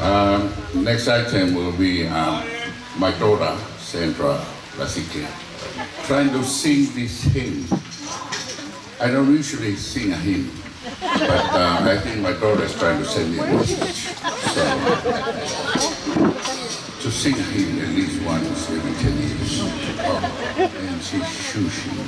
Um, next item will be, um, my daughter, Sandra Lasike, trying to sing this hymn. I don't usually sing a hymn, but, uh, I think my daughter is trying to send me a message. So, to sing a hymn at least once every ten years. Oh, and she's shushing.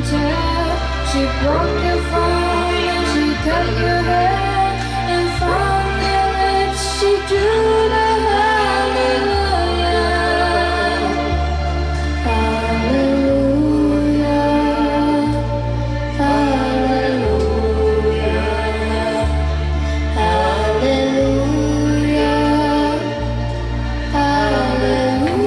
She broke your phone and she cut your hair, and from your lips she drew the hallelujah. Hallelujah, hallelujah, hallelujah, hallelujah.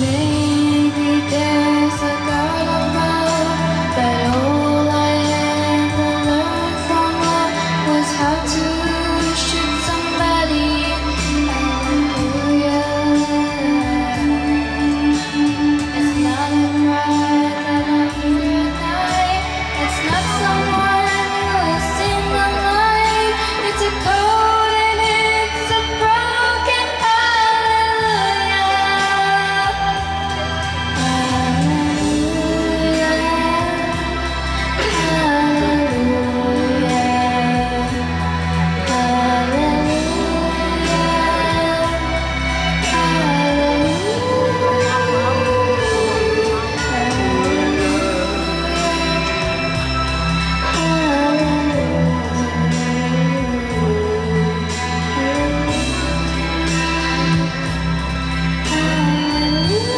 Maybe there's a God above, but all I ever learned from love was how to shoot somebody. Hallelujah. It's not a cry that I hear at night. It's not someone who's in the light. It's a cold and it's a broken hallelujah. Hallelujah. Hallelujah. Hallelujah.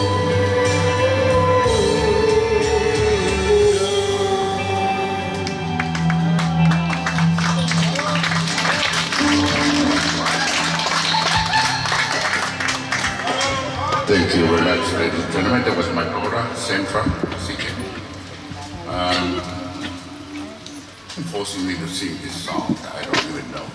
Thank you very much, ladies and gentlemen. That was my daughter, Sandra Sikin, um, forcing me to sing this song. I don't even know.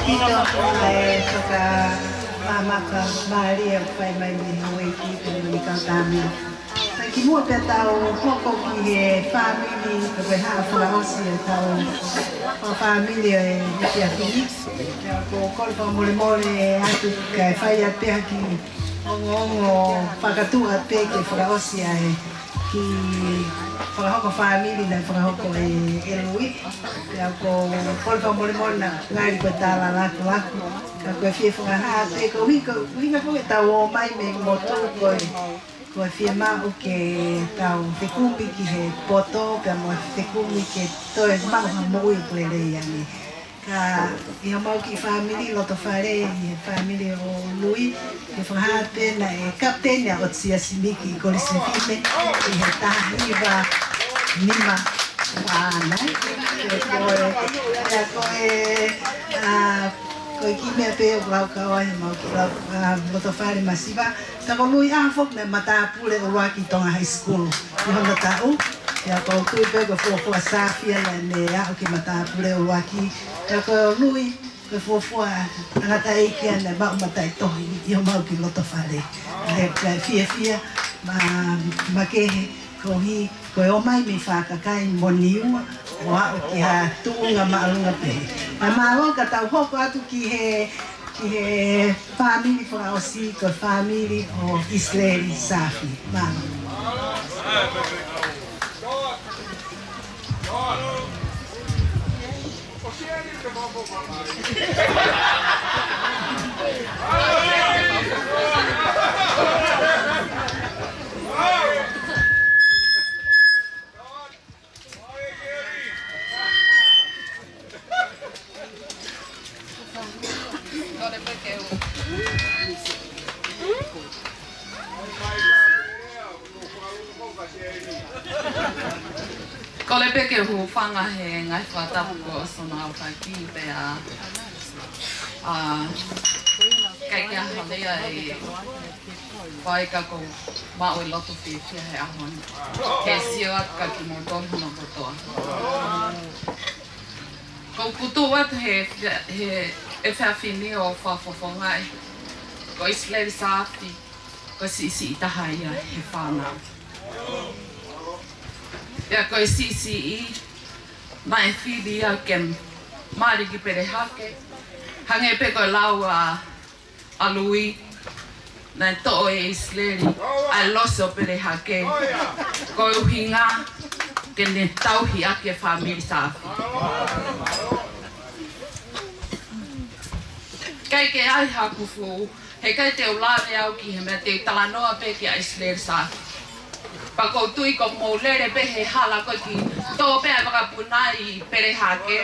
Pito, ʻa e faka-, mamaka, mālie, fai mai mei Hauaiki, pea mo e kau tāmi. Fai Kimuʻa pea tau hoko ki he fāmili, ko e haʻa fakaʻosi ʻetau fāmili ʻo e efiafi ni. Pea ʻoku ou kole fakamolemole atu kae fai atu pē ha kiʻi ongoongo fakatuʻa pē ke fakaʻosi ʻa e kiʻi fakahoko fāmili naʻe fakahoko ʻe, ʻe Lui. Pea ʻoku ou kole fakamolemole naʻa ngali ko e tala lakulaku. Ka ko e fie fakahā pē koeʻuhi ko, ʻuhinga ko ʻetau ō mai mei motu ko e Ko e fiemaʻu ke tau fekumi ki he poto, pea mo e fekumi ke toe maʻu ha moʻui ʻoku lelei ange. Ka ʻi homau kiʻi fāmili loto fale, ʻi he fāmili ʻo Lui, ke fakahā pē naʻe kapiteni ʻa ʻOtua Simiki ʻi Kolisi Fefine, ʻi he taha hiva nima ua nai. Pea ko e, pea ko e, ʻa, ko e kiʻi meʻa pē ʻoku lau kau ai, mau kiʻi lau, ʻa, loto fale masiva. Ka ko Lui ʻaho foki naʻe matāpule ʻuluaki Tonga High School ʻi hono taʻu. Pea ʻoku ou tui pē ko e fuofua Saafi ia naʻe aʻu ki he matāpule ʻuluaki. Pea ko Lui, ko e fuofua tangataʻeiki ia naʻe maʻu mataʻitohi ʻi homau kiʻi loto fale. ʻA ia ko e fiefia ma-, makehe koeʻuhi ko e ō mai mei Fakakai mo Niua, ʻo aʻu ki ha tuʻunga māʻolunga pē. Pea mālō ka tau hoko atu ki he, ki he fāmili fakaʻosi, ko e fāmili ʻo ʻIsileli Saafi. Mālō. Kole pē ke u hūfanga he ngaahi fakatapu kuo ʻosi hono aofaki pea, ʻa, ʻikai ke ʻi ai ha lea ʻe fai ka ʻoku ou maʻu e loto fiefia he ʻaho ni. Ke sio atu kia kimoutolu hono kotoa. ʻOku ou tuʻu atu he, he efiafi ni ʻo fakafofongaʻi ko ʻIsileli Saafi, ko e siʻisiʻi taha ia he fānau. Pea ko e siʻisiʻi naʻe fili ia ke mali ki Pelehake. Hangē pē ko e lau ʻa, ʻa Lui, naʻe toʻo ʻe ʻIsileli ʻa e losi ʻo Pelehake, ko e ʻuhinga ke ne tauhi ʻaki e fāmili Saafi. ʻIkai ke ʻi ai haku fuʻu, heʻikai te u lave au ki he meʻa, te u talanoa pē kia ʻIsileli Saafi. Pea ʻoku ou tui ʻoku mou lele pē he hala ko ē ki, tō pē ʻa e vakapuna ʻi Pelehake,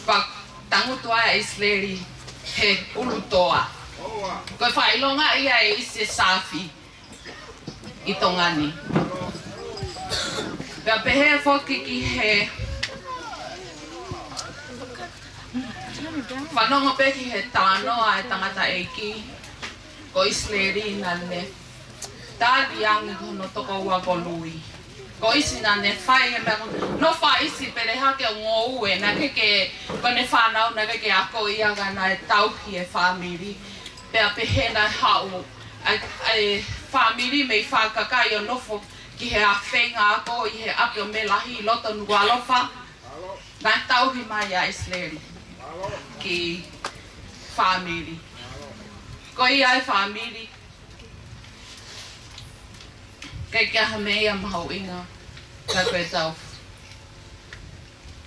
pea tangutu ai ʻa ʻIsileli he ʻulutoa. Ko e fakaʻilonga ia ʻe ʻIsileli Saafi ʻi Tonga ni. Pea pehē foki ki he fanongo pē ki he talanoa ʻa e tangataʻeiki ko ʻIsileli naʻa ne tali ange ki hono tokoua ko Lui. Ko ʻIsi naʻa ne fai e meʻa ko, nofo ʻa ʻIsi Pelehake ʻo ngoue, naʻe ʻikai ke, ko ʻene fānau naʻe ʻikai ke akoʻi ia ka naʻe tauhi e fāmili. Pea pehē naʻe haʻu ʻa e, ʻa e fāmili mei Fakakai ʻo nofo ki he ʻafeinga ako ʻi he ʻapi ʻo Melahi ʻi loto Nukuʻalofa. Naʻe tauhi mai ʻa ʻIsileli ki he fāmili. Ko ia e fāmili, ʻikai ke ʻi ai ha meʻa ia mahuʻinga ka ko ʻetau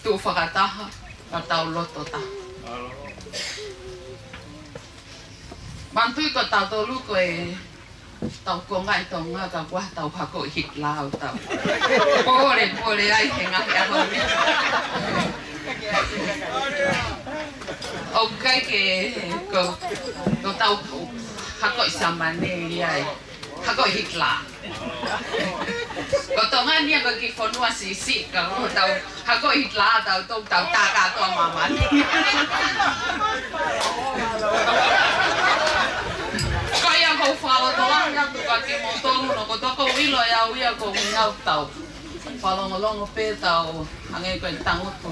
tuʻu fakataha, ka tau loto taha. Manatuʻi ko tautolu ko e tau konga ʻi Tonga ka kuo tau hako ʻi Hitler ʻo tau pōlepole ai he ngaahi ʻaho ni. ʻOku ʻikai ke, ko, ko tau hako ʻi Siamane ia ʻi hako ʻi Hitler. Ko Tonga ni ia ko e kiʻi fonua siʻisiʻi ka ko tau hako ʻi Hitler tau tau tau tā kātoa māmani. Ko ia ʻoku ou fakalotolahi atu kia kimoutolu hono kotoa, ʻoku ou ʻilo ʻe au ia ʻoku ou ngau tau fakalongolongo pē tau hangē ko e tangutu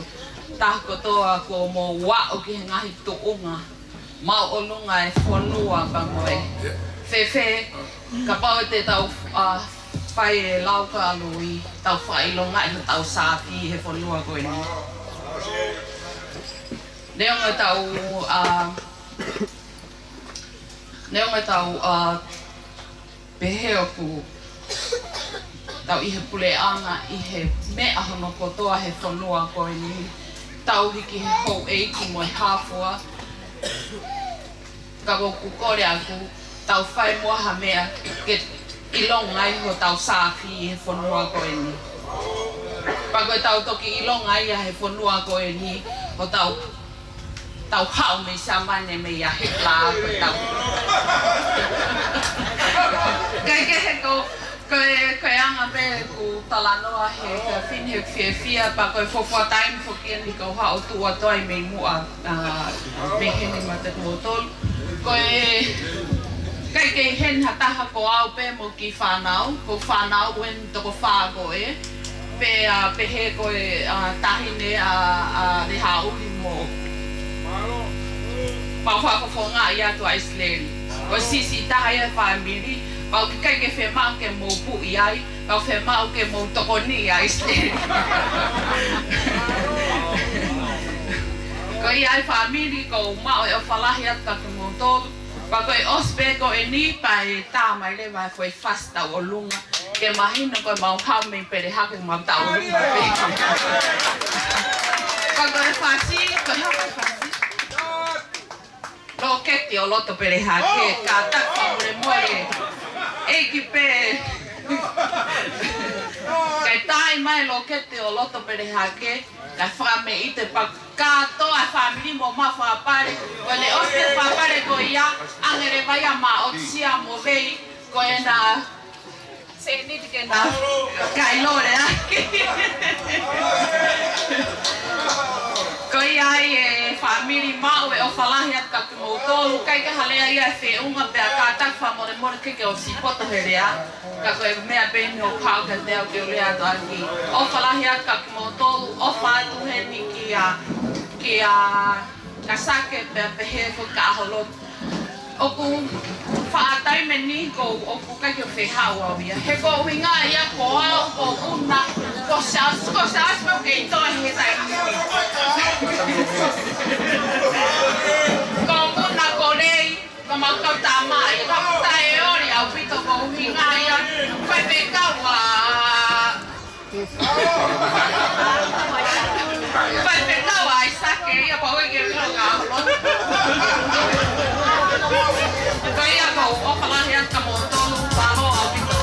taha kotoa kuo mou aʻu ki he ngaahi tuʻunga māʻolunga e fonua pea mo e fēfē, kapau te tau, ʻa, Fai e lau ka ʻalu ʻi tau fakaʻilongaʻi hotau sāfi he fonua ko eni. Neongo ʻetau, ʻa, neongo ʻetau, ʻa, pehē ʻoku tau ʻi he puleʻanga ʻi he meʻa hono kotoa he fonua ko eni. Tau hiki he houʻeiki mo e hā fua. Ka ʻoku ou kole ʻaku, tau fai muʻa ha meʻa ke ʻilonga ai hotau sāfi he fonua ko eni. Pea ko ʻetau toki ʻilonga ia he fonua ko eni, hotau, tau haʻu mei Siamane mei a Hitler ko ʻetau. Kae kehe ko Ko e, ko e anga pē ʻeku talanoa he efiafi ni he fiefia, pea ko e fuofua taimi foki eni kuo u haʻu ʻo tuʻu atu ai mei muʻa, ʻa, mei heni maʻa kimoutolu. Ko e, ʻikai ke ʻi heni ha taha ko au pē mo e kiʻi fānau, ko e fānau eni toko fā ko ē, pea, ʻa, pehē ko e, ʻa, taʻahine ʻa, ʻa Lehaʻuli mo mau fakafofongaʻi atu ʻa ʻIsileli. Ko e siʻisiʻi taha ia e fāmili, pea ʻoku ʻikai ke fiemaʻu ke mou puʻi ai, pea ʻoku fiemaʻu ke mou tokoniʻi ʻa ʻIsileli. Ko ia ai fāmili, ʻoku ou maʻu e ʻofa lahi atu kia kimoutolu, pea ko e ʻosi pē ko eni pea ʻe tā mai leva e foʻi fasi tauʻolunga. Ke mahino ko e mau haʻu mei Pelehake mau tauʻolunga pē. Pea ko e fasi, ko e hā e fasi? Lōketi ʻo loto Pelehake, kātaki fakamolemole. ʻEiki pē. Kae tā mai lōketi ʻo loto Pelehake, kae fakameʻite pea kātoa e fāmili mo mau fakapale. Ko e ʻosi e fakapale ko ia, ʻange leva ia maʻa ʻOtisia mo Vei, ko ena Sēniti ke na kai lole ai. Ko ia ai e fāmili, maʻu e ʻofa lahi atu kia kimoutolu, ʻikai ke ha lea ia ʻe feʻunga pea kātaki fakamolemole ke ke ʻosi poto he lea. Ka ko e meʻa pē eni ʻoku haʻu kiate au ke u lea atu ʻaki. ʻOfa lahi atu kia kimoutolu, ʻofa atu heni kia, kia Kasake pea pehē foki kia ʻAholotu. ʻOku faʻa taimi eni ko ʻoku ʻikai ke u fehaʻu au ia. He ko e ʻuhinga ia ko au, ko Muna, ko Siaosi, ko Siaosi pē ʻoku kei toe he taimi ni. Ko Muna, ko Lei, ko mau kau tamaʻi, ka ʻoku taʻeoli ʻaupito ko e ʻuhinga ia. Faifekau ʻa Faifekau ʻAisake ia pau e ke vilo ngā holo. Ko ia ʻoku ou ʻofa lahi atu kia moutolu, mālō ʻaupito.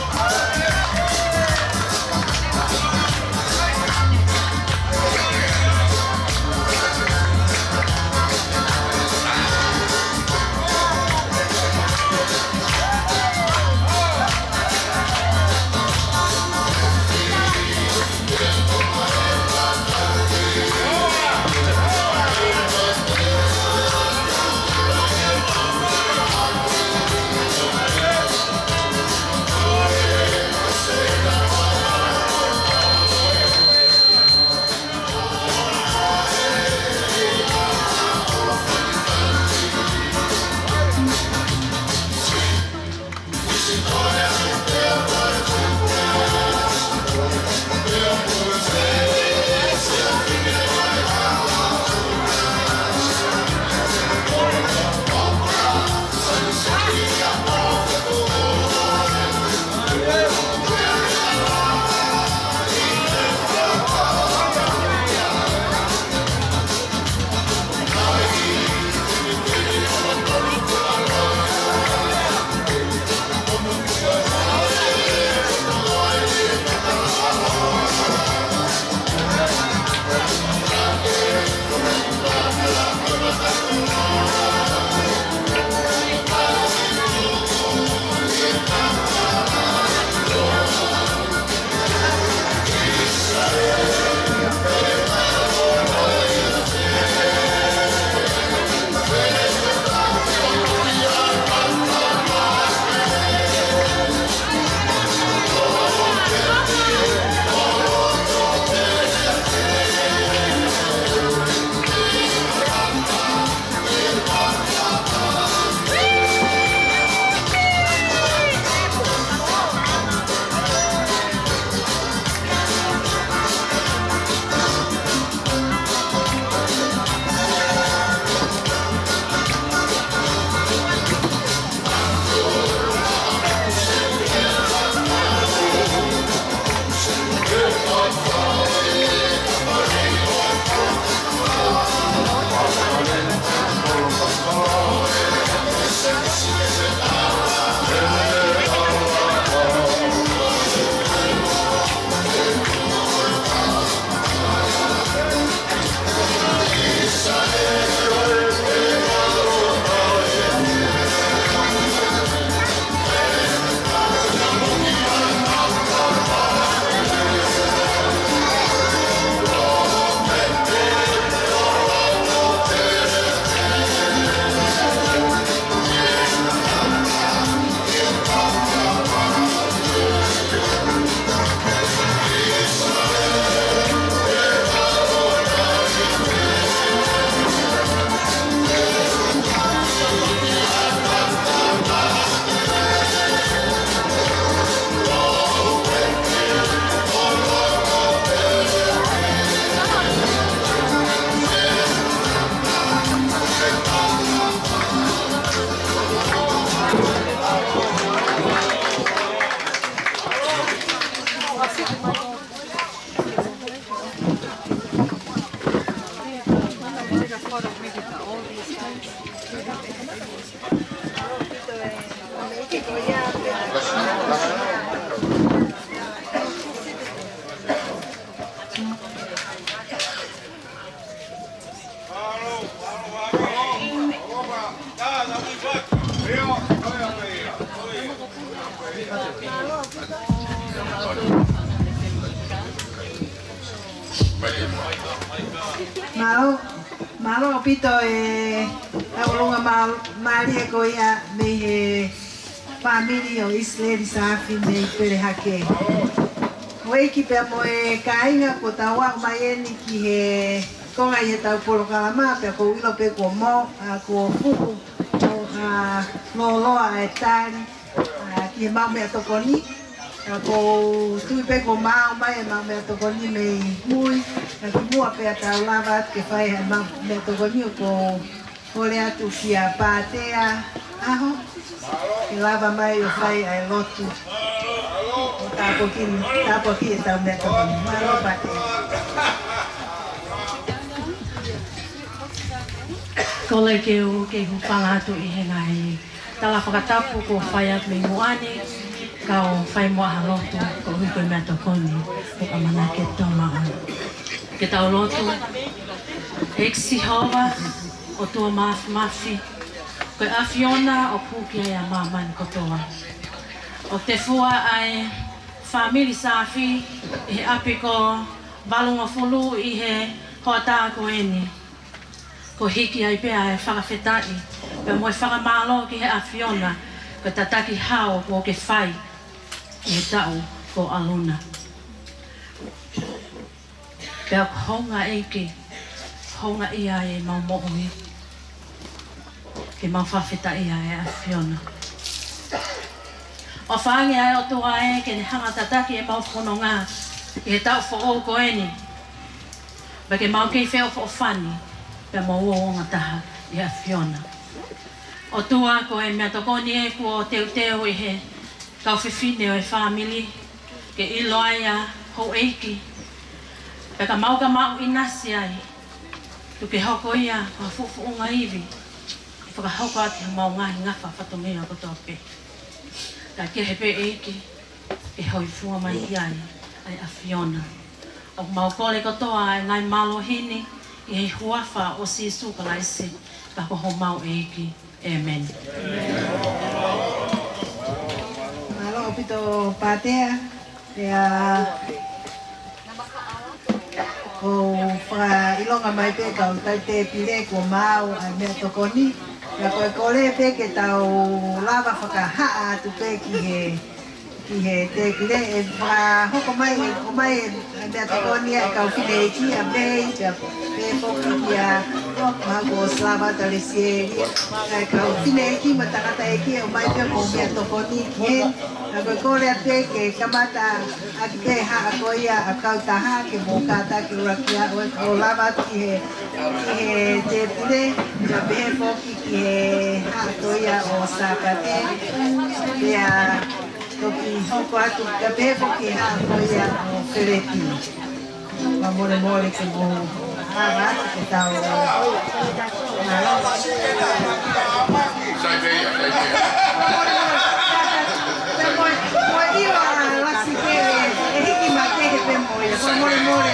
Mālō, mālō ʻaupito e ʻaulunga mā-, mālie ko ia mei he fāmili ʻo ʻIsileli Saafi mei Pelehake. Houʻeiki pea mo e kāinga, kuo tau aʻu mai eni ki he konga ʻi heʻetau polokalama, pea ʻoku ou ʻilo pē kuo mo-, ʻa, kuo fuhu, ʻo, ʻa, lōloa e tali, ʻa, ki heʻemau meʻatokoni. Ka ʻoku ou tui pē kuo maau mai ʻemau meʻatokoni mei mui, ka kimuʻa pea tau lava atu ke fai ʻemau meʻatokoni, ʻoku ou kole atu kia Pātea ʻAho ke lava mai ʻo fai ʻa e lotu ʻo tāpuakiʻi, tāpuakiʻi ʻetau meʻatokoni. Mālō Pātea. Kole ke u kei hūfanga atu ʻi he ngaahi tala fakatapu kuo fai atu mei muʻa ni, kau fai muʻa ha lotu koeʻuhi ko e meʻatokoni ʻoku ʻamanaki ke tau maʻu. Ke tau lotu. ʻEiki Sihova, ʻOtua Māfimafi, ko e ʻAfiona ʻoku hū ki ai ʻa māmani kotoa. ʻOku tefua ʻa e fāmili Saafi ʻi he ʻapi ko valungofulu ʻi he hoʻatā ko eni. Kuo hiki ai pē ʻa e fakafetaʻi pea mo e fakamālō ki he ʻAfiona, ko e tataki hao kuo ke fai ʻi he taʻu kuo ʻalu na. Pea ʻoku hounga ʻEiki, hounga ia ʻemau moʻui, ke mau fakafetaʻi ʻa e ʻAfiona. ʻOfa ange ʻa e ʻOtua ē ke ne hanga tataki ʻemau fononga ʻi he taʻu foʻou ko eni, pea ke mau kei feʻofoʻofani pea mo uouongataha ʻi he ʻAfiona. ʻOtua, ko e meʻatokoni ē kuo teuteu ʻe he kau fefine ʻo e fāmili ke ʻilo ai ʻa houʻeiki, pea ka mau ka mau ʻinasi ai, tuku ke hoko ia ko ha fuʻufuʻunga ivi ʻe fakahoko ʻaki haʻamau ngaahi ngafa fatongia kotoa pē. Ka kehe pē ʻEiki, ke hōifua mai ki ai ʻa e ʻAfiona. ʻOku mau kole kotoa ʻa e ngaahi mālohi ni ʻi he huafa ʻo Sīsū Kalaisi, ka ko homau ʻEiki. ʻĒmeni. Mālō ʻaupito Pātea, pea ʻoku ou fakaʻilonga mai pē kau talitēpile kuo maau ʻa e meʻatokoni. Pea ko e kole pē ke tau lava fakahā atu pē ki he, ki he tēpile ʻe fakahoko mai, ʻe hoko mai e meʻatokoni ʻa e kau fineʻeiki, ʻa Mei, pea pehē foki kia, ʻo, mahalo kuo ʻosi lava atu ʻa Lesieli, ʻa e kau fineʻeiki mo e tangataʻeiki ʻo ʻomai pē mo e meʻatokoni ki heni. Ka ko e kole atu pē ke kamata ʻaki pē haʻa ko ia ʻa e kautaha ke mou kātaki ʻuluaki ʻo, ʻo lava atu ki he, ki he tēpile, pea pehē foki ki he haʻa ko ia ʻo Sāpate, pea toki hoko atu, pea pehē foki ki he haʻa ko ia ʻo Feleti. Fakamolemole ke mou lava atu ke tau. Sai pē ia, sai pē ia. Mo e, mo e ʻiva lasi pē, ʻe hiki matehe pē mo ia. Fakamolemole.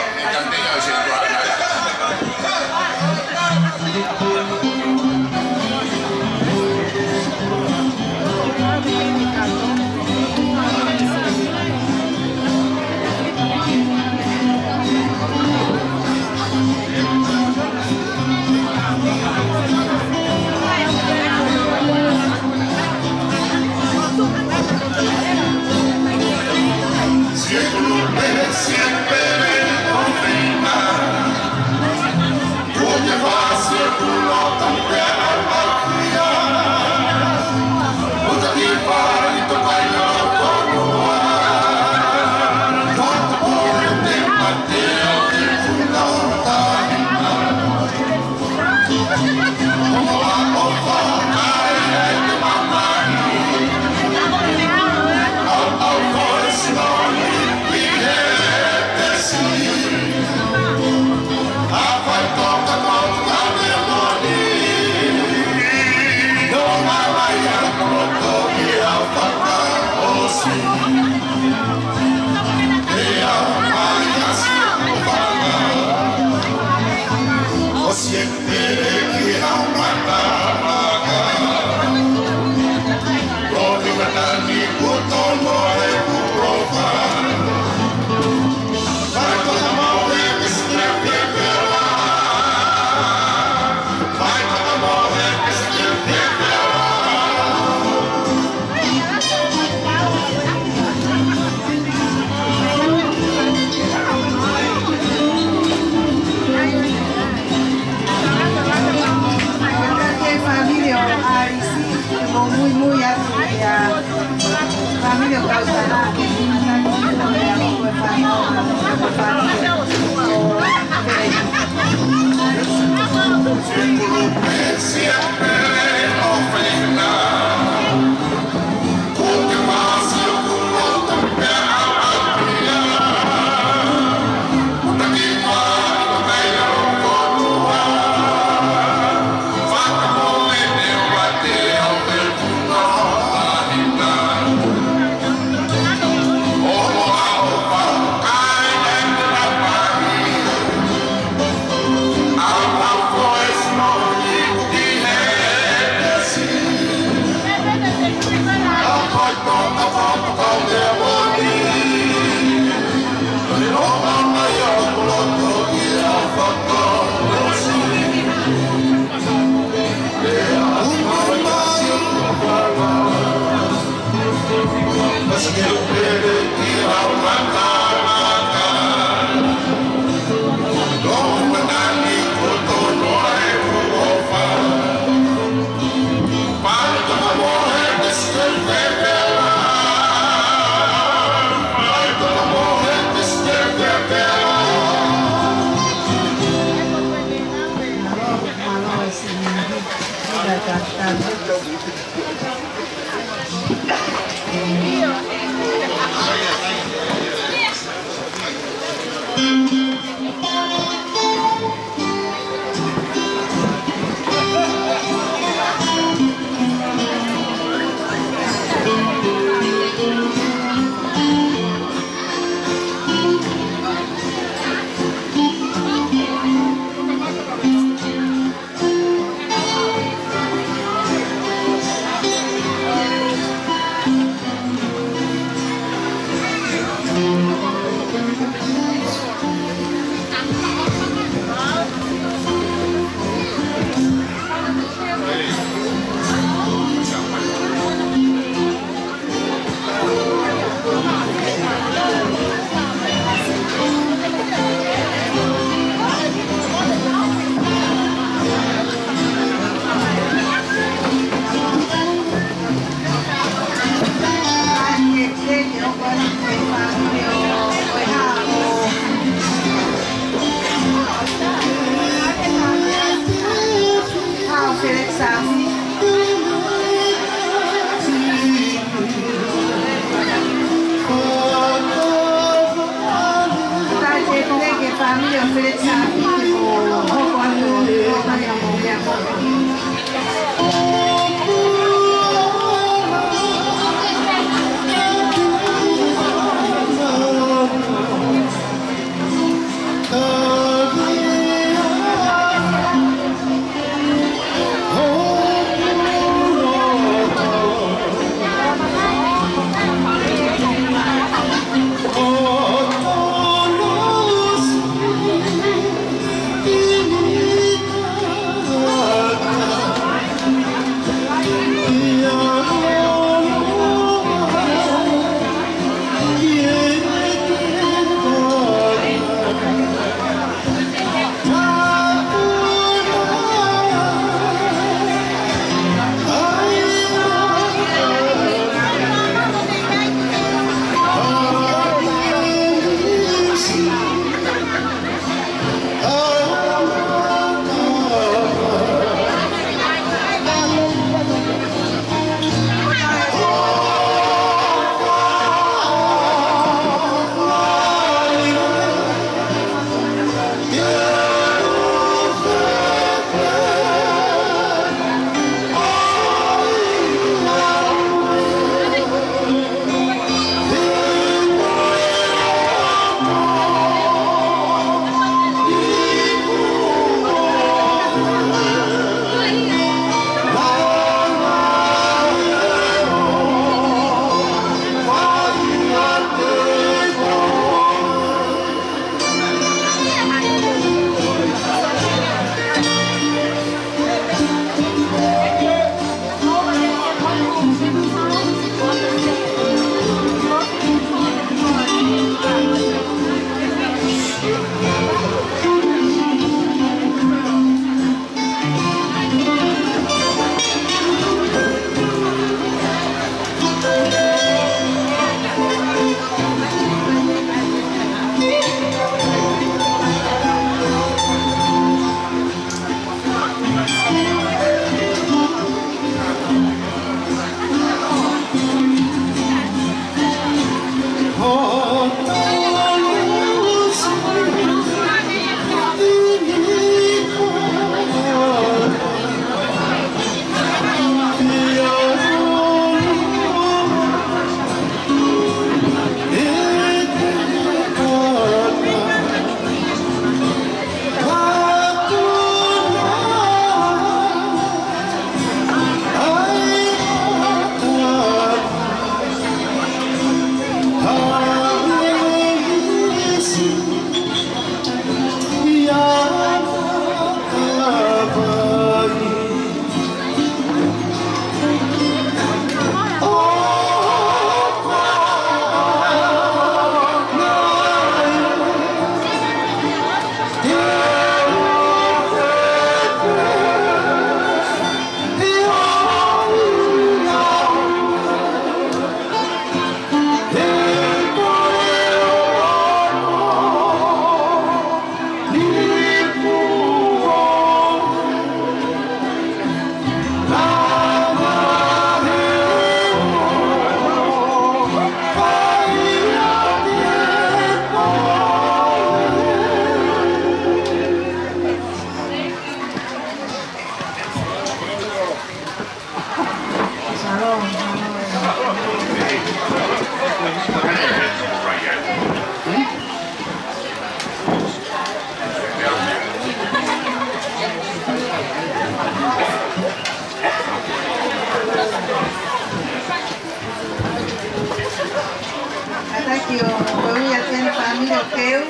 Ko ia ʻa e fāmili ʻo Peu,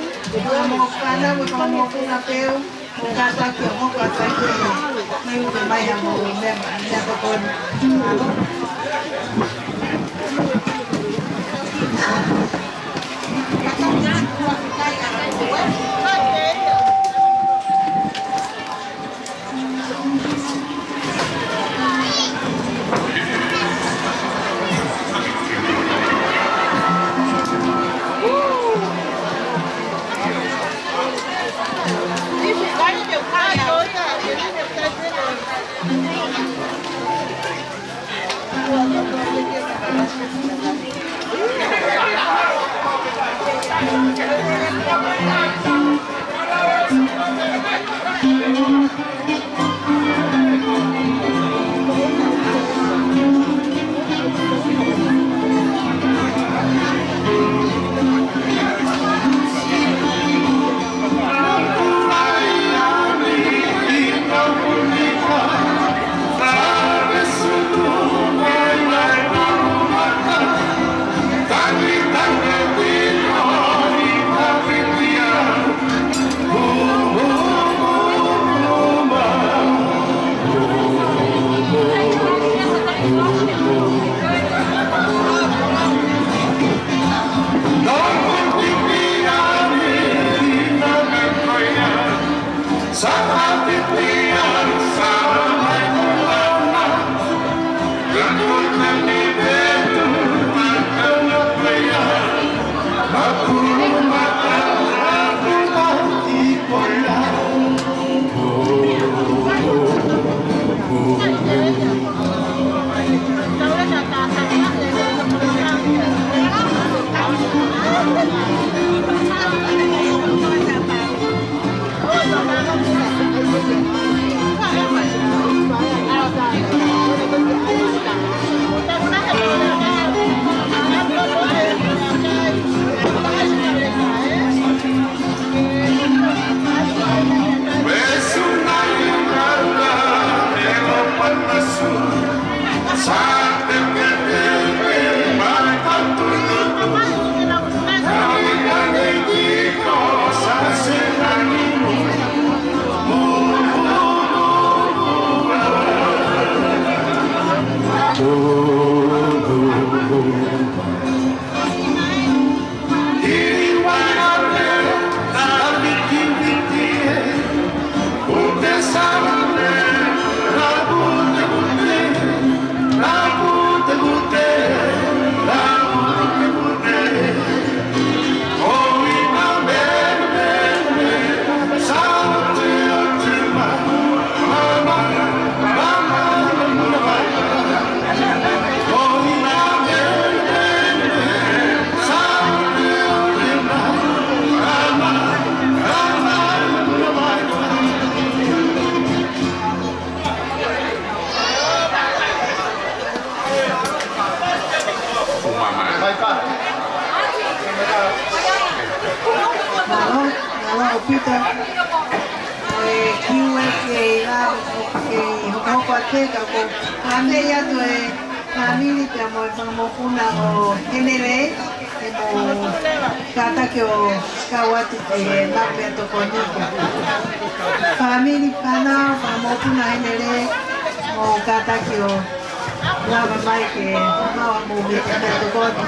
mo e fānau mo e fanga mokopuna Peu, mo e kātaki ʻo mo kātaki ʻe, mai uke mai ha mo meʻa, meʻa tokoni. Mālō, mālō ʻaupito. ʻE kiu e ke ila, ke hokohoko atu ka ko ʻanei atu e fāmili pea mo e fanga mokopuna ʻo Henele, ʻe mo kātaki ʻo kau atu ke maʻu meʻatokoni. Fāmili, fānau, fanga mokopuna Henele, mo kātaki ʻo lava mai ke maʻu ha meʻatokoni.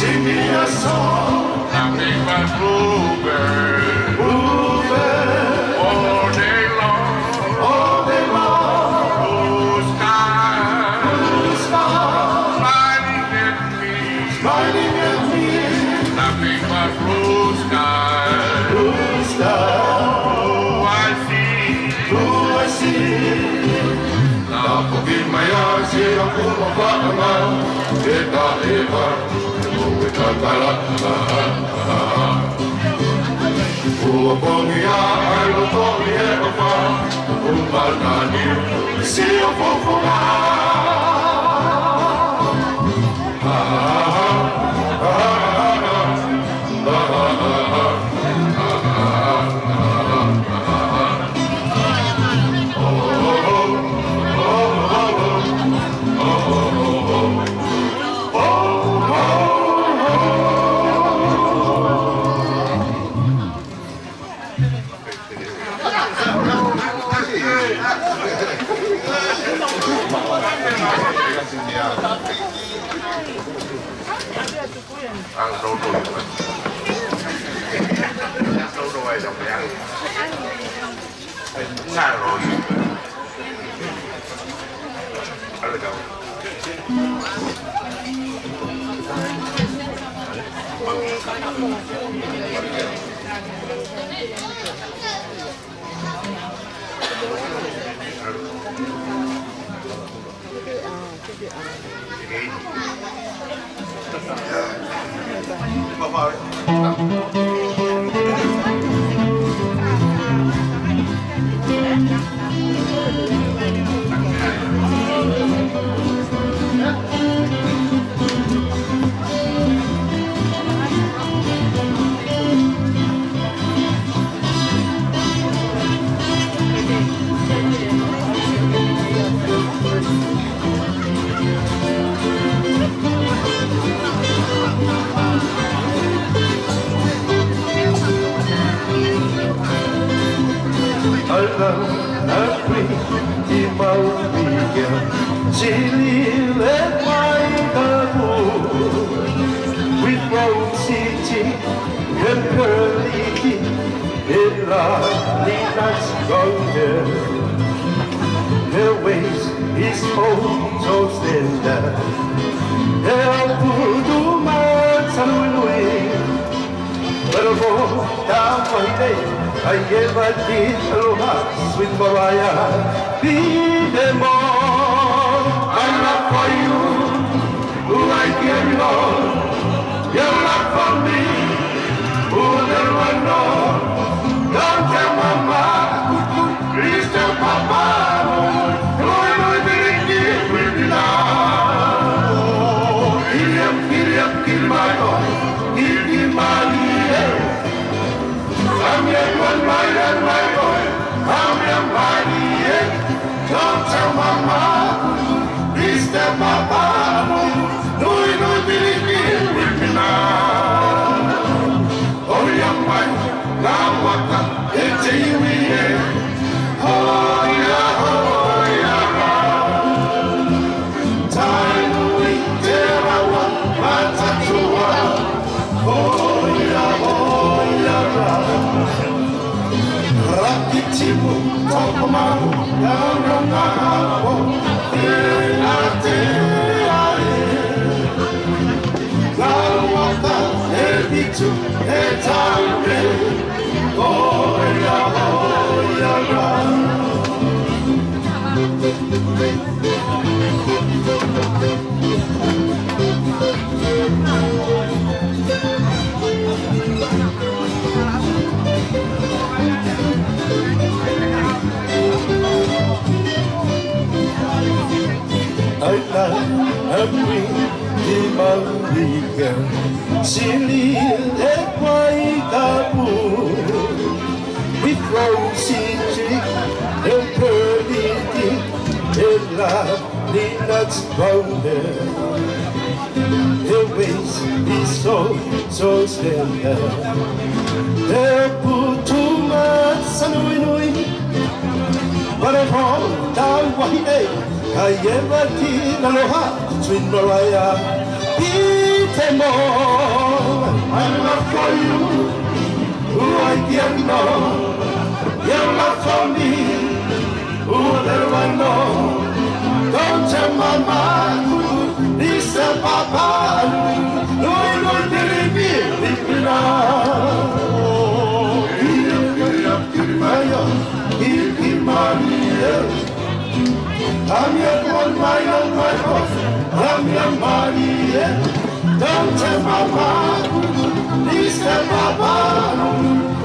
Sing me a song. Nothing but bluebird. Bluebird. All day long. All day long. Blue sky. Blue sky. Smiling at me. Smiling at me. Nothing but blue sky. Blue sky. Blue I see. Blue I see. Naʻa ku ki mai a si a ku ma whakanga. E ta e wa. Ua pongia ai lo tongi e papa, ua nani, si o popo. Aina ʻa e Pretty Maori ia, Sili le Maikapu, with rosy cheek and pearly teeth, and lovely nice brown hair. Her waist is oh so slender, ʻa e putu mātāmui. But of all the white days, I ever did love her, sweet Mariah, be the more. My love for you, who I can know. Your love for me, who will never know. Don't tell mama, please tell papa. Lord, I believe we belong. Kill him, kill him, kill my boy. Give him money, yeah. I'm your one, my love, my boy. I'm your money, yeah. Don't tell mama, please tell papa. Nui, nui, believe me, with me now. Oia mai, ngā vaka, ʻe te iwi ē. Oia, oia, oia. Tainui, Terawa, Matatua. Oia, oia, oia. Rakitimu, Tokomaru, Narangahapo, Tea, Tea, ē. Ngā vaka ʻe fitu ʻe taha. Oia, oia, oia. Aina ʻa e Pretty Maori ia, Sili le Maikapu, with rosy cheek and pearly teeth, and lovely nuts brown hair. Her waist is so, so slender. ʻA e putu mātāmui. But of all the white days, I ever did love her, sweet Mariah, be the more. My love for you, who I can know. Your love for me, who will ever know. Don't tell mama, please tell papa. Nui, nui, believe me, believe me now. Kiri, kiri, kiri, maya, kiri, kiri, mani, yeah. I'm your one, my love, my love. I'm your money, yeah. Don't tell papa, please tell papa.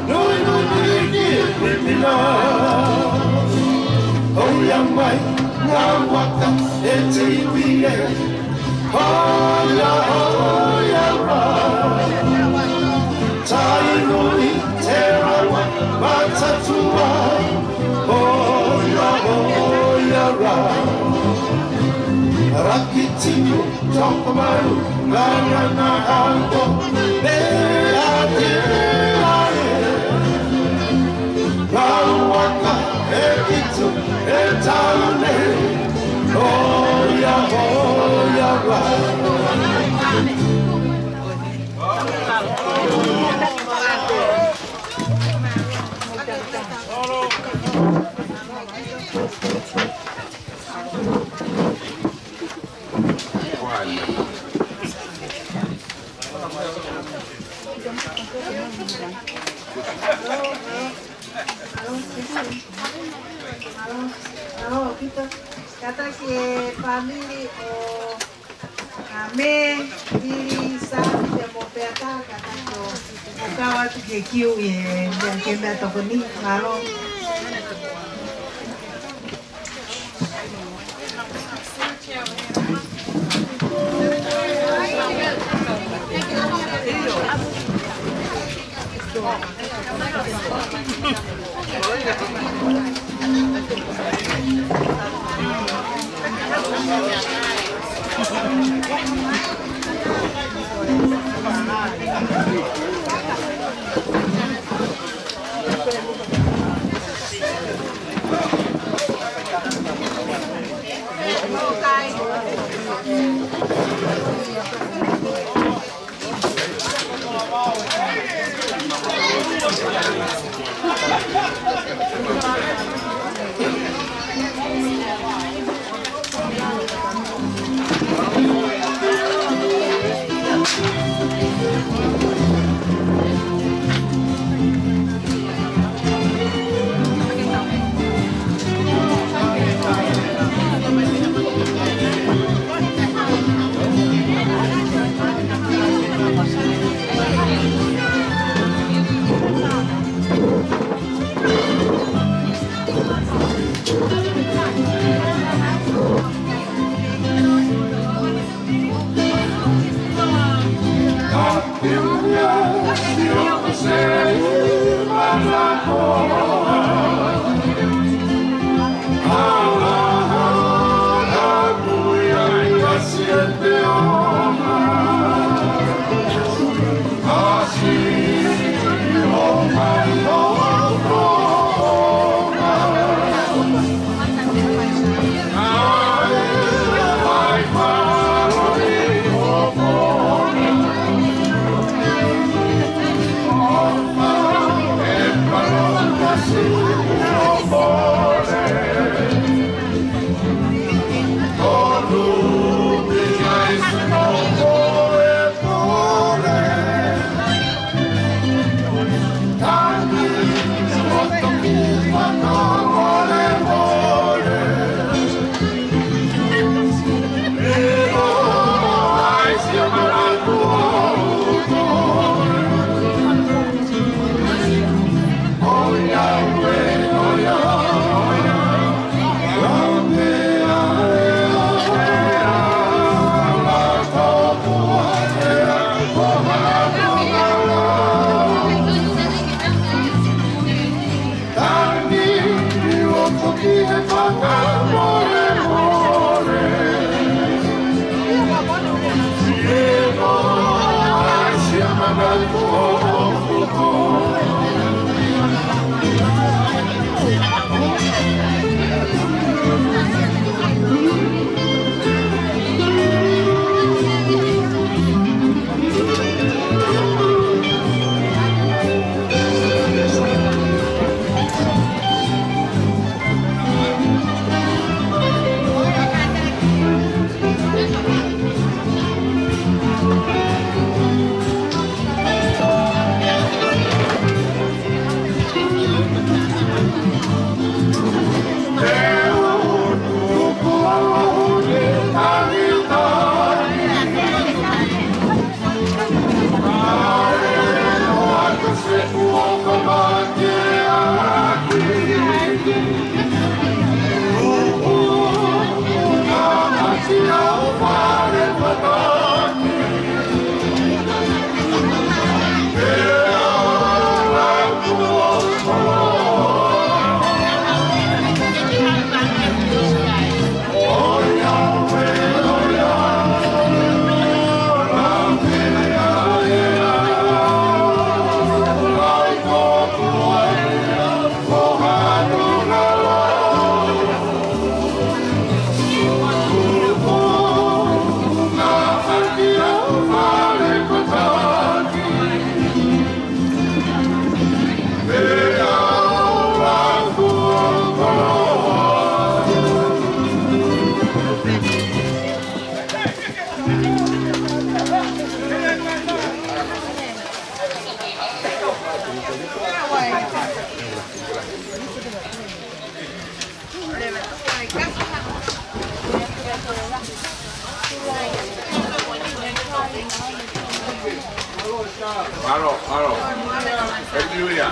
Nui, nui, nui, nui, nui, nui. Oia mai, ngā vaka ʻe te iwi ē. Oia, oia, oia. Tainui, Terawa, Matatua. Oia, oia, oia. Rakitimu, Tokomaru, Narangahapo, Tea, Tea, ē. Ngā vaka ʻe fitu ʻe taha. Oia, oia, oia. Kātaki e fāmili ʻo Mē, Vili, Sami, pea mo Peata, ka tau ō atu ke kiu ʻi he meʻa ke meʻatokoni, mālō. Mālō, mālō. Happy New Year.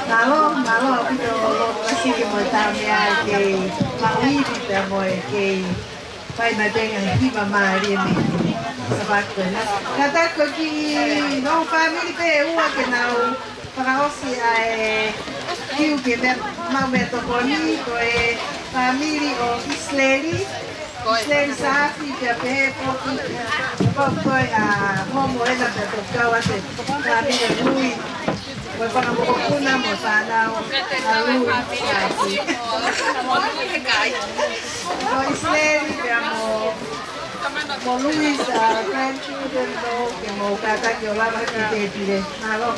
Mālō, mālō ʻaupito Lord Pasiki mo e taʻemeʻa kei maʻu ivi pea mo e kei fai mai pē ngaahi hiva mālie mei he Sāpate ko ena. Kātaki ko e kiʻi ongo fāmili pē ʻe ua ke nau fakaʻosi ʻa e kiu ke maʻu meʻatokoni, ko e fāmili ʻo ʻIsileli, ʻIsileli Saafi, pea pehē foki, pau ko e ʻa Homo ena pea toki kau atu e fāmili Lui. Ko e fanga mokopuna mo e fānau ʻa Lui Saafi. Ko ʻIsileli pea mo, mo Lui, ʻa e grandchildren, ʻoku mou kātaki ʻo lava ki he tēpile. Mālō.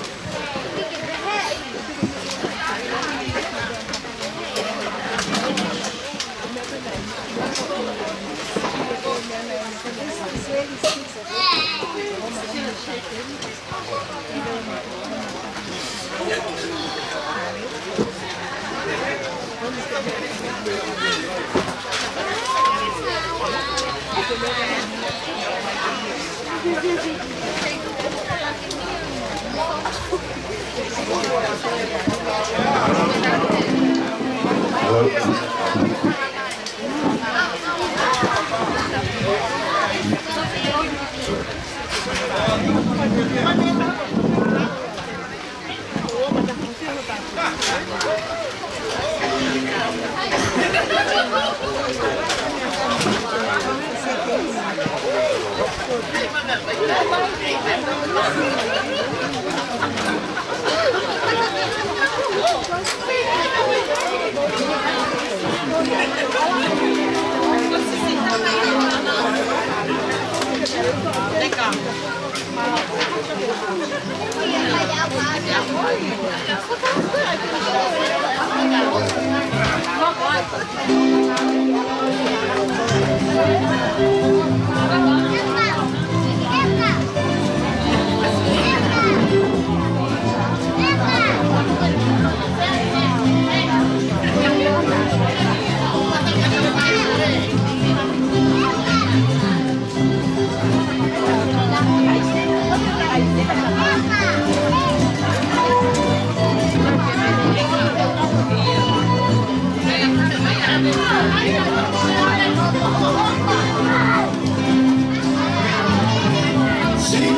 Siʻi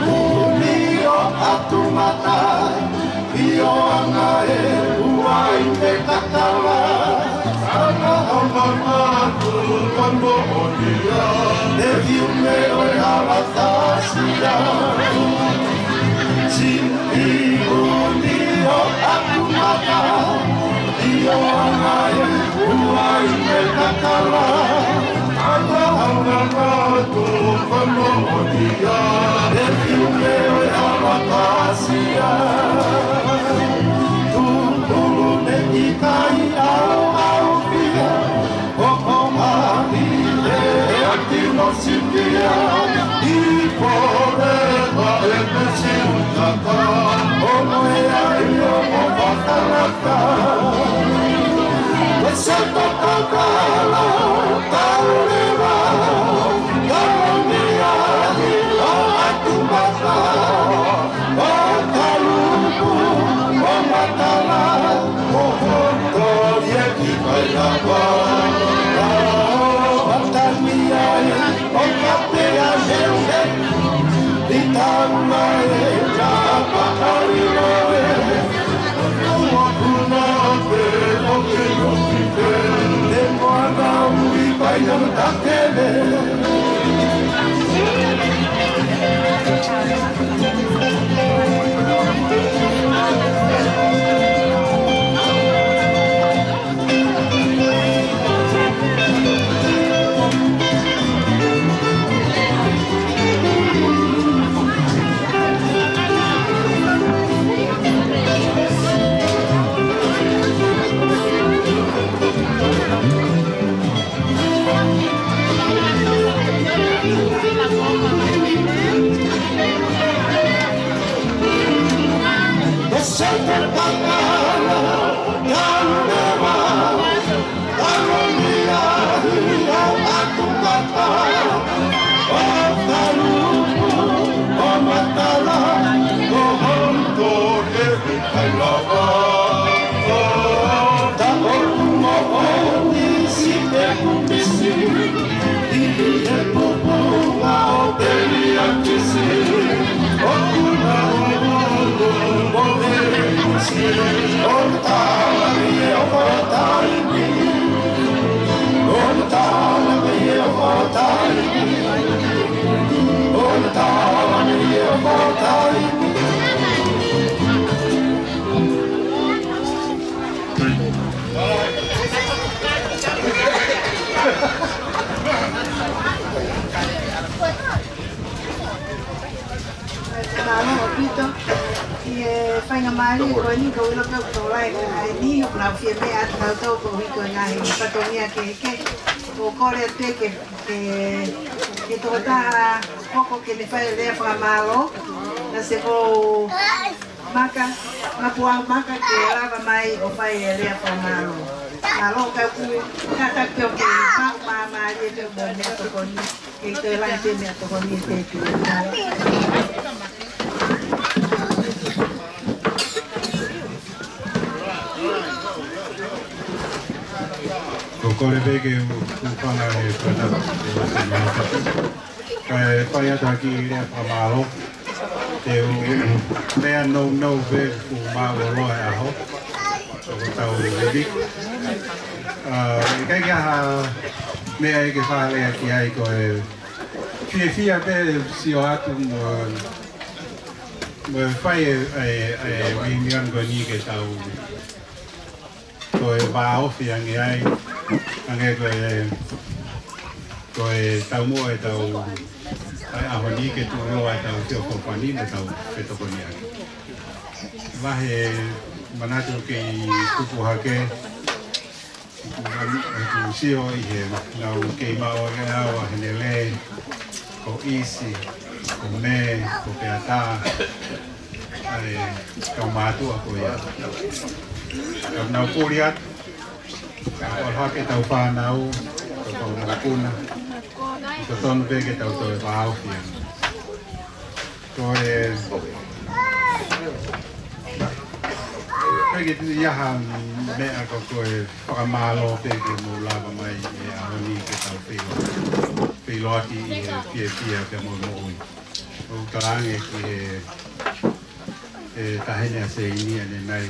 ʻuli ʻo ʻAtumata, ʻio anga e ua i me kakala, ana hama matu ka moʻonia, e fiu me ʻo e hala tasia. Siʻi ʻuli ʻo ʻAtumata, ʻio anga e ua i me kakala, ana hama matu ka moʻonia, e fiu me ʻo e hala tasia. Tupulu ne ʻikai ʻaoʻaofia, ʻo ko mahi e ʻaki no sipia, i pole ma e pesi utaka, ʻo mo e ai ʻo mo fakalaka. Ese to kakala, Tauleva, Kalamia, ʻo ʻAtumata, ʻo Kalupu, ʻo Matala, ʻo Hoto, ʻi he ki kai lava. ʻO Matania, ʻo Kapea, Heuhe, i Taumai, ka Pakalilo, e. Ua puna, pe, ʻo ke, ʻo ke, pe. E moana ui, paina, takele. Mālō ʻaupito ʻi he faingamālie ko eni, ko e ʻilo pē ʻoku tō lahi e kahaʻu ni, ʻoku nau fiemaʻu atu nautolu koeʻuhi ko e ngaahi fatongia kehekehe. ʻOku ou kole atu ke, ke, ke tokotaha hoko ke ne fai e lea fakamālō. Naʻa se ko Maka, Mapuahu Maka ke lava mai ʻo fai e lea fakamālō. Mālō ka ku kaka kio ke pa ma ma lie ke mo meʻatokoni. Ke toe langi te meʻatokoni te ki. Ko kole pē ke u, u fanga he kata. Kae fai atu ha kiʻi lea fakamālō. Te u lea nounou pē kuo mālōlō e ʻaho. Ko tau levi. ʻA, ʻikai ke ʻi ai ha meʻa ʻe ke fakalea ki ai ko e fiefia pē sio atu mo, mo fai e, e, e reunion ko eni ke tau toe vāofi ange ai, ange ko e, ko e taumuʻa e tau, ʻa e ʻaho ni ke tuʻuloa e tau feʻofoʻofani mo tau fetokoniʻaki. Vahe manatu kei tupu hake, man-, ʻeku sio ʻi he nau kei maʻu ange au ʻa Henele, ko ʻIsi, ko Mē, ko Peata, ʻa e kau mātuʻa ko ia. Ka nau puli atu, ka ʻoku ʻalu hake tau fānau, ko tau mokopuna, ʻoku totonu pē ke tau toe vāofi ange. Ko e, pea ke ʻi ai ha meʻa ko, ko e fakamālō pē ke mou lava mai he ʻaho ni ke tau feʻilo-, feʻiloaki ʻi he fiefia pea mo e moʻui. ʻOku talaange ki he, he taʻahine ʻa Seini ʻanenai.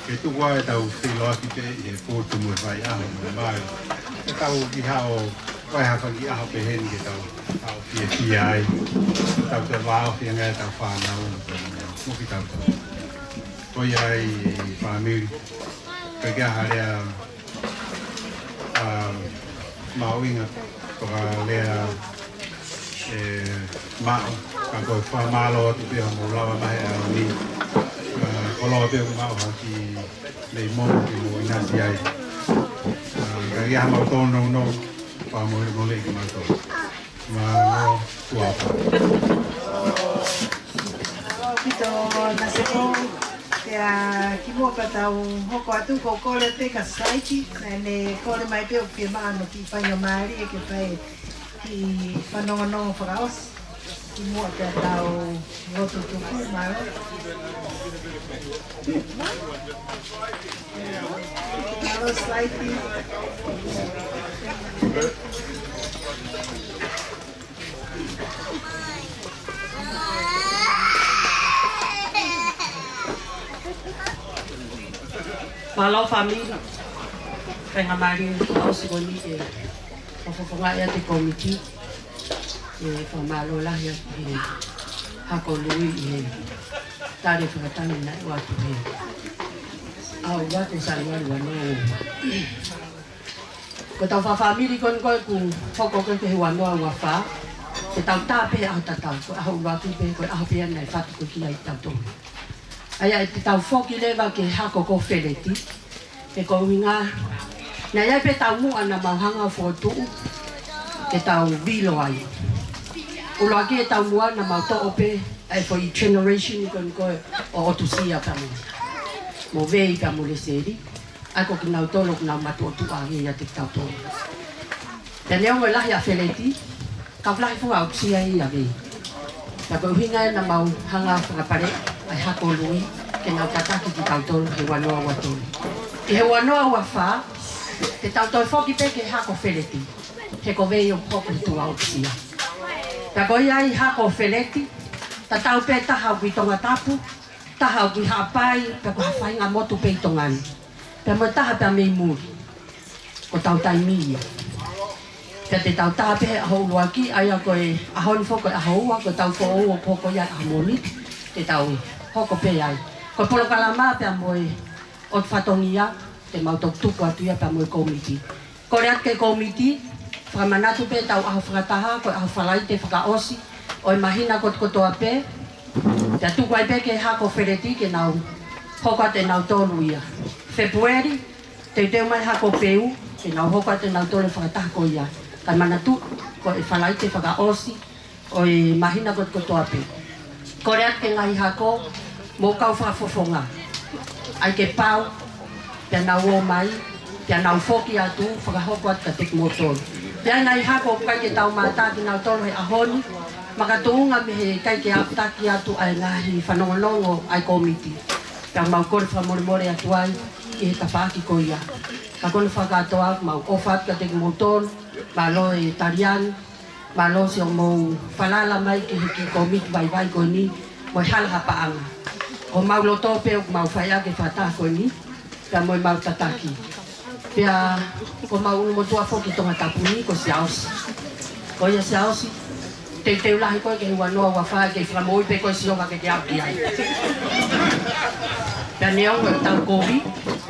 Ke tuku ʻa e tau feʻiloaki pē ʻi he potu mo e faiʻaho mo e mali. Ke tau ki hao, ʻi ai ha fanga kiʻi ʻaho pehē ni ke tau, tau fiefia ai. Tau toe vāofi ange ai tau fānau, mo kitautolu. Ko ia ai fāmili. Pea ke ʻi ai ha lea ʻa, mahuʻinga ko ha lea ʻe maʻu, ka ko e fakamālō atu pē hoʻomou lava mai he ʻaho ni. ʻA, koloa pē ʻoku maʻu ha kiʻi leimonu ke mou ʻinasi ai. ʻA, ka ʻi ai haʻamau tōnounou, fakamolemole kimautolu. Mālō, tuʻa ʻofa. Mālō ʻaupito, Naʻa se ko, pea kimuʻa pea tau hoko atu, ko e kole pē kia Saiki, naʻa ne kole mai pē ʻoku fiemaʻu ha kiʻi faingamālie ke fai e kiʻi fanongonongo fakaʻosi. Kimuʻa pea tau lotu tuku, mālō. Mālō Saiki. Mālō fāmili, faingamālie fakaʻosi ko eni ke fakafofongaʻi atu e kōmiti, ʻe fakamālō lahi atu he hako lui ʻi he tali fakatangi naʻe ʻoatu he ʻaho ua ko Sānuali ua noa ua ua. Ko ʻetau fakafāmili ko eni ko ē kuo hoko ko ē ki he ua noa ua fā, ke tau tā pē he ʻaho tatau, ko e ʻaho ʻuluaki pē, ko e ʻaho pē ia naʻe fatu ko ē ki ai kitautolu. ʻA ia ʻe te tau foki leva ki he hako ko Feleti, he ko e ʻuhinga, naʻe ʻi ai pē taumuʻa naʻa mau hanga ʻo fokotuʻu, ke tau vilo ai. ʻUluaki e taumuʻa naʻa mau toʻo pē, ʻa e foʻi generation ko eni ko ē ʻo ʻOtusia pea mo, mo Vei pea mo Leseli. ʻA ia ko kinautolu, ʻoku nau matuʻotuʻa ange ʻiate kitautolu. Pea neongo e lahi ʻa Feleti, ka ʻoku lahi foki ʻa ʻOtusia ia ʻia Vei. Pea ko e ʻuhinga ia naʻa mau hanga fakapale, ʻa e hako lui, ke nau tataki kitautolu he ua noa ua tolu. ʻI he ua noa ua fā, te tau toe foki pē ki he hako Feleti, he ko Vei ʻoku hoko ʻi tuʻa ʻOtusia. Pea ko ia ai hako Feleti, tatau pē taha ʻoku ʻi Tongatapu, taha ʻoku ʻi Haʻapai, pea ko ha faʻahinga motu pē ʻi Tonga ni. Pea mo e taha pea mei muli. Ko ʻetau taimi ia. Pea te tau tā pē he ʻaho ʻuluaki, ʻa ia ko e ʻaho ni foki ko e ʻaho ua, ko ʻetau foʻou ʻoku hoko ia ʻi he ʻaho Mōnite, te tau hoko pē ai. Ko e polokalama pea mo e ʻotu fatongia, te mau toki tuku atu ia pea mo e kōmiti. Kole atu ki he kōmiti, fakamanatu pē ʻetau ʻaho fakataha, ko e ʻaho Falaite fakaʻosi ʻo e māhina kotokotoa pē, pea tuku ai pē ki he hako Feleti ke nau hoko atu ʻe nautolu ia. Fēpueli, teuteu mai hako Peu, ke nau hoko atu ʻe nautolu e fakataha ko ia. Kae manatu, ko e Falaite fakaʻosi ʻo e māhina kotokotoa pē. Kole atu ki he ngaahi hako mo e kau fakafofonga, ʻai ke pau, pea nau ō mai, pea nau foki atu, fakahoko atu kiate kimoutolu. Pea ngaahi hako ʻoku ʻikai ke tau mātā kinautolu he ʻaho ni, makatuʻunga mei he ʻikai ke aʻutaki atu ʻa e ngaahi fanongonongo ʻa e kōmiti. Pea mau kole fakamolemole atu ai ki he tafaʻaki ko ia. Ka ko hono fakakātoa, mau ʻofa atu kiate kimoutolu, mālō e taliangi, mālō siʻomou falala mai ki he kiʻi kōmiti vaivai ko eni, mo e hala ha paʻanga. Ko homau loto pē ʻoku mau fai ʻaki e fakataha ko eni, pea mo ʻemau tataki. Pea ko homau ʻulumotuʻa foki Tongatapu ni, ko Siaosi. Ko ia Siaosi, teuteu lahi koe ki he ua noa ua fā, ke fakamoʻui pē koe Sihova ke ke aʻu ki ai. Pea neongo ʻetau kovi,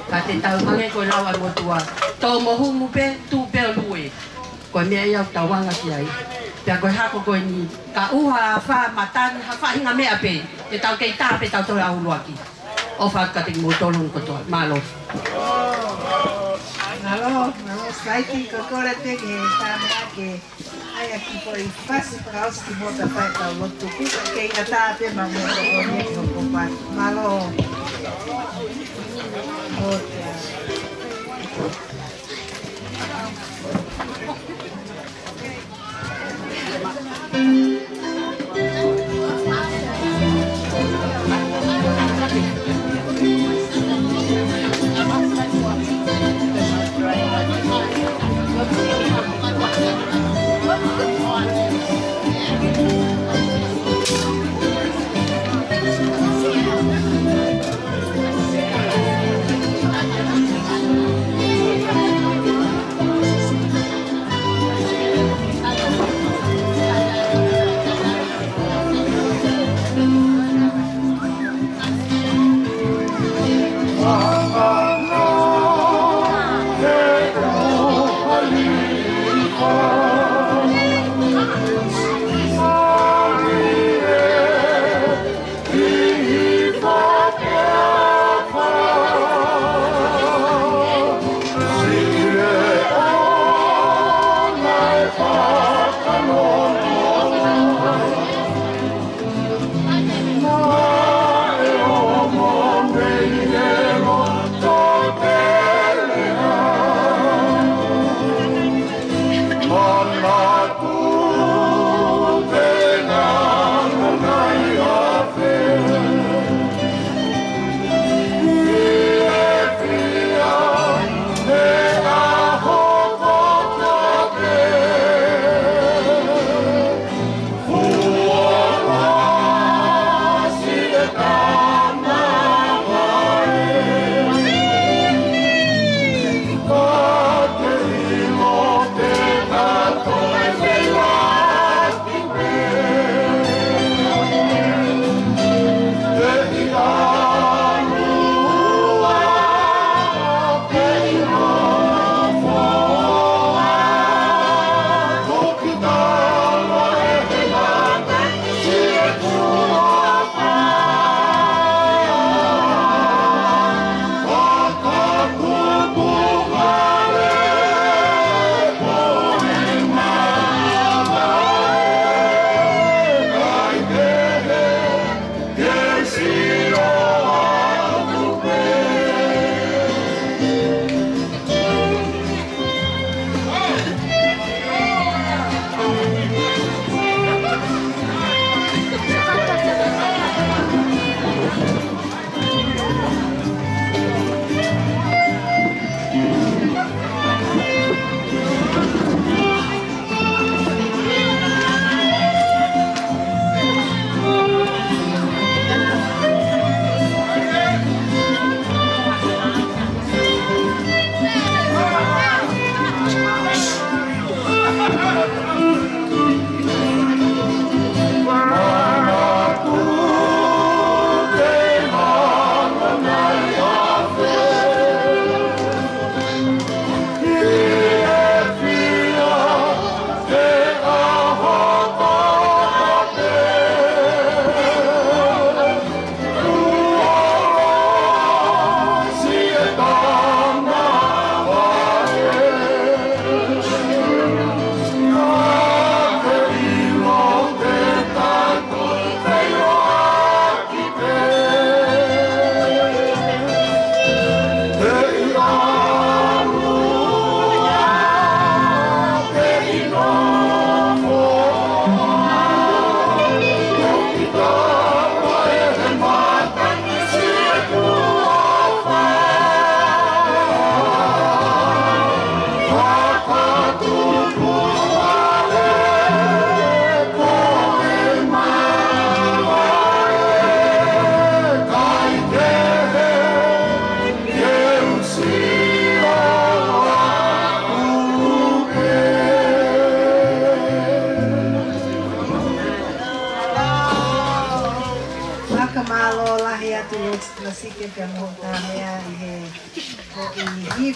ka te tau hangē ko e lau ʻa e motuʻa, tō mo humu pē, tuʻu pē ʻo lue. Ko e meʻa ia ʻoku tau anga ki ai. Pea ko e hako ko eni, ka ʻuha, afā, matangi, ha faʻahinga meʻa pē, te tau kei tā pē tautolu ʻo ʻuluaki. ʻOfa atu kiate kimoutolu hono kotoa. Mālō. Mālō, mālō, Saiki, ko e kole pē ki he tama ke ʻai ʻaki ko e fasi fakaʻosi ki moto fai tau lotu. Kuka kei ngata pē ma moto ko ni ki hopo pa. Mālō. ʻOtua.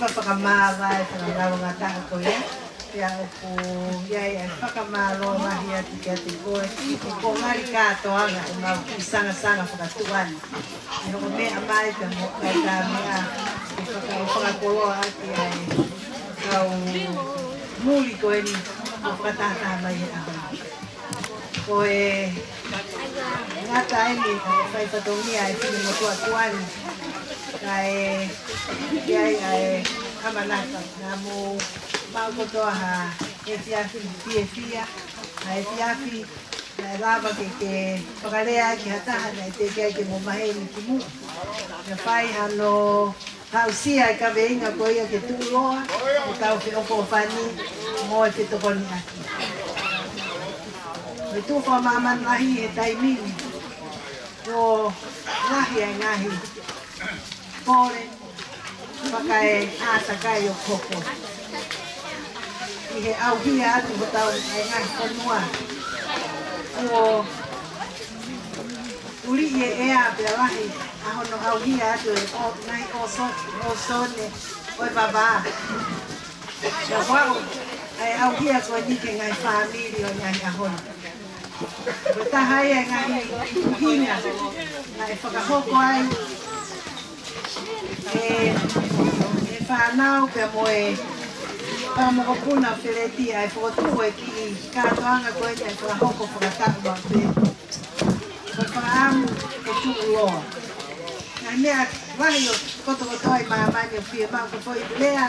Fakamāvae, fakamālō ngata ko ia. Pea ʻoku ʻi ai ʻa e fakamālō lahi atu kiate koe, ʻi he konga kātoanga ʻemau kiʻi sangasanga fakatuʻa ni. ʻI hoʻo meʻa mai pea mo e kaungāmeʻa, ʻo faka-, ʻo fakakoloa ʻaki ʻa e kau muli ko eni, ʻo fakatahataha mai he ʻaho ni. Ko e ngata eni ʻa e fai fatongia ʻa e finemotuʻa tuʻa ni. Kae ʻi ai ʻa e ʻamanaki naʻa mou maʻu kotoa ha efiafi fiefia, ha efiafi naʻe lava ke, ke fakalea ki ha taha naʻe teʻeki ai ke mo maheni ki muʻa. Naʻe fai hano aʻusia e kaveinga ko ia ke tuʻuloa, ʻo tau feʻofoʻofani mo e fetokoniʻaki. Mo e tuʻu fakamāmani lahi he taimi ni, kuo lahi ʻa e ngaahi pole fakaeʻātakai ʻoku hoko ʻi he ʻauhia atu hotau ʻa e ngaahi fonua. Kuo uliʻi e ʻea pea lahi ʻa hono ʻauhia atu e ʻo-, ngaahi ʻōso-, ʻōsone ʻo e vavā. Pea ʻoku aʻu ʻa e ʻauhia ko eni ki he ngaahi fāmili ʻo e ngaahi ʻaho ni. Ko e taha ia e ngaahi ʻuhinga naʻe fakahoko ai ʻe, ʻe fānau pea mo e fanga mokopuna Feleti ʻa e fokotuʻu e kiʻi kātoanga ko eni ʻa e fakahoko fakataʻu maʻu pē. Ko e fakaʻamu ke tuʻuloa. Ngaahi meʻa lahi ʻoku kotokotoa ʻi māmani ʻoku fiemaʻu ko e foʻi lea.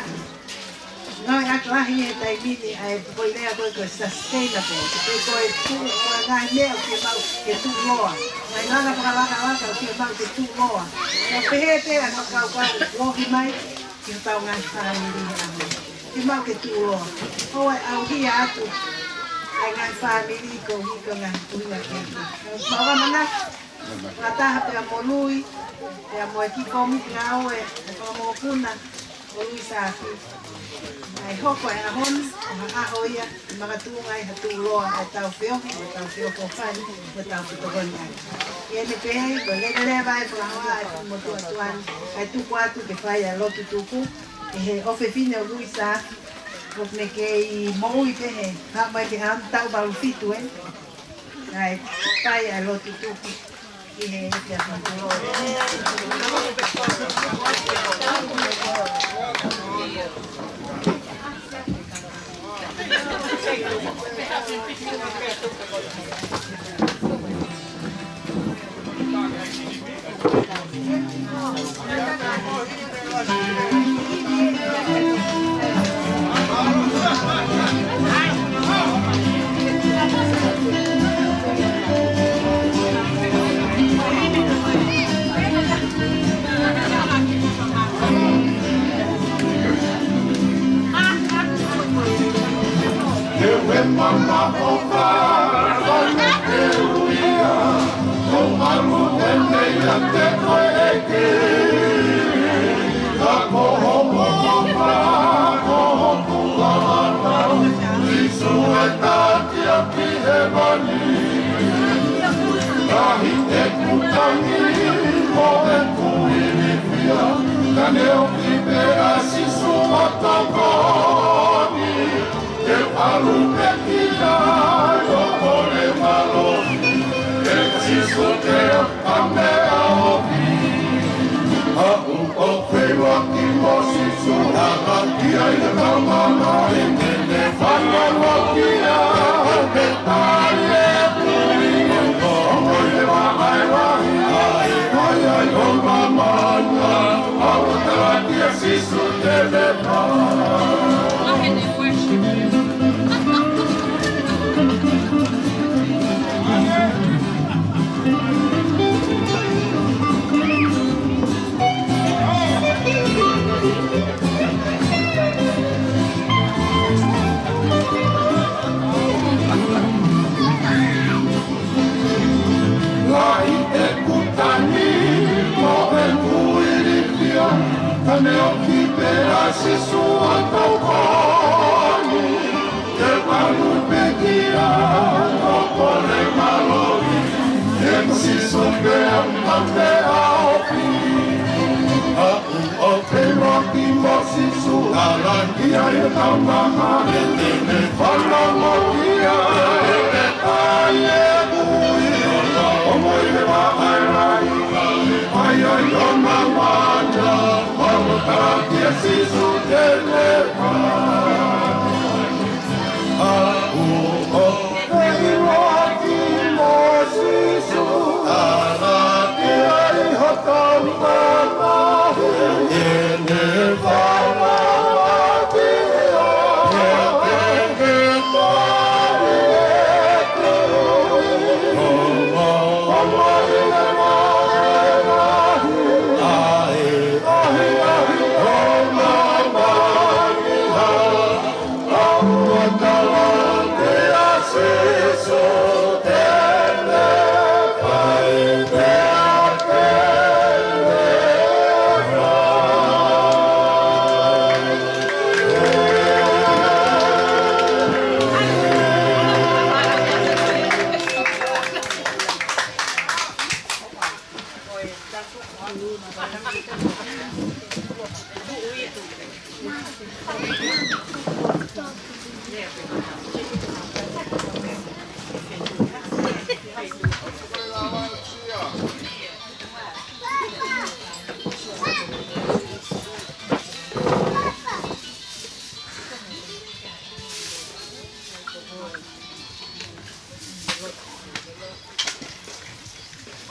Ngāueʻaki lahi he taimi ni ʻa e foʻi lea ko e ko e sustainable. Ko e ko e tuʻu, ko e ngaahi meʻa ʻoku fiemaʻu ke tuʻuloa. Ngaahi langa fakalakalaka ʻoku fiemaʻu ke tuʻuloa. Ka pehē pē ʻa e fakakaukau ʻoku ohi mai ki hotau ngaahi fāmili he ʻaho ni. Fiemaʻu ke tuʻuloa. ʻOua ʻe ʻauhia atu ʻa e ngaahi fāmili koeʻuhi ko e ngaahi ʻuhinga kehekehe. Mau ʻamanaki fakataha pea mo Lui, pea mo e kiʻi kōmiti ngāue ʻa e fanga mokopuna ʻo Lui Sāfi. ʻA e hoko e ʻaho ni, ko ha ʻaho ia ʻe makatuʻunga ai ha tuʻuloa ʻa e tau feohi, ʻa e tau feohi ko fai, ʻa e tau fetokoniʻaki. ʻI heʻene pehē, ko e leveleva e fakahoa ʻa e finemotuʻa tuʻa ni, ʻa e tuku atu ke fai ʻa e lotu tuku, ʻe he ʻofefine ʻo Lui Sāfi, ʻoku ne kei moʻui pē he, haʻu mai ki he ʻaho ni taʻu valu fitu ē. ʻA e fai ʻa e lotu tuku ʻi he efiafi ni. Ke mamaʻo ka, ka ne ke uia, ko malu e mei a te koe ʻEiki. Ka ko homo ka, ko hoku lalana, Sīsū e taki ʻa ki hēvani. Lahi ʻeku tangi, mo ʻeku ilifia, ka ne ʻomi pē ʻa Sīsū ʻo tokoni. Ke ʻalu pē ki ai ʻo kole mālohi, ʻe Sīsū ke ʻa meʻa ofi. Haʻu ʻo feʻiloaki mo Sīsū, haka ki ai ʻa e tau mamahi, ke ne fai ʻa e loki ʻa e petai e kui. Ko ʻoku ʻi he vaʻa e lahi, ʻa e kai ai ʻo mamana, ʻa ʻo talakia Sīsū. Lahi ʻeku tangi mo ʻeku ilifia, ka ne ʻomi pē ʻa Sīsū ʻo tokoni. Ke ʻalu pē ki ai ʻo kole mālohi, ʻe Sīsū ke ʻa meʻa ofi. Haʻu ʻo feʻiloaki mo Sīsū,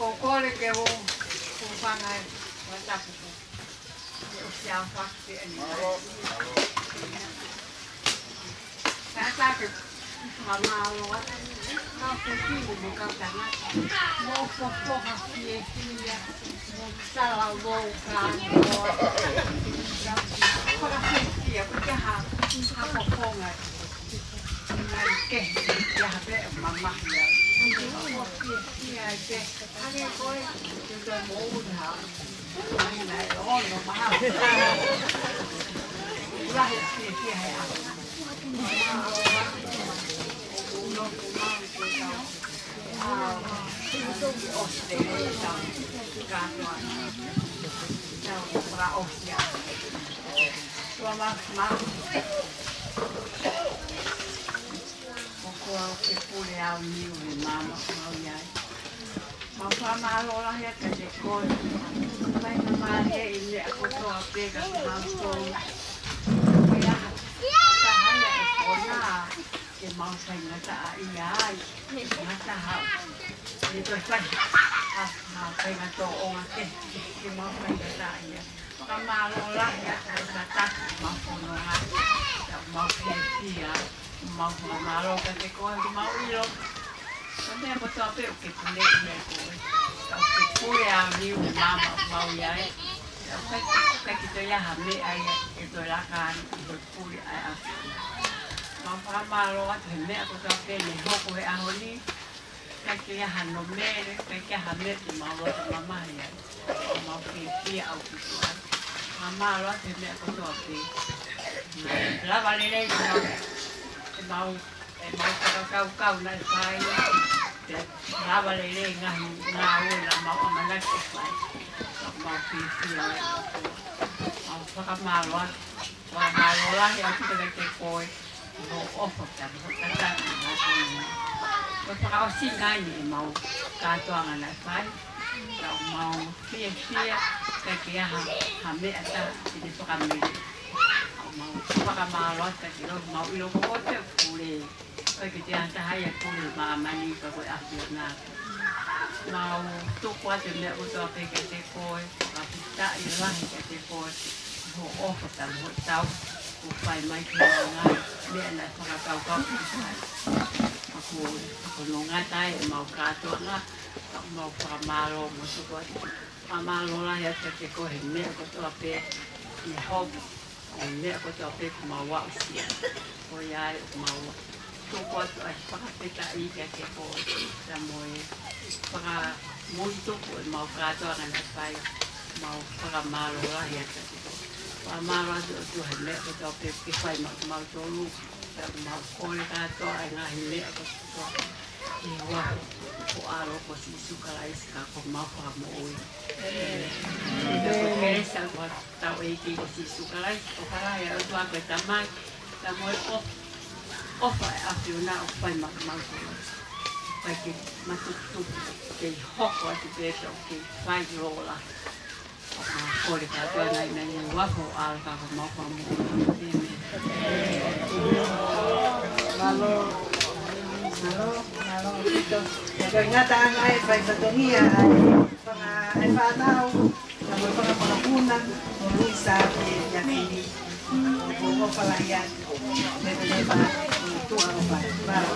Ko e kole ke u, ko e fanga e, ko e tapu ko. Ke u sia fak ke eni. Ka ta ke mama o, ka ke ki mo ka ta na. Mo ko ko ha ki e ki ia. Mo sala mo ka mo. Ko ka ki ia, ko ka ha, ha ko ko ngai. Ngai ke, ia ha pe mama ia. Ko ki ia ke. Ko au ke pule au niu he maama ʻoku mau ʻi ai. Mau fakamālō lahi atu kiate koe. Faingamālie ʻi he meʻa kotoa pē ka ke mau tō. Ko e ʻaho. Ka hanga ʻe kona ke mau faingataʻaʻia ai. Ngata hau. ʻE toe fai. Ha, ha, faingatōʻonga ke, ke mau faingataʻaʻia. Fakamālō lahi atu he tataki mau fononga. Ka mau fiefia, mau fakamālō kiate koe, ʻoku mau ʻilo. Ko e meʻa kotoa pē ʻoku ke pule ʻi ai koe. Ka ʻoku ke pule au niu he maama ʻoku mau ʻi ai. Ka ʻoku ʻikai, ʻikai ke toe ʻi ai ha meʻa ia ʻe toe laka ʻi he pule ʻa e ʻAfiona. Mau fakamālō atu he meʻa kotoa pē ne hoko he ʻaho ni. ʻIkai ke ʻi ai hano mele, ʻikai ke ʻi ai ha meʻa te mau loto mamahi ai. ʻOku mau fiefia ʻaupito ai. Fakamālō atu he meʻa kotoa pē. Lava lelei ke mau, ke mau, ʻe mau fakakaukau naʻe fai. Ke lava lelei ngaahi ngāue naʻa mau ʻamanaki ke fai. ʻOku mau fiefia ai. Mau fakamālō atu. Fakamālō lahi ʻaupito kiate koe, ʻi hoʻo ʻofa pea mo hoʻo tataki mo hoʻo. Ko e fakaʻosinga eni ʻemau kātoanga naʻe fai, ka ʻoku mau fiefia, ʻikai ke ʻi ai ha, ha meʻa ʻe taha te ne fakamele. ʻOku mau fakamālō atu kiate koe, mau ʻilo ko koe pē ʻoku pule. ʻIkai ke toe ʻi ai ha taha ia ʻe pule ʻi māmani ka ko e ʻAfiona. Mau tuku atu e meʻa kotoa pē kiate koe, fakafetaʻi lahi kiate koe, hoʻo ʻofa pea mo hoʻo tauhi, kuo fai mai ki he ngaahi meʻa naʻe fakakaukau ke fai. Ka kuo, kuo nonga taʻe ʻemau kātoanga, ka mau fakamālō mo tuku atu. Fakamālō lahi atu kiate koe he meʻa kotoa pē, ʻi hoku ʻa e meʻa kotoa pē ʻoku mau aʻusia. Ko ia ai ʻoku mau tuku atu ai fakafetaʻi kiate koe, pea mo e fakamuimuituku ʻemau kātoanga naʻe fai, mau fakamālō lahi atu kiate koe. Fakamālō atu ʻOtua he meʻa kotoa pē ʻoku ke fai maʻa kimautolu, pea mau kole kātoa ʻa e ngaahi meʻa kotoa. ʻi he huafa ho ʻAlo ko Sīsū Kalaisi ka ko homau Fakamoʻui. Pea ko e kelesi ʻa hotau ʻEiki ko Sīsū Kalaisi, ko e ʻofa lahi ʻa e ʻOtua ko e Tamai, pea mo e ʻofa, ʻofa ʻa e ʻAfiona ʻoku fai maʻa kimautolu. Fai ke matukutuku, ke hoko atu pē pea ʻoku ke fai lola. Kole kātoa ʻi he huafa ho ʻAlo ka ko homau Fakamoʻui. ʻĒmeni. Mālō, mālō, mālō ʻaupito. Ko e ngataʻanga e fai fatongia ai, fanga e fānau, ka mo e fanga makapuna, mo Luisa, ke ia ki ni. ʻOku ʻofa lahi atu, me te ne pa, tuʻa ʻofa. Mālō.